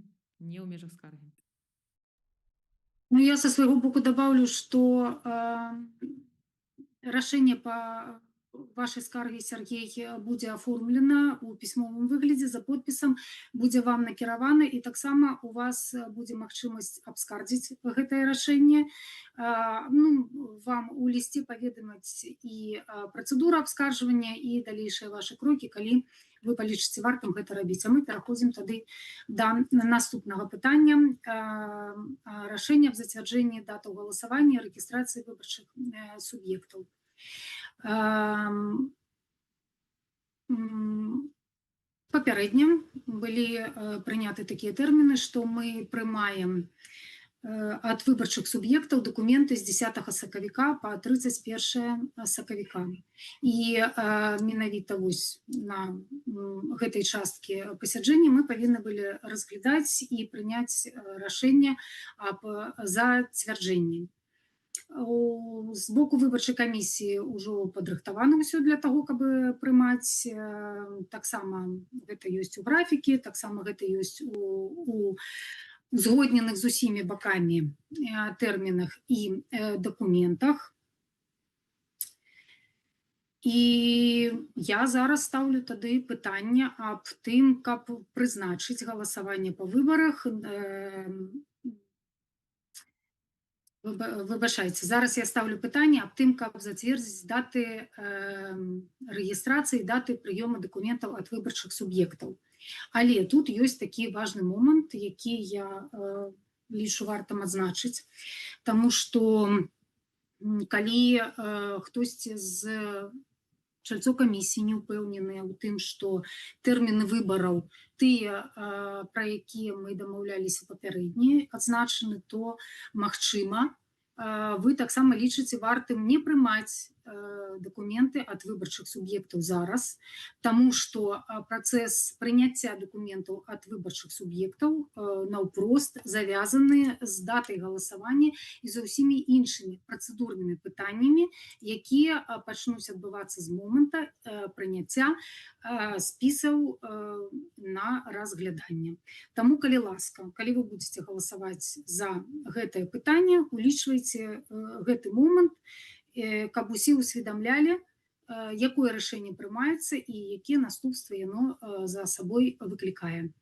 ў межах скаргі. Ну, я со своего боку добавлю, что рашэнне по вашай скаргі, Сергей, будзе аформлена у пісьмовым выглядзе за подпісам, будзе вам накіравана, і таксама у вас будзе магчымасць абскардзіць гэтае рашэнне. Ну, вам у лісце паведамаць і працэдура абскарджвання, і далейшыя вашы крокі, калі вы палічыце вартым гэта рабіць. А мы пераходзім тады да наступнага пытання: рашэнне аб зацвярджэнні датаў галасавання, рэгістрацыі выбарчых суб'ектаў. Папярэдня былі прыняты такія тэрміны, што мы прымаем ад выбарчых суб'ектаў дакументы з 10 сакавіка па 31 сакавіка. І менавіта вось на гэтай часткі пасяджэння мы павінны былі разглядаць і прыняць рашэнне аб зацвярджэнні. З боку выбарчай камісіі ўжо падрыхтавана ўсё для таго, каб прымаць. Таксама гэта ёсць у графікі, таксама гэта ёсць у узгодненых з усімі бакамі тэрмінах і дакументах. І я зараз стаўлю тады пытанне аб тым, каб прызначыць галасаванне па выбарах. Выбачайце, зараз я ставлю пытанне аб тым, каб зацвердзіць даты рэгістрацыі, даты прыёму дакументаў ад выбарчых суб'ектаў. Але тут ёсць такі важны момант, які я лічу вартым адзначыць, таму што калі хтосьці з чальцоў камісіі не ўпэўненыя ў тым, што тэрміны выбараў тыя, пра якія мы дамаўляліся папярэдні, адзначаны, то, магчыма, вы таксама лічыце вартым не прымаць дакументы ад выбарчых суб'ектаў зараз, таму што працэс прыняцця дакументаў ад выбарчых суб'ектаў наўпрост завязаны з датай галасавання і за ўсімі іншымі працэдурнымі пытаннямі, якія пачнуць адбывацца з моманта прыняцця спісаў на разгляданне. Таму, калі ласка, калі вы будзеце галасаваць за гэтае пытанне, улічвайце гэты момант, каб усе ўсведамлялі, якое рашэнне прымаецца і якія наступствы яно за сабой выклікае.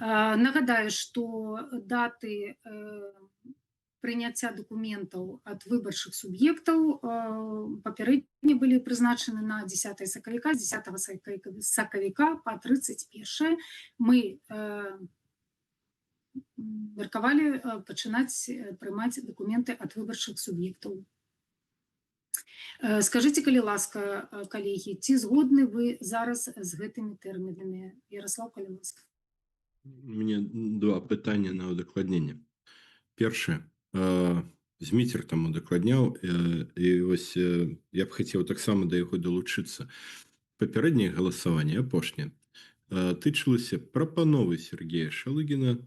Нагадаю, што даты прыняцця дакументаў ад выбарчых суб'ектаў папярэдне былі прызначаны на 10 сакавіка, з 10 сакавіка па 31 мы меркавалі пачынаць прымаць дакументы ад выбарчых суб'ектаў. Скажыце, калі ласка, калегі, ці згодны вы зараз з гэтымі тэрмінамі? Ярослав, калі ласка. У мяне два пытання на удакладненне. Першае, Зміцер там удакладняў, і вось я б хацеў таксама да яго далучыцца. Папярэдняе галасаванне, апошняе, тычылася прапановы Сергея Шалыгіна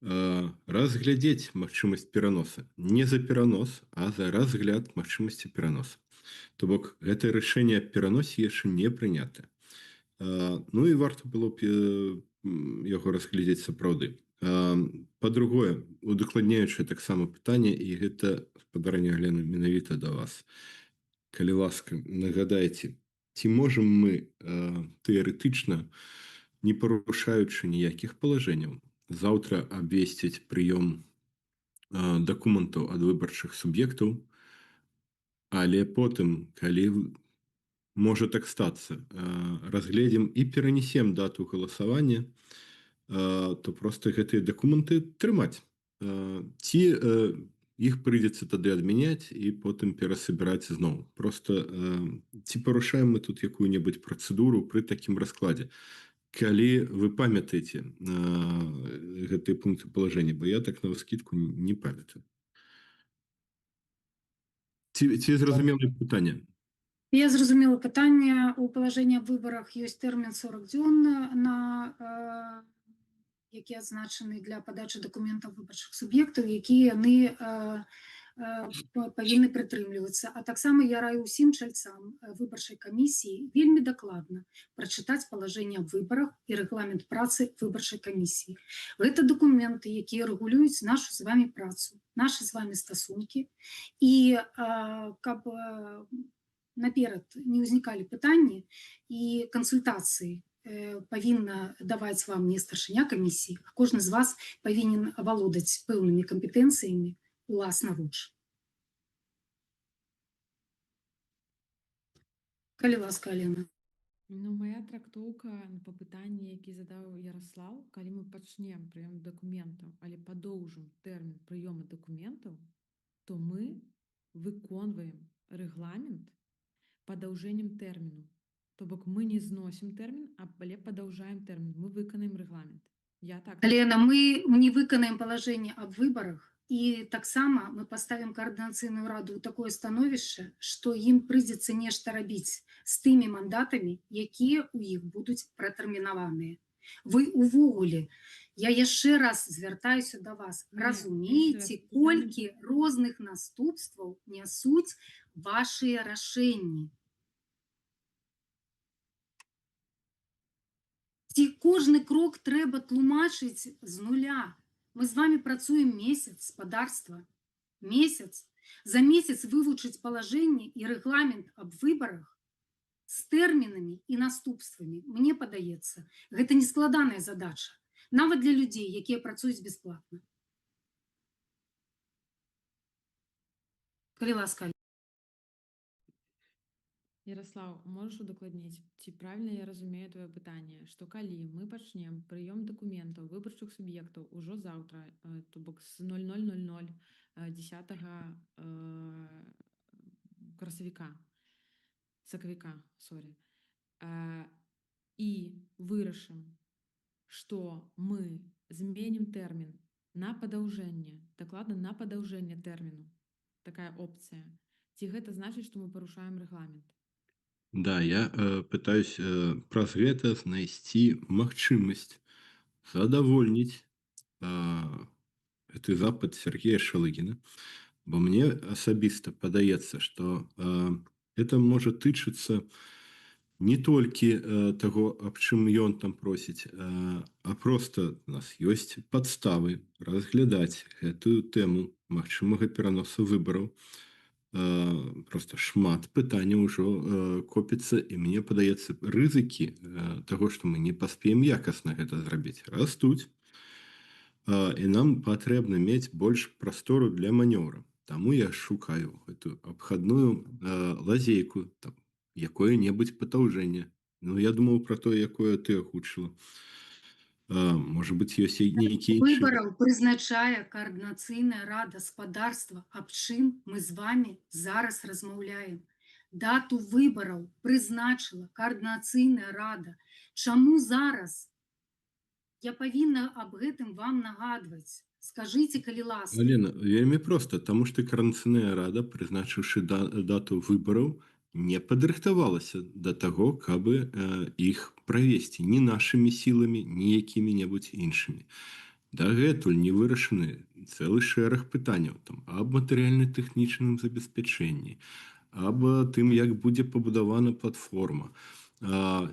разглядзець магчымасць пераноса. Не за перанос, а за разгляд магчымасці пераноса. То бок гэтае рашэнне аб пераносе яшчэ не прынятае. Ну і варта было б яго разглядзець сапраўды. Па-другое, удакладняючае таксама пытанне, і гэта, спадарыня Алена, менавіта да вас. Калі ласка, нагадайце, ці можам мы тэарэтычна, не парушаючы ніякіх палажэнняў, заўтра абвесціць прыём дакументаў ад выбарчых суб'ектаў, але потым, калі можа так стацца, разгледзім і перанесем дату галасавання, то просто гэтыя дакументы трымаць? Ці іх прыйдзецца тады адмяняць і потым перасабіраць зноў? Просто ці парушаем мы тут якую-небудзь працэдуру пры такім раскладзе? Калі вы памятаеце гэтыя пункты палажэння, бо я так навскідку не памятаю. Ці зразумелі пытанне? Я зразумела пытанне. У палажэнні аб выбарах ёсць тэрмін 40 дзён, на які адзначаны для падачы дакументаў выбарчых суб'ектаў, якія яны павінны прытрымлівацца. А таксама я раю ўсім чальцам выбарчай камісіі вельмі дакладна прачытаць палажэнне аб выбарах і рэгламент працы выбарчай камісіі. Гэта дакументы, якія рэгулююць нашу з вами працу, нашы з вами стасункі. І каб наперад не ўзнікалі пытанні і кансультацыі, павінна даваць вам не старшыня камісіі, а кожны з вас павінен валодаць пэўнымі кампетэнцыямі уласнаруч. Калі ласка, Алена. Ну, моя трактоўка па пытанні, які задаў Ярослаў: калі мы пачнем прыём дакументаў, але падоўжым тэрмін прыёму дакументаў, то мы выконваем рэгламент падаўжэннем тэрміну. То бок мы не зносім тэрмін, але падаўжаем тэрмін, мы выканаем рэгламент. Я так. Лена, мы не выканаем палажэнне аб выбарах, і таксама мы паставім каардынацыйную раду ў такое становішча, што ім прыйдзецца нешта рабіць з тымі мандатамі, якія ў іх будуць пратэрмінаваныя. Вы увогуле, я яшчэ раз звяртаюся да вас, Не, разумееце, яшчэ раз, колькі розных наступстваў нясуць вашыя рашэнні? Ці кожны крок трэба тлумачыць з нуля? Мы з вами працуем месяц, спадарства. Месяц. За месяц вывучыць палажэнне і рэгламент аб выбарах з тэрмінамі і наступствамі, мне падаецца, гэта нескладаная задача, нават для людзей, якія працуюць бясплатна. Калі ласка. Ярослаў, можаш удакладніць, ці правільна я разумею твоё пытанне, што калі мы пачнем прыём дакументаў выбарчых суб'ектаў ужо заўтра, то бок з 00:00 10 красавіка, сакавіка, сорі, і вырашым, што мы зменім тэрмін на падаўжэнне, дакладна на падаўжэнне тэрміну, такая опцыя, ці гэта значыць, што мы парушаем рэгламент? Да, я пытаюсь праз гэта знайсці магчымасць задавольніць гэты запыт Сергея Шалыгіна, бо мне асабіста падаецца, што это можа тычыцца не толькі таго, аб чым ён там просіць, а просто у нас ёсць падставы разглядаць гэтую тэму магчымага пераноса выбараў. Просто шмат пытанняў ужо копіцца, і мне падаецца, рызыкі таго, што мы не паспеем якасна гэта зрабіць, растуць. І нам патрэбна мець больш прастору для манёўра. Таму я шукаю гэту абхадную лазейку, там, якое-небудзь падаўжэнне. Ну, я думаў пра тое, якое ты агучыла. Можа быць, ёсць і нейкія іншыя. Выбараў прызначае каардынацыйная рада, спадарства, аб чым мы з вами зараз размаўляем. Дату выбараў прызначыла каардынацыйная рада. Чаму зараз я павінна аб гэтым вам нагадваць? Скажыце, калі ласка. Алена, вельмі проста, таму што каардынацыйная рада, прызначыўшы дату выбараў, не падрыхтавалася да таго, кабы іх правесці ні нашымі сіламі, ні якімі-небудзь іншымі. Дагэтуль не вырашаны цэлы шэраг пытанняў там аб матэрыяльна-тэхнічным забеспячэнні, аб тым, як будзе пабудавана платформа.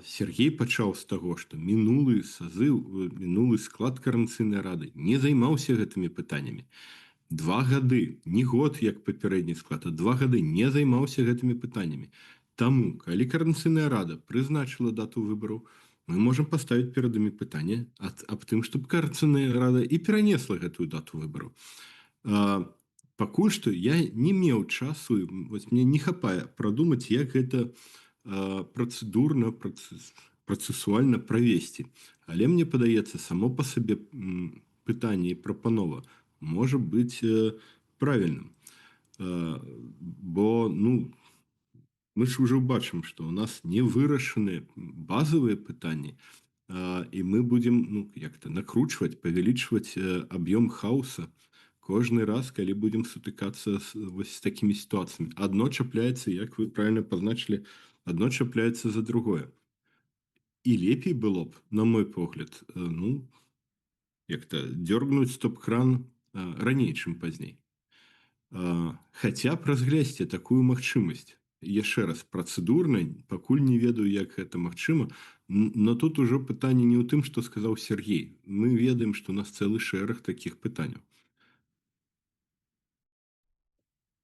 Сергей пачаў з таго, што мінулы сазыў, мінулы склад каардынацыйнай рады не займаўся гэтымі пытаннямі. 2 гады, не год, як папярэдні склад, а 2 гады не займаўся гэтымі пытаннямі. Таму, калі каардынацыйная рада прызначыла дату выбараў, мы можам паставіць перад імі пытанне аб тым, чтоб каардынацыйная рада і перанесла гэтую дату выбараў. Пакуль што я не меў часу, і вось мне не хапае прадумаць, як гэта працэдурна, працэсуальна правесці. Але мне падаецца, само па сабе пытанне і прапанова можа быць правільным. Бо, ну, мы ж ужо бачым, што у нас не вырашаны базавыя пытанні, і мы будзем, ну, як-то накручваць, павялічваць аб'ём хаоса кожны раз, калі будзем сутыкацца вось з такімі сітуацыямі. Адно чапляецца, як вы правильно пазначылі, адно чапляецца за другое. І лепей было б, на мой погляд, ну, як-то дёргнуть стоп-кран раней, чым пазней. Хаця б разгледзьце такую магчымасць. Яшчэ раз, працэдурна пакуль не ведаю, як гэта магчыма, но тут ужо пытанне не ў тым, што сказаў Сергей. Мы ведаем, што у нас цэлы шэраг такіх пытанняў.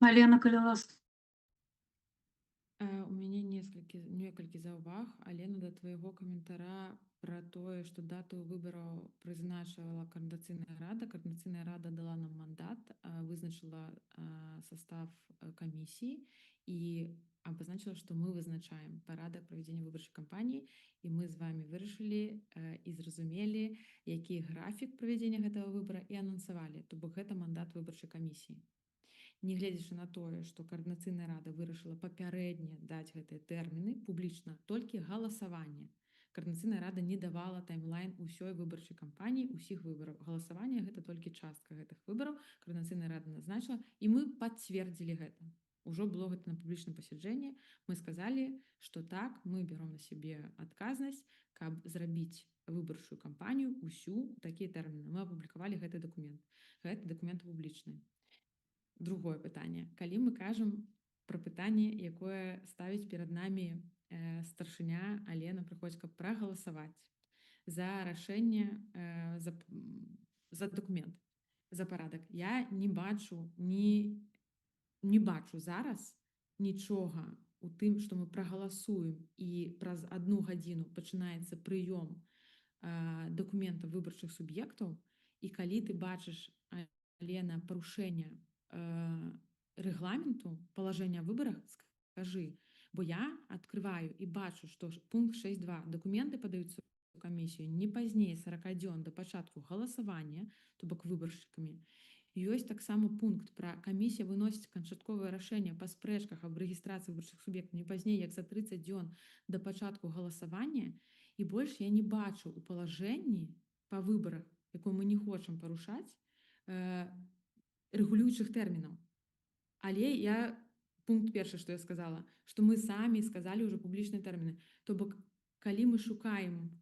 Алена, калі ласка. У мяне некалькі заўваг, Алена, да твайго каментара пра тое, што дату выбараў прызначыла Каардынацыйная рада. Каардынацыйная рада дала нам мандат, вызначыла состав камісіі і абазначыла, што мы вызначаем парадак правядзення выбарчай кампаніі, і мы з вами вырашылі і зразумелі, які графік правядзення гэтага выбара, і анансавалі. То бок гэта мандат выбарчай камісіі. Нягледзячы на тое, што Каардынацыйная рада вырашыла папярэдне даць гэтыя тэрміны публічна, толькі галасаванне. Каардынацыйная рада не давала таймлайн усёй выбарчай кампаніі, усіх выбараў. Галасаванне гэта толькі частка гэтых выбараў. Каардынацыйная рада назначыла, і мы пацвердзілі гэта. Ужо было гэта на публічным пасяджэнні. Мы сказалі, што так, мы бяром на сябе адказнасць, каб зрабіць выбарчую кампанію усю ў такія тэрміны. Мы апублікавалі гэты дакумент. Гэты дакумент публічны. Другое пытанне. Калі мы кажам пра пытанне, якое ставіць перад намі старшыня Алена Прыходзька, прагаласаваць за рашэнне, за дакумент, за парадак. Я не бачу зараз нічога у тым, што мы прагаласуем і праз одну гадзіну пачынаецца прыём дакументаў выбарчых суб'ектаў, і калі ты бачыш, Алена, парушэнне рэгламенту, палажэння о выбарах, скажы, бо я открываю і бачу, што пункт 6.2, дакументы падаюцца ў камісію не пазней 40 дзён да пачатку галасавання, то бок выбаршчыкамі. Ёсць таксама пункт пра камісія выносіць канчатковае рашэнне па спрэчках аб рэгістрацыі выбарчых суб'ектаў не пазней як за 30 дзён да пачатку галасавання, і больш я не бачу ў палажэнні па выбарах, якое мы не хочам парушаць, рэгулюючых тэрмінаў. Але я, пункт першы, што я сказала, што мы самі сказалі ўжо публічныя тэрміны. То бок, калі мы шукаем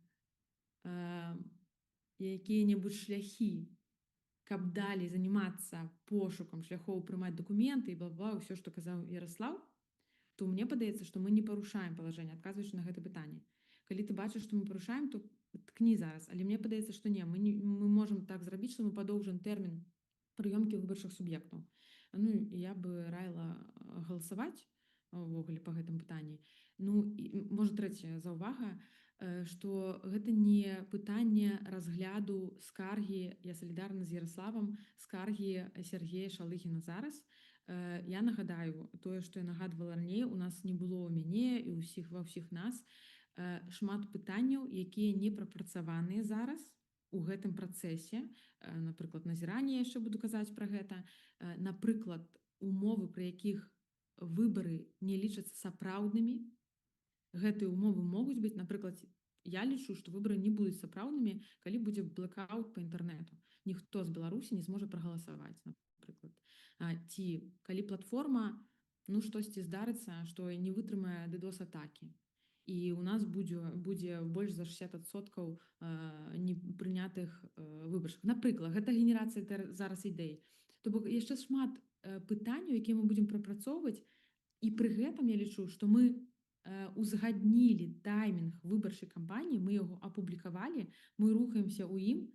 якія-небудзь шляхі, каб далей занимацца пошукам шляхоў прымаць дакументы і бла-бла, ўсё, што казаў Ярослаў, то мне падаецца, што мы не парушаем палажэнне, адказваючы на гэта пытанне. Калі ты бачыш, што мы парушаем, то ткні зараз. Але мне падаецца, што не, мы можам так зрабіць, што мы падоўжым тэрмін прыёмкі выбарчых суб'ектаў. Я бы раіла галасаваць увогуле па гэтым пытанні. І, можа, трэцяя заўвага, што гэта не пытанне разгляду скаргі, я салідарна з Ярославам, скаргі Сергея Шалыгіна зараз. Я нагадаю тое, што я нагадвала раней, у нас не было ў мяне і ва ўсіх нас шмат пытанняў, якія не прапрацаваныя зараз у гэтым працэсе. Напрыклад, назіранне, я яшчэ буду казаць пра гэта. Напрыклад, умовы, пры якіх выбары не лічацца сапраўднымі. Гэтыя умовы могуць быць, напрыклад, я лічу, што выбары не будуць сапраўднымі, калі будзе блэкаут па інтэрнэту. Ніхто з Беларусі не зможа прагаласаваць, напрыклад. Ці калі платформа, штосьці здарыцца, што не вытрымае DDoS-атакі. І у нас будзе больш за 60% непрынятых выбаршчыкаў. Напрыклад, гэта генерацыя зараз ідэй. То бок яшчэ шмат пытанняў, якія мы будзем прапрацоўваць, і пры гэтым я лічу, што мы узгаднілі таймінг выбарчай кампаніі, мы яго апублікавалі, мы рухаемся ў ім,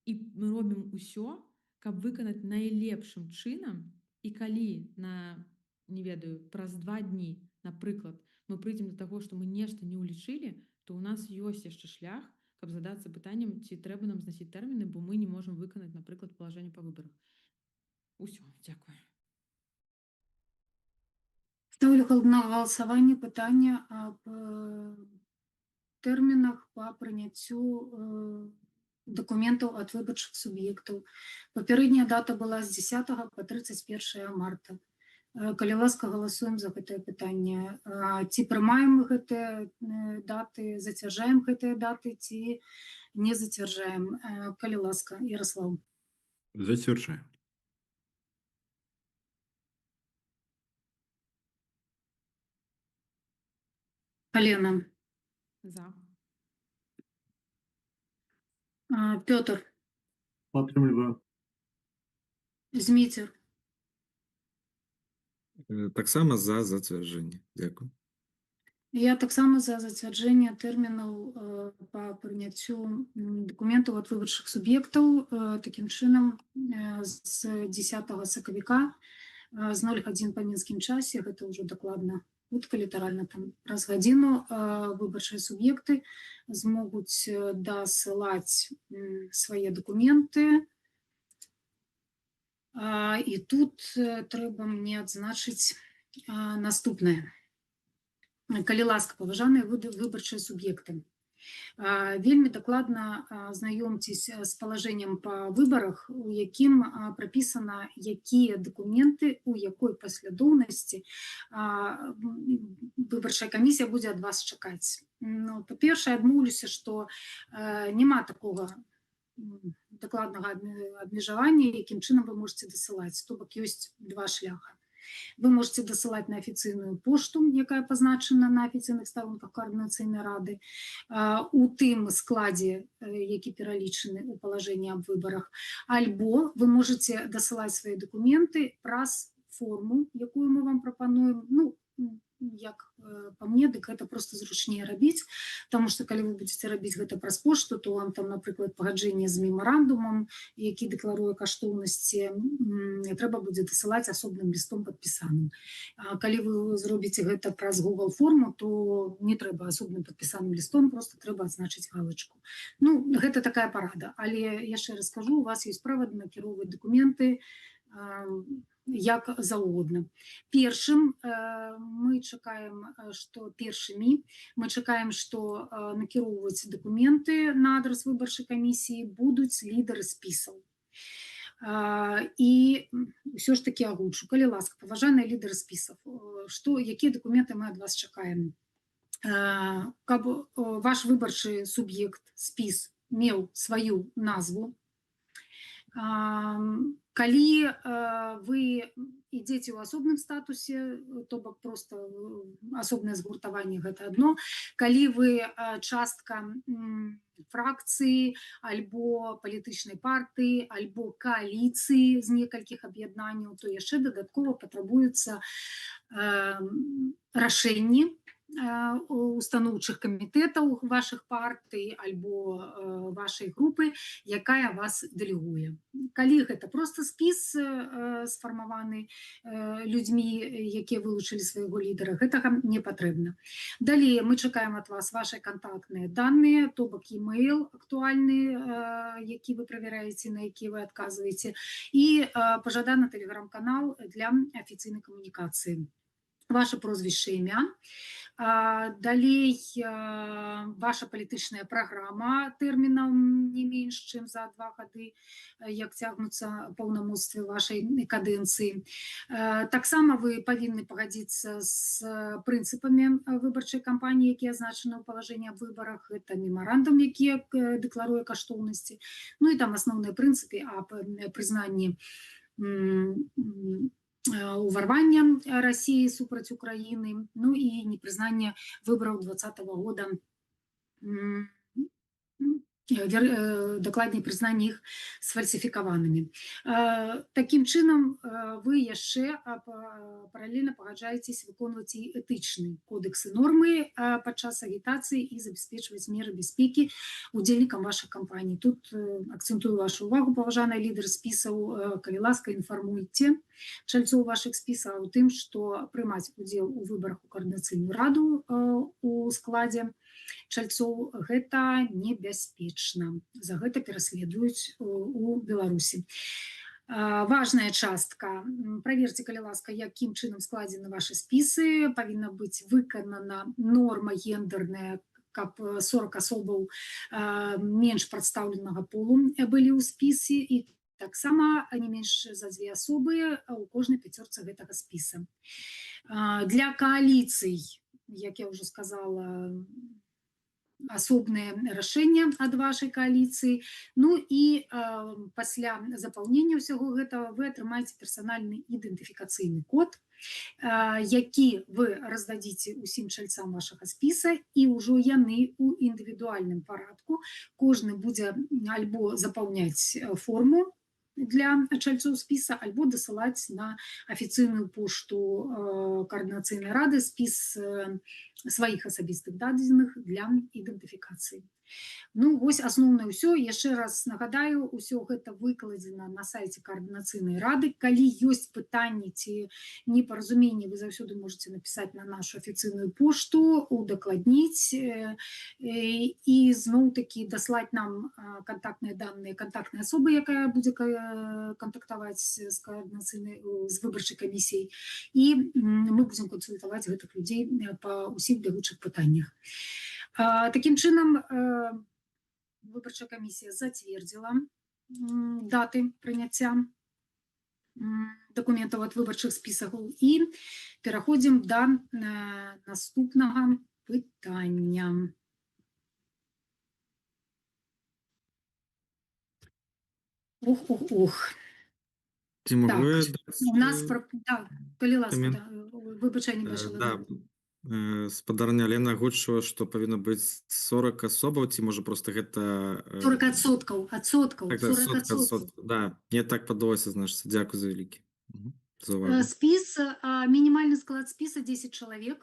і мы робім усё, каб выканаць найлепшым чынам, і калі на, не ведаю, праз 2 дні, напрыклад, мы прыйдзем да таго, што мы нешта не ўлічылі, то ў нас ёсць яшчэ шлях, каб задацца пытаннем, ці трэба нам зносіць тэрміны, бо мы не можам выканаць, напрыклад, палажэнне па выбарах. Усё, дзякую. Ставлю на галасаванне пытанне аб тэрмінах па прыняццю дакументаў ад выбарчых суб'ектаў. Папярэдняя дата была з 10 па 31 марта. Калі ласка, галасуем за гэтае пытанне. Ці прымаем мы гэтыя даты, зацвярджаем гэтыя даты, ці не зацвярджаем. Калі ласка, Ярослав. Зацвярджаем. Алена. За. Пётр. Падтрымліваю. Зміцер. Таксама за зацвярджэнне. Дзякую. Я таксама за зацвярджэнне тэрмінаў па прыняццю дакументаў ад выбарчых суб'ектаў. Такім чынам, з 10 сакавіка, з 0 гадзін па мінскім часе, гэта ўжо дакладна хутка, літаральна там праз гадзіну, выбарчыя суб'екты змогуць дасылаць свае дакументы. І тут трэба мне адзначыць наступнае. Калі ласка, паважаныя выбарчыя суб'екты, вельмі дакладна знаёмцесь з палажэннем па выбарах, у якім прапісана, якія дакументы у якой паслядоўнасці выбарчая камісія будзе ад вас чакаць. Ну, па-першае, адмоўлюся, што няма такога дакладнага абмежавання, якім чынам вы можете дасылаць. То бок ёсць два шляха. Вы можете дасылаць на афіцыйную пошту, якая пазначана на афіцыйных старонках Каардынацыйнай рады, у тым складзе, які пералічаны ў палажэнні аб выбарах, альбо вы можете дасылаць свае дакументы праз форму, якую мы вам прапануем. Ну, як па мне, дык гэта просто зручней рабіць, потому что калі вы будете рабіць гэта праз пошту, то вам там, напрыклад, пагаджэнне з мемарандумам, які дэкларуе каштоўнасці, трэба будзе дасылаць асобным лістом падпісаным. А калі вы зробіце гэта праз Google форму, то не трэба асобным падпісаным лістом, просто трэба адзначыць галочку. Ну, гэта такая парада, але яшчэ раз скажу, у вас есть права накіроўваць дакументы як заўгодна. Першым мы чакаем, што першымі мы чакаем, што накіроўваць дакументы на адрас выбарчай камісіі будуць лідары спісаў. І ўсё ж таки агучу, калі ласка, паважаныя лідары спісаў, што якія дакументы мы ад вас чакаем. Каб ваш выбарчы суб'ект, спіс, меў сваю назву. Калі вы ідзеце ў асобным статусе, то бок просто асобнае згуртаванне, гэта адно. Калі вы частка фракцыі альбо палітычнай партыі, альбо кааліцыі з некалькіх аб'яднанняў, то яшчэ дадаткова патрабуюцца рашэнні устаноўчых камітэтаў вашых партый альбо вашай групы, якая вас дэлегуе. Калі гэта просто спіс, сфармаваны людзьмі, якія вылучылі свайго лідара, гэтага не патрэбна. Далей мы чакаем ад вас ваши кантактныя данные, то бок email актуальны, які вы правяраеце, на які вы адказваеце, і пажаданы тэлеграм-канал для афіцыйнай камунікацыі, ваше прозвішча, імя. Далей ваша палітычная праграма тэрмінам не менш чым за 2 гады, як цягнуцца паўнамоцтвы вашай кадэнцыі. Таксама вы павінны пагадзіцца з прынцыпамі выбарчай кампаніі, якія азначаны ў палажэнні аб выбарах. Это мемарандум, які дэкларуе каштоўнасці, ну і там асноўныя прынцыпы аб прызнанні уварвання России супраць Украіны, ну і непрызнанне выбараў 20-го года, дакладней, прызнанне іх сфальсіфікаванымі. Такім чынам, вы яшчэ паралельна пагаджаецесь выконваць і этычны кодэксы, нормы падчас агітацыі і забяспечваць меры бяспекі удзельнікам вашай кампаніі. Тут акцэнтую вашу увагу, паважаныя лідары спісаў, калі ласка, інфармуйце чальцоў вашых спісаў у тым, што прымаць удзел у выбарах у Каардынацыйную раду у складзе чальцоў гэта небяспечна. За гэта пераследуюць у Беларусі. Важная частка. Праверце, калі ласка, якім чынам складзены вашы спісы. Павінна быць выканана норма гендерная, каб 40 асобаў менш прадстаўленага полу былі ў спісе, і таксама не менш за дзве асобы ў кожнай пяцёрцы гэтага спіса. Для кааліцый, як я ўжо сказала, асобнае рашэнне ад вашай кааліцыі. Ну і пасля запаўнення ўсяго гэтага вы атрымаеце персанальны ідэнтыфікацыйны код, які вы раздадзіце ўсім чальцам вашага спіса, і ўжо яны ў індывідуальным парадку, кожны будзе альбо запаўняць форму. для чальцоў спіса, альбо дасылаць на афіцыйную пошту Каардынацыйнай рады спіс сваіх асабістых дадзеных для ідэнтыфікацыі. Ну, вось асноўнае ўсё. Яшчэ раз нагадаю, усё гэта выкладзена на сайце Каардынацыйнай рады. Калі ёсць пытанні ці непаразуменні, вы заўсёды можаце напісаць на нашу афіцыйную пошту, удакладніць і зноў-такі даслаць нам кантактныя даныя кантактнай асобы, якая будзе кантактаваць з каардынацыйнай, з выбарчай камісіяй, і мы будзем кансультаваць гэтых людзей па ўсіх бягучых пытаннях. Такім чынам, выбарчая камісія зацвердзіла даты прыняцця дакументаў ад выбарчых спісаў, і пераходзім да наступнага пытання. Ух, ух, ух. Ці магу я Так, даць, у нас да, калі ласка, камент? Да, выбачай, не бачыла. Да. Спадарня Лена агучыла, што павінна быць 40 асобаў, ці можа просто гэта, 40 адсоткаў, адсоткаў, Так, так, 40 сотка, адсоткаў. сотка, да, мне так падалося, значыць, дзякуй за вялікі. За увагу. Спіс, мінімальны склад спіса 10 чалавек,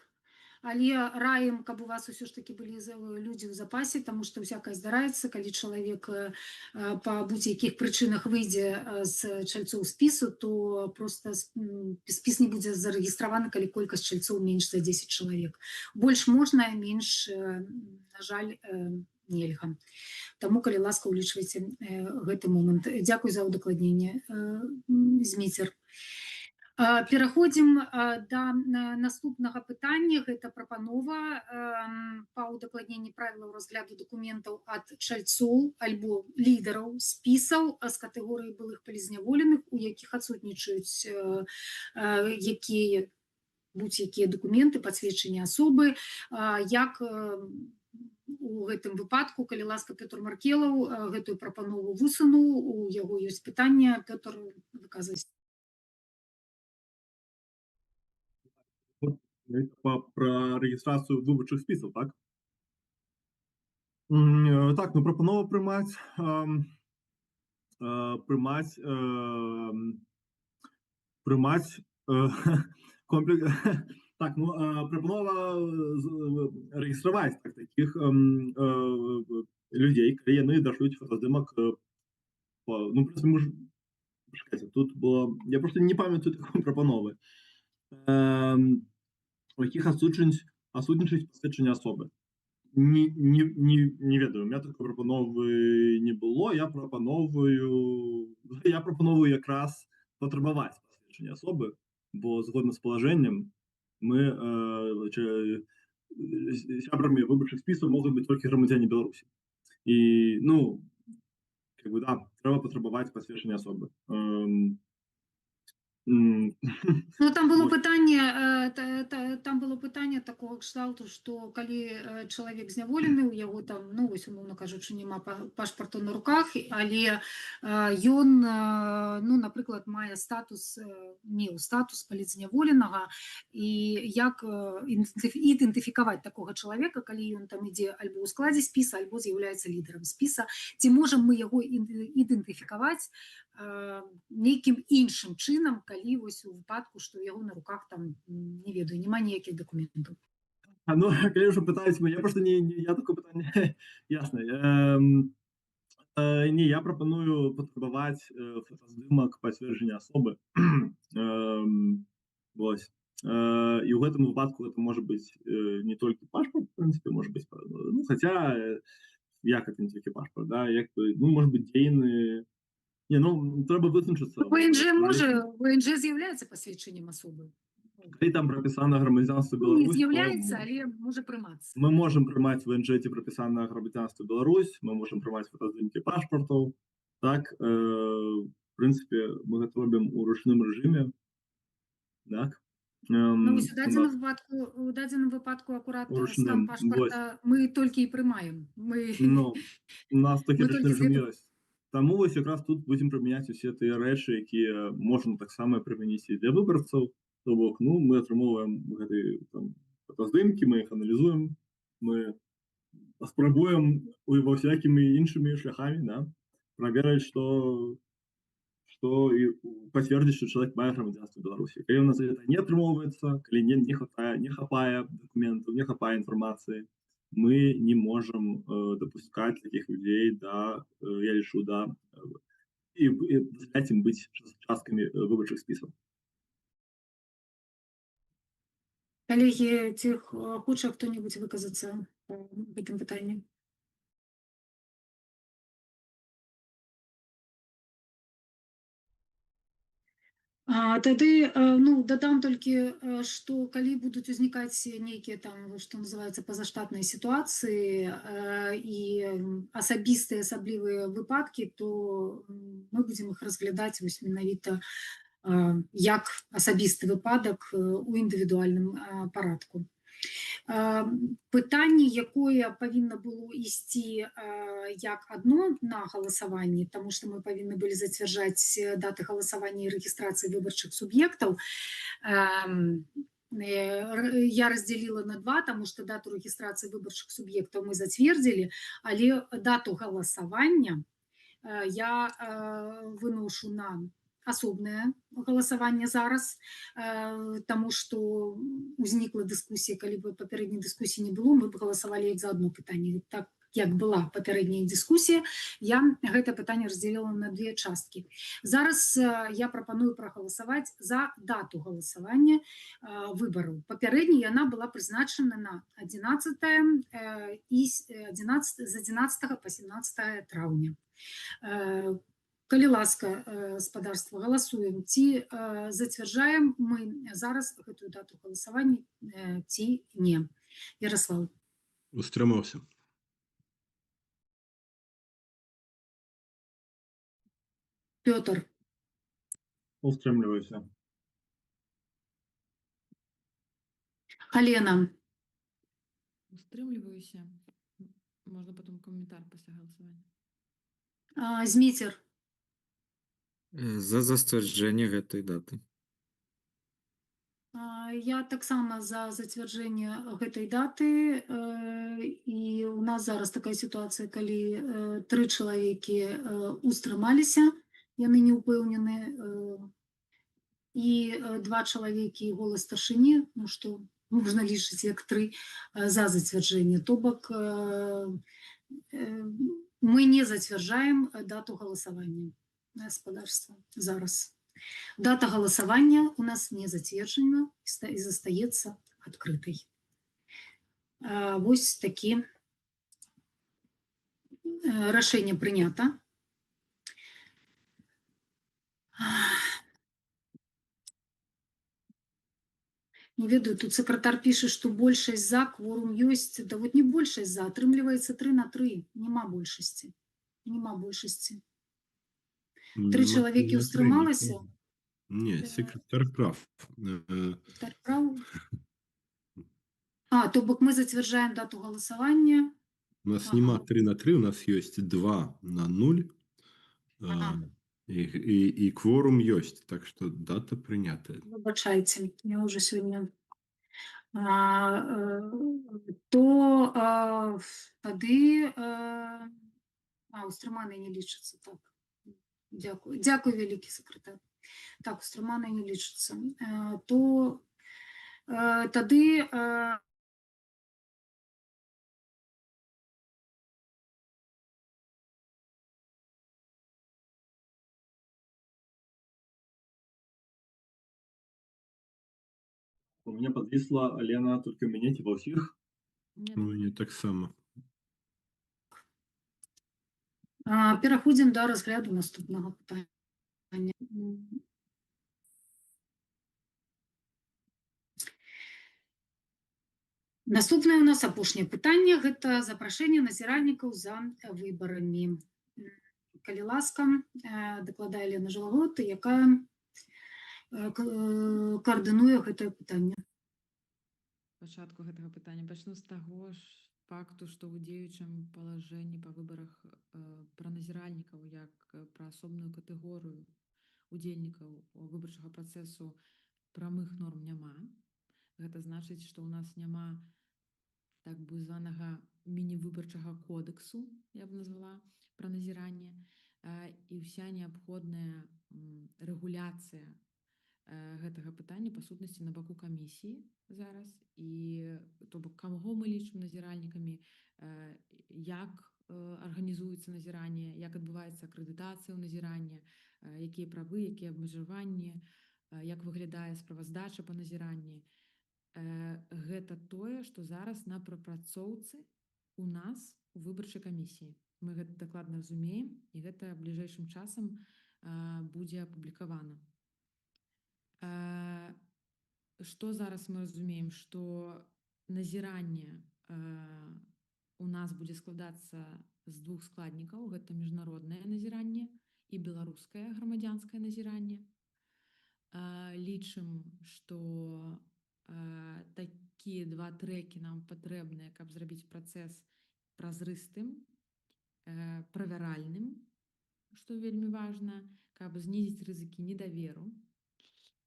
але раім, каб у вас усё ж такі былі людзі ў запасе, таму што ўсякае здараецца, калі чалавек па будзь-якіх прычынах выйдзе з чальцоў спісу, то просто спіс не будзе зарэгістраваны, калі колькасць чальцоў менш за 10 чалавек. Больш можна, менш, на жаль, нельга. Таму, калі ласка, улічвайце гэты момант. Дзякуй за ўдакладненне, Зміцер. Пераходзім да наступнага пытання. Гэта прапанова па ўдакладненні правілаў разгляду дакументаў ад чальцоў альбо лідараў спісаў з катэгорыі былых палітзняволеных, у якіх адсутнічаюць будь-якія дакументы, пасведчанні асобы. Як у гэтым выпадку, калі ласка, Пётр Маркелаў гэтую прапанову высунуў, у яго ёсць пытанне. Пётр, выказвайся. Пра рэгістрацыю выбарчых спісаў, так? Так, ну прапанова прымаць комплекс, так, ну, прапанова рэгістраваць, так, такіх людзей, калі яны дашлюць фотаздымак, па, ну, просто мы ж, пачакайце, тут было, я просто не памятаю такой прапановы. У якіх адсутнічаюць пасведчанне асобы. Не ведаю, у меня такой прапановы не было. Я прапановую якраз патрабаваць пасведчанне асобы, бо згодна з палажэннем мы сябрамі выбарчых спісаў могуць быць толькі грамадзяне Беларусі. І, ну, как бы, да, трэба патрабаваць пасведчанне асобы. Ну, там было Вот. пытанне, там было пытанне такого кшталту, што калі чалавек зняволены, у яго там, ну, вось, умоўна кажучы, няма пашпарту на руках, але ён, ну, напрыклад, мае статус, меў статус палітзняволенага, і як ідэнтыфікаваць такога чалавека, калі ён там ідзе альбо ў складзе спіса, альбо з'яўляецца лідарам спіса, ці можам мы яго ідэнтыфікаваць нейкім іншым чынам, калі вось у выпадку, што ў яго на руках там, не ведаю, няма ніякіх дакументаў. А, ну, калі ўжо пытаюць мяне, я просто не, не, я такое пытанне, ясна. Не, я прапаную патрабаваць фотаздымак пацверджання асобы. Вось. І ў гэтым выпадку гэта можа быць не толькі пашпарт, в прынцыпе, можа быць, ну, хаця, як это не толькі пашпарт, да, як бы, ну, может быть, дзейны. Не, ну, трэба вызначыцца. ВНЖ можа, ВНЖ з'яўляецца пасведчаннем асобы. Калі там прапісана грамадзянства Ну, не Беларусь, то з'яўляецца, але можа прымацца. Мы можам прымаць ВНЖ, ці прапісана грамадзянства Беларусь, мы можам прымаць фотаздымкі пашпартаў. Так, в прынцыпе, мы гэта робім у ручным рэжыме. Так. Ну, вось у У дадзеным нас выпадку, у дадзеным выпадку акурат у скан ручным, пашпарта вось. мы толькі і прымаем. Мы Ну, у нас такі мы ручны толькі з рэжым гэтым ёсць. Таму вось якраз тут будзем прымяняць усе тыя рэчы, якія можна таксама прымяніць і для выбарцаў. То бок, ну, мы атрымоўваем гэты, там, фотаздымкі, мы іх аналізуем, мы спрабуем ва ўсякімі іншымі шляхамі, да, праверыць, што што і пацвердзіць, што чалавек мае грамадзянства Беларусі. Калі у нас гэта не атрымоўваецца, калі не хапае дакументаў, не хапае інфармацыі, мы не можам дапускаць такіх людзей да, я лічу, да, і дазваляць ім быць часткамі выбарчых спісаў. Калегі, ці хоча хто-небудзь выказацца па гэтым пытанні? Тады, ну, дадам толькі, што калі будуць узнікаць нейкія там, што называецца, пазаштатныя сітуацыі і асабістыя асаблівыя выпадкі, то мы будзем іх разглядаць вось менавіта як асабісты выпадак у індывідуальным парадку. Пытанне, якое павінна было ісці як адно на галасаванні, таму што мы павінны былі зацвярджаць даты галасавання і рэгістрацыі выбарчых суб'ектаў, я раздзяліла на два, таму што дату рэгістрацыі выбарчых суб'ектаў мы зацвердзілі, але дату галасавання я выношу на асобнае галасаванне зараз, таму што ўзнікла дыскусія, калі б папярэдняй дыскусіі не было, мы б галасавалі як за одно пытанне. Так як была папярэдняя дыскусія, я гэта пытанне раздзеліла на две часткі. Зараз я прапаную прагаласаваць за дату галасавання выбараў. Папярэдняй яна была прызначана на 11 і з 11 па 17 траўня. Калі ласка, спадарства, галасуем, ці зацвярджаем мы зараз гэтую дату галасавання, ці не. Ярослав. Устрымаўся. Пётр. Устрымліваюся. Алена. Устрымліваюся. Можна потом каментар пасля галасавання. Зміцер. За зацвярджэнне гэтай даты. Я таксама за зацвярджэнне гэтай даты. І у нас зараз такая сітуацыя, калі тры чалавекі устрымаліся, яны не ўпэўнены, і два чалавекі голас старшыні, ну што можна лічыць як тры, за зацвярджэнне. То бок мы не зацвярджаем дату галасавання гаспадарства зараз. Дата галасавання у нас не зацверджана і застаецца адкрытай. Вось такі рашэнне прынята. Не ведаю, тут сакратар піша, што большасць за, кворум ёсць. Да вот не большасць за, атрымліваецца 3 на 3. Нема большасці. Нема большасці. Тры Нема чалавекі три на три, ўстрымалася. нікого. Не, секретарь прав. Секретарь прав. То бок мы зацвярджаем дату галасавання. У нас нема 3 на 3, у нас есть 2 на 0. И кворум есть, так что дата принята. Выбачайце, я уже сегодня. То тады, устрыманыя не лічацца, так. Дякую. Дякую, вялікі сакратар. Так, устрыманыя не лічацца. То тады, У меня подвисла Лена, только у меня, типа, у всех. Нет. У меня так само. Пераходзім да разгляду наступнага пытання. Наступнае у нас апошняе пытанне — гэта запрашэнне назіральнікаў за выбарамі. Калі ласка, дакладае Лена Жылагод, якая каардынуе гэтае пытанне. Пачатку гэтага пытання пачну з таго ж факту, што ў дзеючым палажэнні па выбарах пра назіральнікаў як пра асобную катэгорыю удзельнікаў выбарчага працэсу прамых норм няма. Гэта значыць, што ў нас няма так бы званага міні-выбарчага кодэксу, я б назвала, пра назіранне, і ўся неабходная рэгуляцыя гэтага пытання па сутнасці на баку камісіі зараз, і то бок каго мы лічым назіральнікамі, як арганізуецца назіранне, як адбываецца акрэдытацыя ў назіранне, якія правы, якія абмежаванні, як выглядае справаздача па назіранні. Гэта тое, што зараз на прапрацоўцы у нас у выбарчай камісіі. Мы гэта дакладна разумеем, і гэта бліжэйшым часам будзе апублікавана. Што зараз мы разумеем, што назіранне у нас будзе складацца з двух складнікаў: гэта міжнароднае назіранне і беларускае грамадзянскае назіранне. Лічым, што такія два трэкі нам патрэбныя, каб зрабіць працэс празрыстым, правяральным, што вельмі важна, каб знізіць рызыкі недаверу.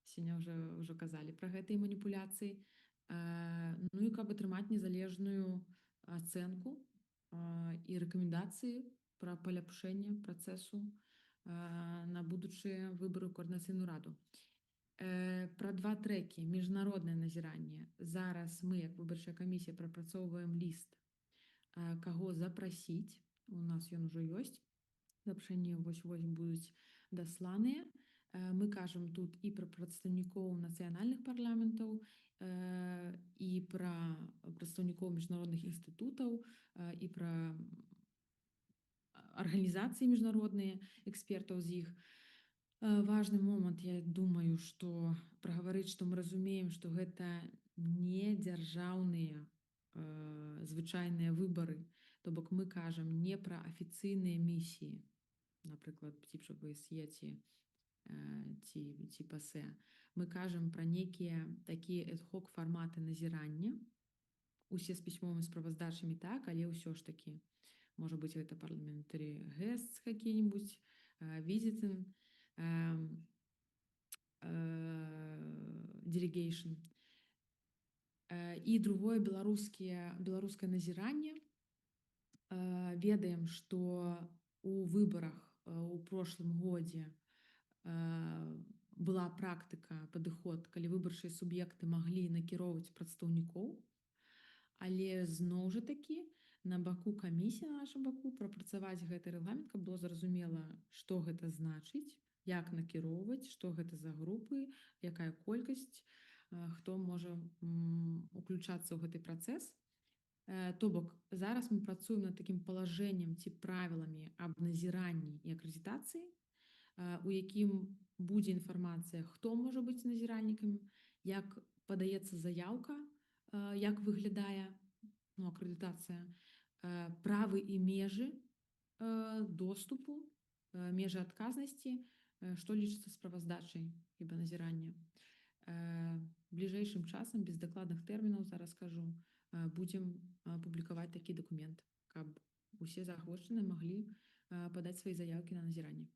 Сёння ўжо казалі пра гэтыя маніпуляцыі. Ну і каб атрымаць незалежную ацэнку і рэкамендацыі пра паляпшэнне працэсу на будучыя выбары ў Каардынацыйную раду. Пра два трэкі: міжнароднае назіранне. Зараз мы, як выбарчая камісія, прапрацоўваем ліст, каго запрасіць. У нас ён ужо ёсць. Запрашэнні вось-вось будуць дасланыя. Мы кажам тут і пра прадстаўнікоў нацыянальных парламентаў, і пра прадстаўнікоў міжнародных інстытутаў, і пра арганізацыі міжнародныя, экспертаў з іх. Важны момант, я думаю, што прагаварыць, што мы разумеем, што гэта не дзяржаўныя звычайныя выбары, то бок мы кажам не пра афіцыйныя місіі, напрыклад, ЦІП ОБСЕ ці ПАСЕ. Мы кажам пра нейкія такія ad-hoc фарматы назірання, усе з пісьмовымі справаздачамі, так, але ўсё ж такі, можа быць, гэта parliamentary guests какие-нибудь, visiting delegation. І другое, беларускае назіранне. Ведаем, што у выбарах у прошлым годзе была практыка, падыход, калі выбарчыя суб'екты маглі накіроўваць прадстаўнікоў, але зноў жа такі на баку камісіі, на нашым баку прапрацаваць гэты рэгламент, каб было зразумела, што гэта значыць, як накіроўваць, што гэта за групы, якая колькасць, хто можа уключацца ў гэты працэс. То бок зараз мы працуем над такім палажэннем ці правіламі аб назіранні і акрэдытацыі, у якім будзе інфармацыя, хто можа быць назіральнікам, як падаецца заяўка, як выглядае, ну, акрэдытацыя, правы і межы доступу, межы адказнасці, што лічыцца справаздачай хіба назірання. Бліжэйшым часам, без дакладных тэрмінаў зараз скажу, будзем публікаваць такі дакумент, каб усе заахвочаныя маглі падаць свае заяўкі на назіранне.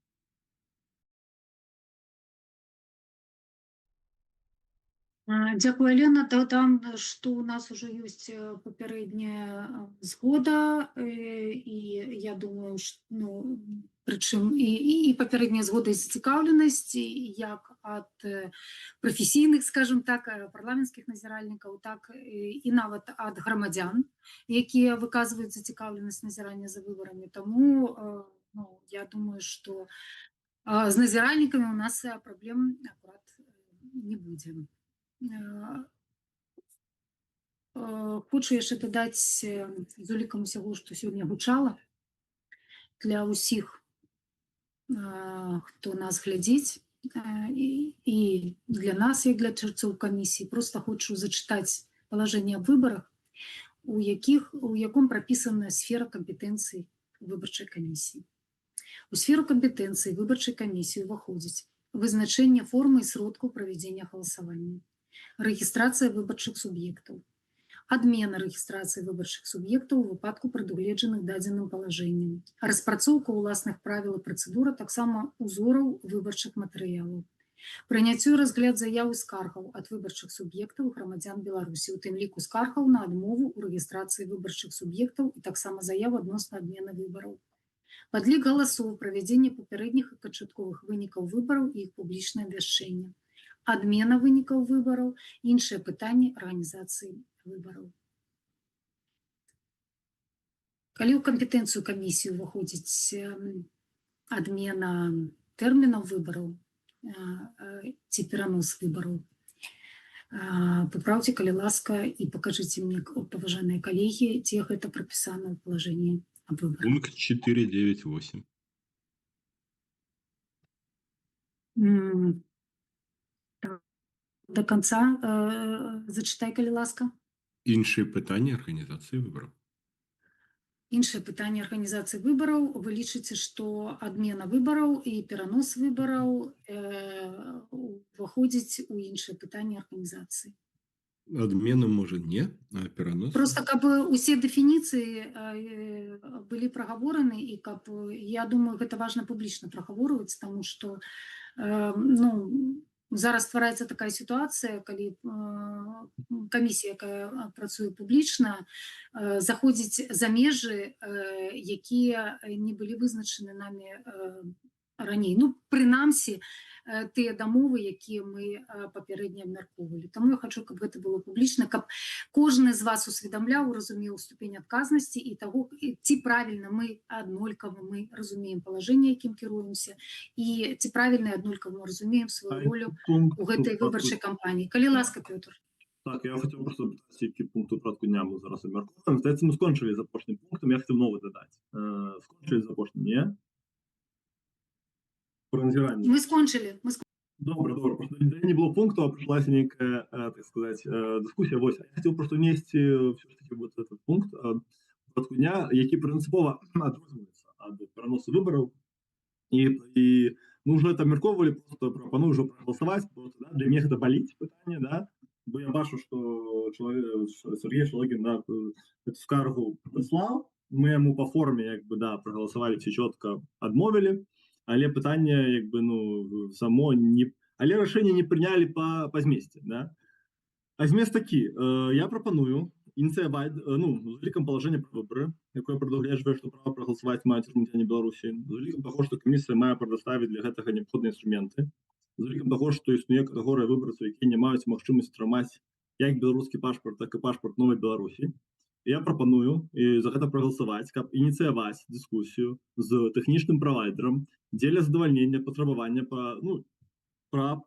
Дзякую, Алена. Дадам, што у нас ужо ёсць папярэдняя згода, і я думаю, што, ну, прычым і папярэдняя згода і зацікаўленасць як ад прафесійных, скажем так, парламенцкіх назіральнікаў, так і нават ад грамадзян, якія выказваюць зацікаўленасць назірання за выбарамі. Таму, ну, я думаю, што з назіральнікамі у нас праблем акурат не будзе. Хочу яшчэ дадаць, з улікам усяго, што сёння гучала, для ўсіх, хто нас глядзіць, і для нас, як для чальцоў камісіі, просто хочу зачытаць палажэнне аб выбарах, у яком прапісана сфера кампетэнцый выбарчай камісіі. У сферу кампетэнцый выбарчай камісіі ўваходзіць вызначэнне формы і сродкаў правядзення галасавання, рэгістрацыя выбарчых суб'ектаў, адмена рэгістрацыі выбарчых суб'ектаў у выпадку, прадугледжаных дадзеным палажэннем, распрацоўка ўласных правіл і працэдур, а таксама узораў выбарчых матэрыялаў, прыняццю і разгляд заяў і скаргаў ад выбарчых суб'ектаў грамадзян Беларусі, у тым ліку скаргаў на адмову ў рэгістрацыі выбарчых суб'ектаў і таксама заяў адносна адмены выбараў, Падлік галасоў, правядзенне папярэдніх і канчатковых вынікаў выбараў і іх публічнае абвяшчэнне. Адмена вынікаў выбараў, іншыя пытанні арганізацыі выбараў. Калі ў кампетэнцыю камісіі ўваходзіць адмена тэрмінаў выбараў ці перанос выбараў, папраўце, калі ласка, і пакажыце мне, паважаныя калегі, дзе гэта прапісана ў палажэнні аб выбарах. Пункт 4.9.8. Так. До конца зачытай, калі ласка. Іншыя пытанні арганізацыі выбараў. Іншае пытанне арганізацыі выбараў. Вы лічыце, што адмена выбараў і перанос выбараў уваходзіць у іншае пытанне арганізацыі? Адмена, можа, не, а перанос. Просто каб усе дэфініцыі былі прагавораны і каб, я думаю, гэта важна публічна прагаворваць, таму што ну, зараз ствараецца такая сітуацыя, калі камісія, якая працуе публічна, заходзіць за межы, якія не былі вызначаны намі раней. Ну, прынамсі, тыя дамовы, якія мы папярэдне абмяркоўвалі. Таму я хачу, каб гэта было публічна, каб кожны з вас усведамляў, разумеў ступень адказнасці і таго, ці правільна мы аднолькава мы разумеем палажэнне, якім кіруемся, і ці правільна і аднолькава мы разумеем сваю ролю Пункт у гэтай у выбарчай кампаніі. Калі ласка, Пётр. Так, я хацеў просто запытаць, які пункт у парадку дня мы зараз абмяркоўваем. Здаецца, мы скончылі з апошнім пунктам, я хацеў новы дадаць. Скончылі з апошнім, не? Про назіранне. Мы скончылі. Мы Добра. Просто не было пункту, а прыйшлася нейкая, так сказать, дыскусія. Вось, я хацеў просто внести все ж таки вот этот пункт парадку дня, які прынцыпова адрозніваецца ад пераносу выбараў. І мы ўжо это абмяркоўвалі, просто прапаную ўжо прагаласаваць, просто, да, для мяне гэта баліць пытанне, да, бо я бачу, што Сергей Шалыгін, да, эту скаргу прыслаў, мы яму па форме, як бы, да, прагаласавалі, все чётко адмовілі, але пытанне, як бы, ну, само не, але рашэнне не прынялі па змесце, да. А змест такі: я прапаную ініцыяваць, ну, з улікам палажэння пра выбары, якое прадугледжвае, што права прагаласаваць маюць грамадзяне Беларусі, з улікам таго, што камісія мае прадаставіць для гэтага неабходныя інструменты, з улікам таго, што існуе катэгорыя выбарцаў, якія не маюць магчымасці атрымаць як беларускі пашпарт, так і пашпарт новай Беларусі. Я прапаную і за гэта прагаласаваць, каб ініцыяваць дыскусію з тэхнічным правайдерам дзеля задавальнення патрабавання па, ну, пра,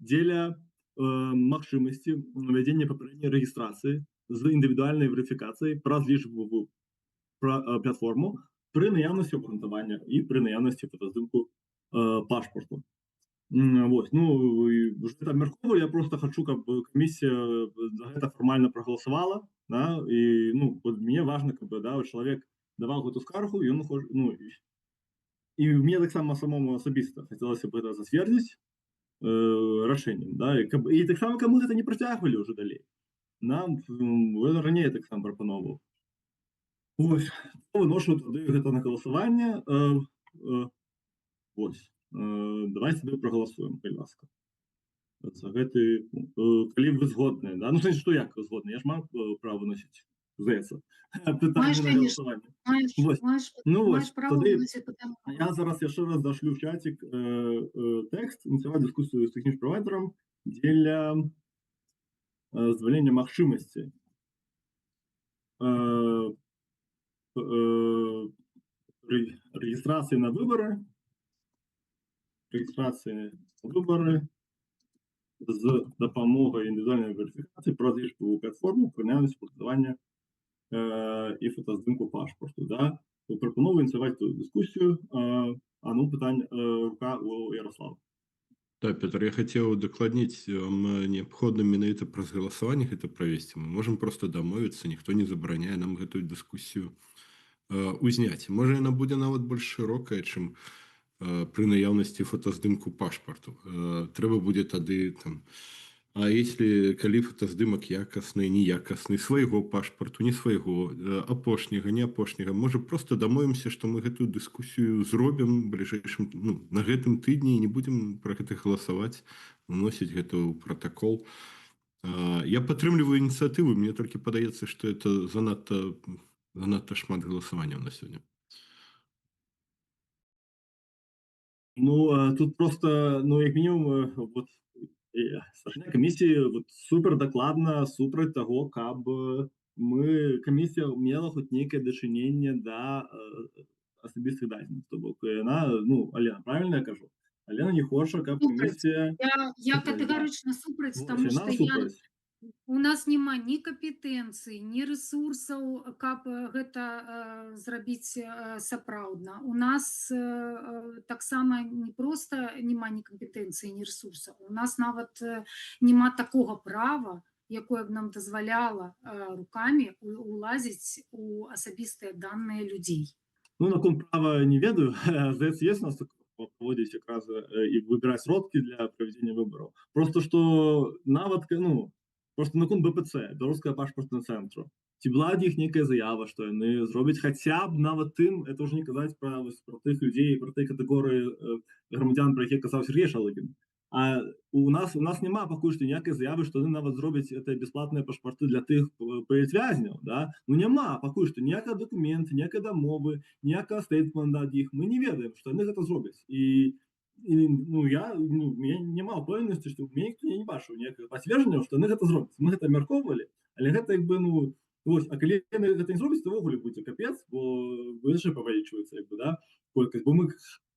дзеля магчымасці вядзення папярэдняй рэгістрацыі з індывідуальнай верыфікацыяй праз лічбавую платформу пры наяўнасці абгрунтавання і пры наяўнасці фотаздымку пашпарту. Вось, ну, і уже это абмяркоўвалі, я просто хачу, каб камісія за гэта фармальна прагаласавала, да, і, ну, вот мне важна, каб, да, вот чалавек даваў гэту скаргу, і ён ну, і мне таксама самому асабіста хацелася б гэта зацвердзіць рашэннем, да, і таксама, каб мы гэта не працягвалі ўжо далей. Нам раней я таксама прапаноўваў. Вось, выношу тады гэта на галасаванне. Вось. Давайте тады прагаласуем, калі ласка. За гэты пункт. Калі вы згодныя, да? Ну, сэнсе, што як вы згодныя? Я ж маю права выносіць, здаецца, пытанне Маеш, на конечно. галасаванне. Маеш, Вось. маеш, Ну, маеш вось, права тады выносіць пытанне на я зараз яшчэ раз зашлю в чатик тэкст, ініцыяваць дыскусію з тэхнічным правайдерам дзеля задавальнення магчымасці рэгістрацыі на выбары з дапамогай індывідуальнай верыфікацыі праз лічбавую платформу пры наяўнасці абгрунтавання і фотаздымку пашпарту. Да? Прапаную ініцыяваць ту дыскусію. А ну, пытанне, рука у Ярослава. Да, Петр, я хацеў удакладніць, вам неабходна менавіта праз галасаванне гэта правесці. Мы можам просто дамовіцца, ніхто не забараняе нам гэтую дыскусію узняць. Можа, яна будзе нават больш шырокая, чым пры наяўнасці фотаздымку пашпарту. Трэба будзе тады там. А если калі фотаздымак якасны, неякасны, свайго пашпарту, не свайго, апошняга, не апошняга, можа, просто дамовімся, што мы гэтую дыскусію зробім бліжэйшым, ну, на гэтым тыдні і не будзем пра гэта галасаваць, уносіць гэта ў пратакол. Я падтрымліваю ініцыятыву, мне толькі падаецца, што это занадта шмат галасаванняў на сёння. Ну, тут просто, ну, як мінімум, вот старшыня камісіі вот супер дакладна супраць таго, каб мы камісія мела хоць нейкае дачыненне да асабістых дадзеных. То бок яна, ну, Алена, правильно я кажу? Алена не хоча, каб Супраць. камісія Я супраць, да. катэгарычна супраць, Вось, таму яна што я супраць. у нас няма ні кампетэнцыі, ні рэсурсаў, каб гэта зрабіць сапраўдна. У нас таксама не проста няма ні кампетэнцыі, ні рэсурсаў. У нас нават няма такога права, якое б нам дазваляла рукамі улазіць у асабістыя даныя людзей. Ну, наконт права не ведаю. Здаецца, есть у нас такое, праводзіць якраз і выбіраць сродкі для правядзення выбараў. Просто што нават, ну, просто наконт БПЦ, Беларускага пашпартнага цэнтру. Ці была ад іх нейкая заява, што яны зробяць хаця б нават тым, это ўжо не казаць пра, вось, пра тых людзей, пра тыя катэгорыі грамадзян, пра якія казаў Сергей Шалыгін. А у нас няма пакуль што ніякай заявы, што яны нават зробяць это бясплатныя пашпарты для тых палітвязняў, да? Ну, няма пакуль што ніякага дакумента, ніякай дамовы, ніякага стэйтмента ад іх. Мы не ведаем, што яны гэта зробяць. І ну, я, ну, у мяне няма ўпэўненасці, што мяне ніхто не бачыў ніякага пацверджання, што яны гэта зробяць. Мы гэта абмяркоўвалі, але гэта як бы, ну, вось, а калі яны гэта не зробяць, то ўвогуле будзе капец, бо яшчэ павялічваецца, як бы, да, колькасць. Бо мы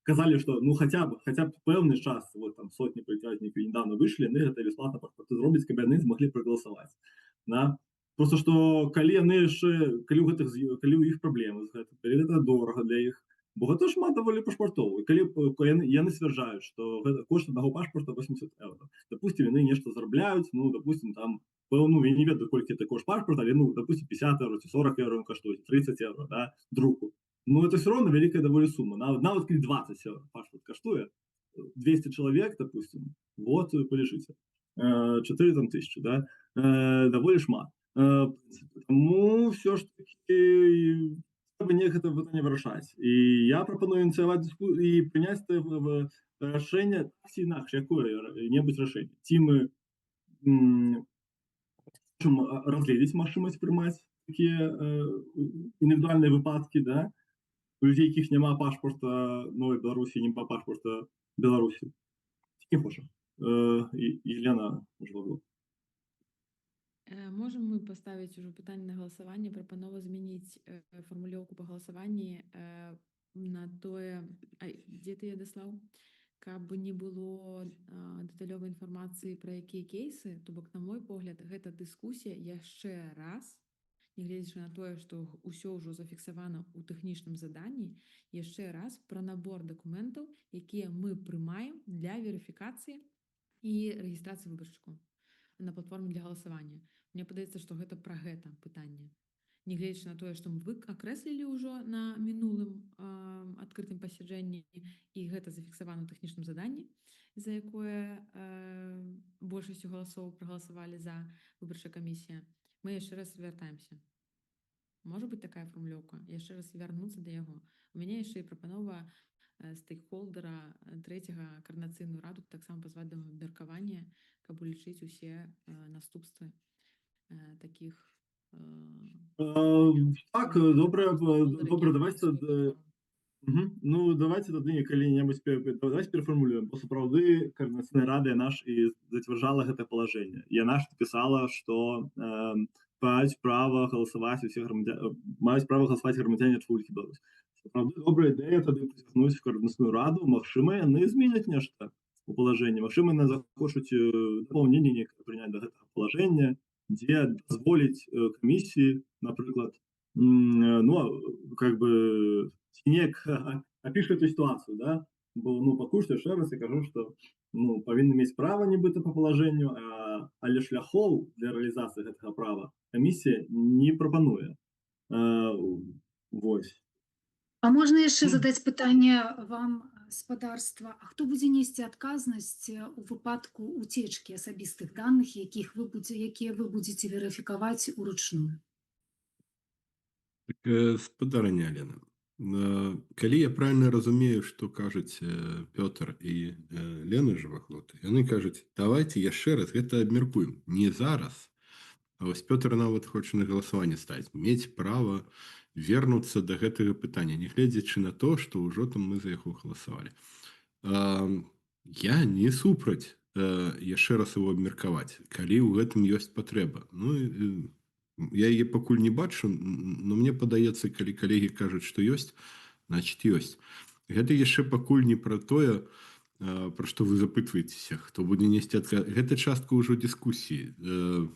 казалі, што, ну, хаця б пэўны час, вот там сотні палітвязняў, якія недавно выйшлі, яны гэта бясплатна пашпарты зробяць, каб яны змаглі прагаласаваць. Да? Просто што калі яны яшчэ, калі ў гэтых, калі ў іх праблемы з гэтым, калі гэта дорага для іх, бо гэта шмат даволі пашпартоў. І калі яны сцвярджаюць, што гэта кошт аднаго пашпарта 80 еўра. Допустим, яны нешта зарабляюць, ну, допустим, там, ну, я не ведаю, колькі это кошт пашпарта, але, ну, допустим, 50 еўра ці 40 еўра ён каштуе, 30 еўра, да, друку. Ну, это все равно вялікая даволі сума. Нават калі 20 еўра пашпарт каштуе, 200 чалавек, допустим, вот, палічыце. 4 там тысячи, да, даволі шмат. В принципе. Таму все ж таки трэба неяк гэта пытанне вырашаць. І я прапаную ініцыяваць і прыняць рашэнне так ці інакш, якое-небудзь рашэнне. Ці мы хочам разгледзець магчымасць прымаць такія індывідуальныя выпадкі, да, у людзей, якіх няма пашпарта новай Беларусі, няма пашпарта Беларусі. Ці не хочам? Елена Жлобова. Можам мы паставіць ужо пытанне на галасаванне, прапанова змяніць фармулёўку па галасаванні на тое, а, дзе ты даслаў, каб не было дэталёвай інфармацыі, пра якія кейсы, то бок, на мой погляд, гэта дыскусія яшчэ раз, нягледзячы на тое, што ўсё ўжо зафіксавана ў тэхнічным заданні, яшчэ раз пра набор дакументаў, якія мы прымаем для верыфікацыі і рэгістрацыі выбаршчыкаў на платформе для галасавання. Мне падаецца, што гэта пра гэта пытанне. Нягледзячы на тое, што мы акрэслілі ўжо на мінулым адкрытым пасяджэнні, і гэта зафіксавана ў тэхнічным заданні, за якое большасцю галасоў прагаласавалі за выбарчая камісія. Мы яшчэ раз вяртаемся. Можа быць такая фармулёўка, яшчэ раз вярнуцца да яго. У мяне яшчэ і прапанова стэйкхолдера трэцяга, Каардынацыйную раду, таксама пазваць да абмеркавання, каб улічыць усе наступствы такіх Так, добра, добра, давайте мгм. Ну, давайте тады калі-небудзь давайте перафармулюем, бо сапраўды Каардынацыйная рада, яна ж і зацвярджала гэта палажэнне. Яна ж напісала, што маюць права галасаваць усе грамадзя... маюць права галасаваць грамадзяне Рэспублікі Беларусь. Сапраўды добрая ідэя тады прыцягнуць в Каардынацыйную раду, магчыма, яны зменяць нешта у палажэнні, магчыма, яны захочуць дапаўненне нейкае прыняць да гэтага палажэння, дзе дазволіць камісіі, напрыклад, ну, как бы ці неяк апіша эту сітуацыю, да? Бо, ну, пакуль што, яшчэ раз я кажу, што, ну, павінны мець права нібыта па палажэнню, але шляхоў для рэалізацыі гэтага права камісія не прапануе. Вось. А можна яшчэ задаць пытанне вам, спадарства? А хто будзе несці адказнасць у выпадку уцечкі асабістых даных, якія вы будзеце верыфікаваць уручную? Так, спадарыня Алена, калі я правильно разумею, што кажуць Пётр і Лена Жываглот, яны кажуць: давайте яшчэ раз гэта абмяркуем. Не зараз. А вось Пётр нават хоча на галасаванне ставіць, мець права вернуцца да гэтага пытання, нягледзячы на то, што ўжо там мы за яго галасавалі. Я не супраць яшчэ раз его абмеркаваць, калі ў гэтым ёсць патрэба. Ну, я яе пакуль не бачу, но мне падаецца, калі калегі кажуць, што ёсць, значит, ёсць. Гэта яшчэ пакуль не пра тое, пра што вы запытваецеся, хто будзе несці адказ. Гэта частка ўжо дыскусіі.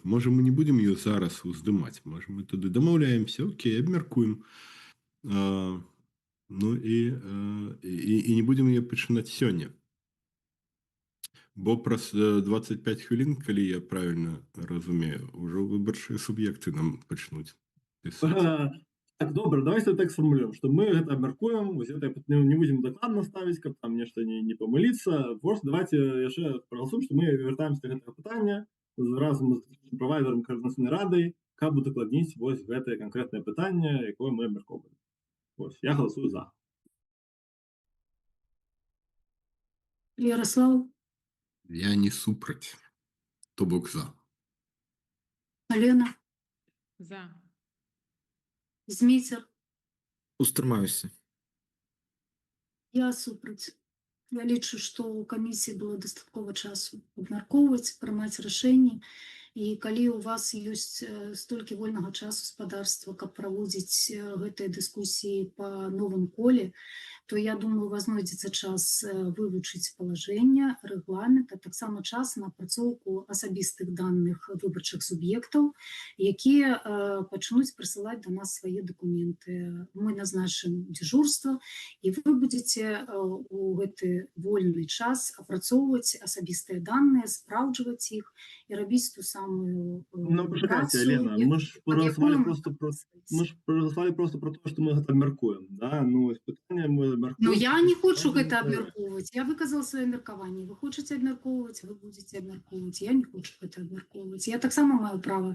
Можа, мы не будзем ее зараз уздымаць, можа, мы тады дамаўляемся: окей, абмяркуем. Ну і не будзем яе пачынаць сёння. Бо праз 25 хвілін, калі я правильно разумею, ўжо выбарчыя суб'екты нам пачнуць пісаць. Так, добра, давайте так сфармулюем, што мы гэта абмяркуем, вось гэта не будзем дакладна ставіць, каб там нешта не памыліцца. Просто давайте яшчэ прагаласуем, што мы вяртаемся да гэтага пытання разам з правайдерам, каардынацыйнай радай, каб удакладніць вось гэтае канкрэтнае пытанне, якое мы абмяркоўваем. Вось, я галасую за. Ярослав? Я не супраць, то бок за. Алена? За. Зміцер? Устрымаюся. Я супраць. Я лічу, што ў камісіі было дастаткова часу абмяркоўваць, прымаць рашэнні. І калі у вас ёсць столькі вольнага часу, спадарства, каб праводзіць гэтыя дыскусіі па новым коле, то я думаю, у вас знойдзецца час вывучыць палажэнне, рэгламент, а таксама час на апрацоўку асабістых даных выбарчых суб'ектаў, якія пачнуць прысылаць да нас свае дакументы. Мы назначым дзяжурства, і вы будзеце у гэты вольны час апрацоўваць асабістыя даныя, спраўджваць іх і рабіць ту самую Ну, пачакайце, працу, Лена, мы ж пад прагаласавалі якую просто про мы мы ж прагаласавалі просто про то, што мы гэта абмяркуем, да? Ну, вось пытанне мы абмяркуем. Ну, я не хочу Пытанне гэта мы абмяркоўваць. Я выказала сваё меркаванне. Вы хочаце абмяркоўваць, вы будзеце абмяркоўваць. Я не хочу гэта абмяркоўваць. Я таксама маю права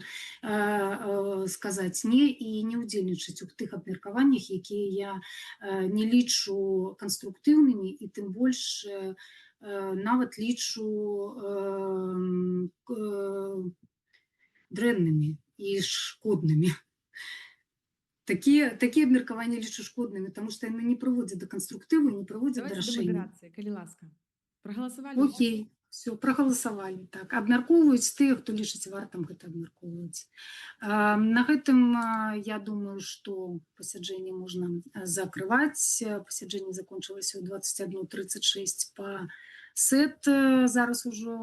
сказаць не і не ўдзельнічаць у тых абмеркаваннях, якія я не лічу канструктыўнымі і тым больш нават лічу дрэннымі і шкоднымі. Такія абмеркаванні лічу шкоднымі, таму што яны не прыводзяць да канструктыву і не прыводзяць да Давайте да рашэння. мадэрацыі, калі ласка. Прагаласавалі? Окей, все, прагаласавалі. Так, абмяркоўваюць тыя, хто лічыць вартым гэта абмяркоўваць. На гэтым, я думаю, што пасяджэнне можна закрываць. Пасяджэнне закончылася ў 21:36 па СЭТ. Зараз ужо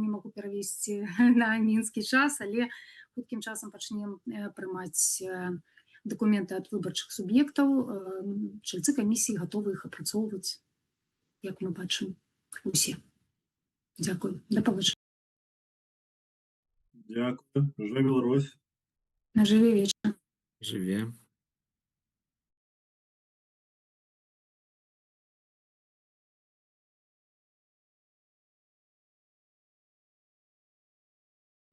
не магу перавесці на мінскі час, але хуткім часам пачнем прымаць дакументы ад выбарчых суб'ектаў. Чальцы камісіі гатовы іх апрацоўваць, як мы бачым, усе. Дзякую. Да пабачэння. Дзякую. Жыве Беларусь. На жыве вечна. Жыве.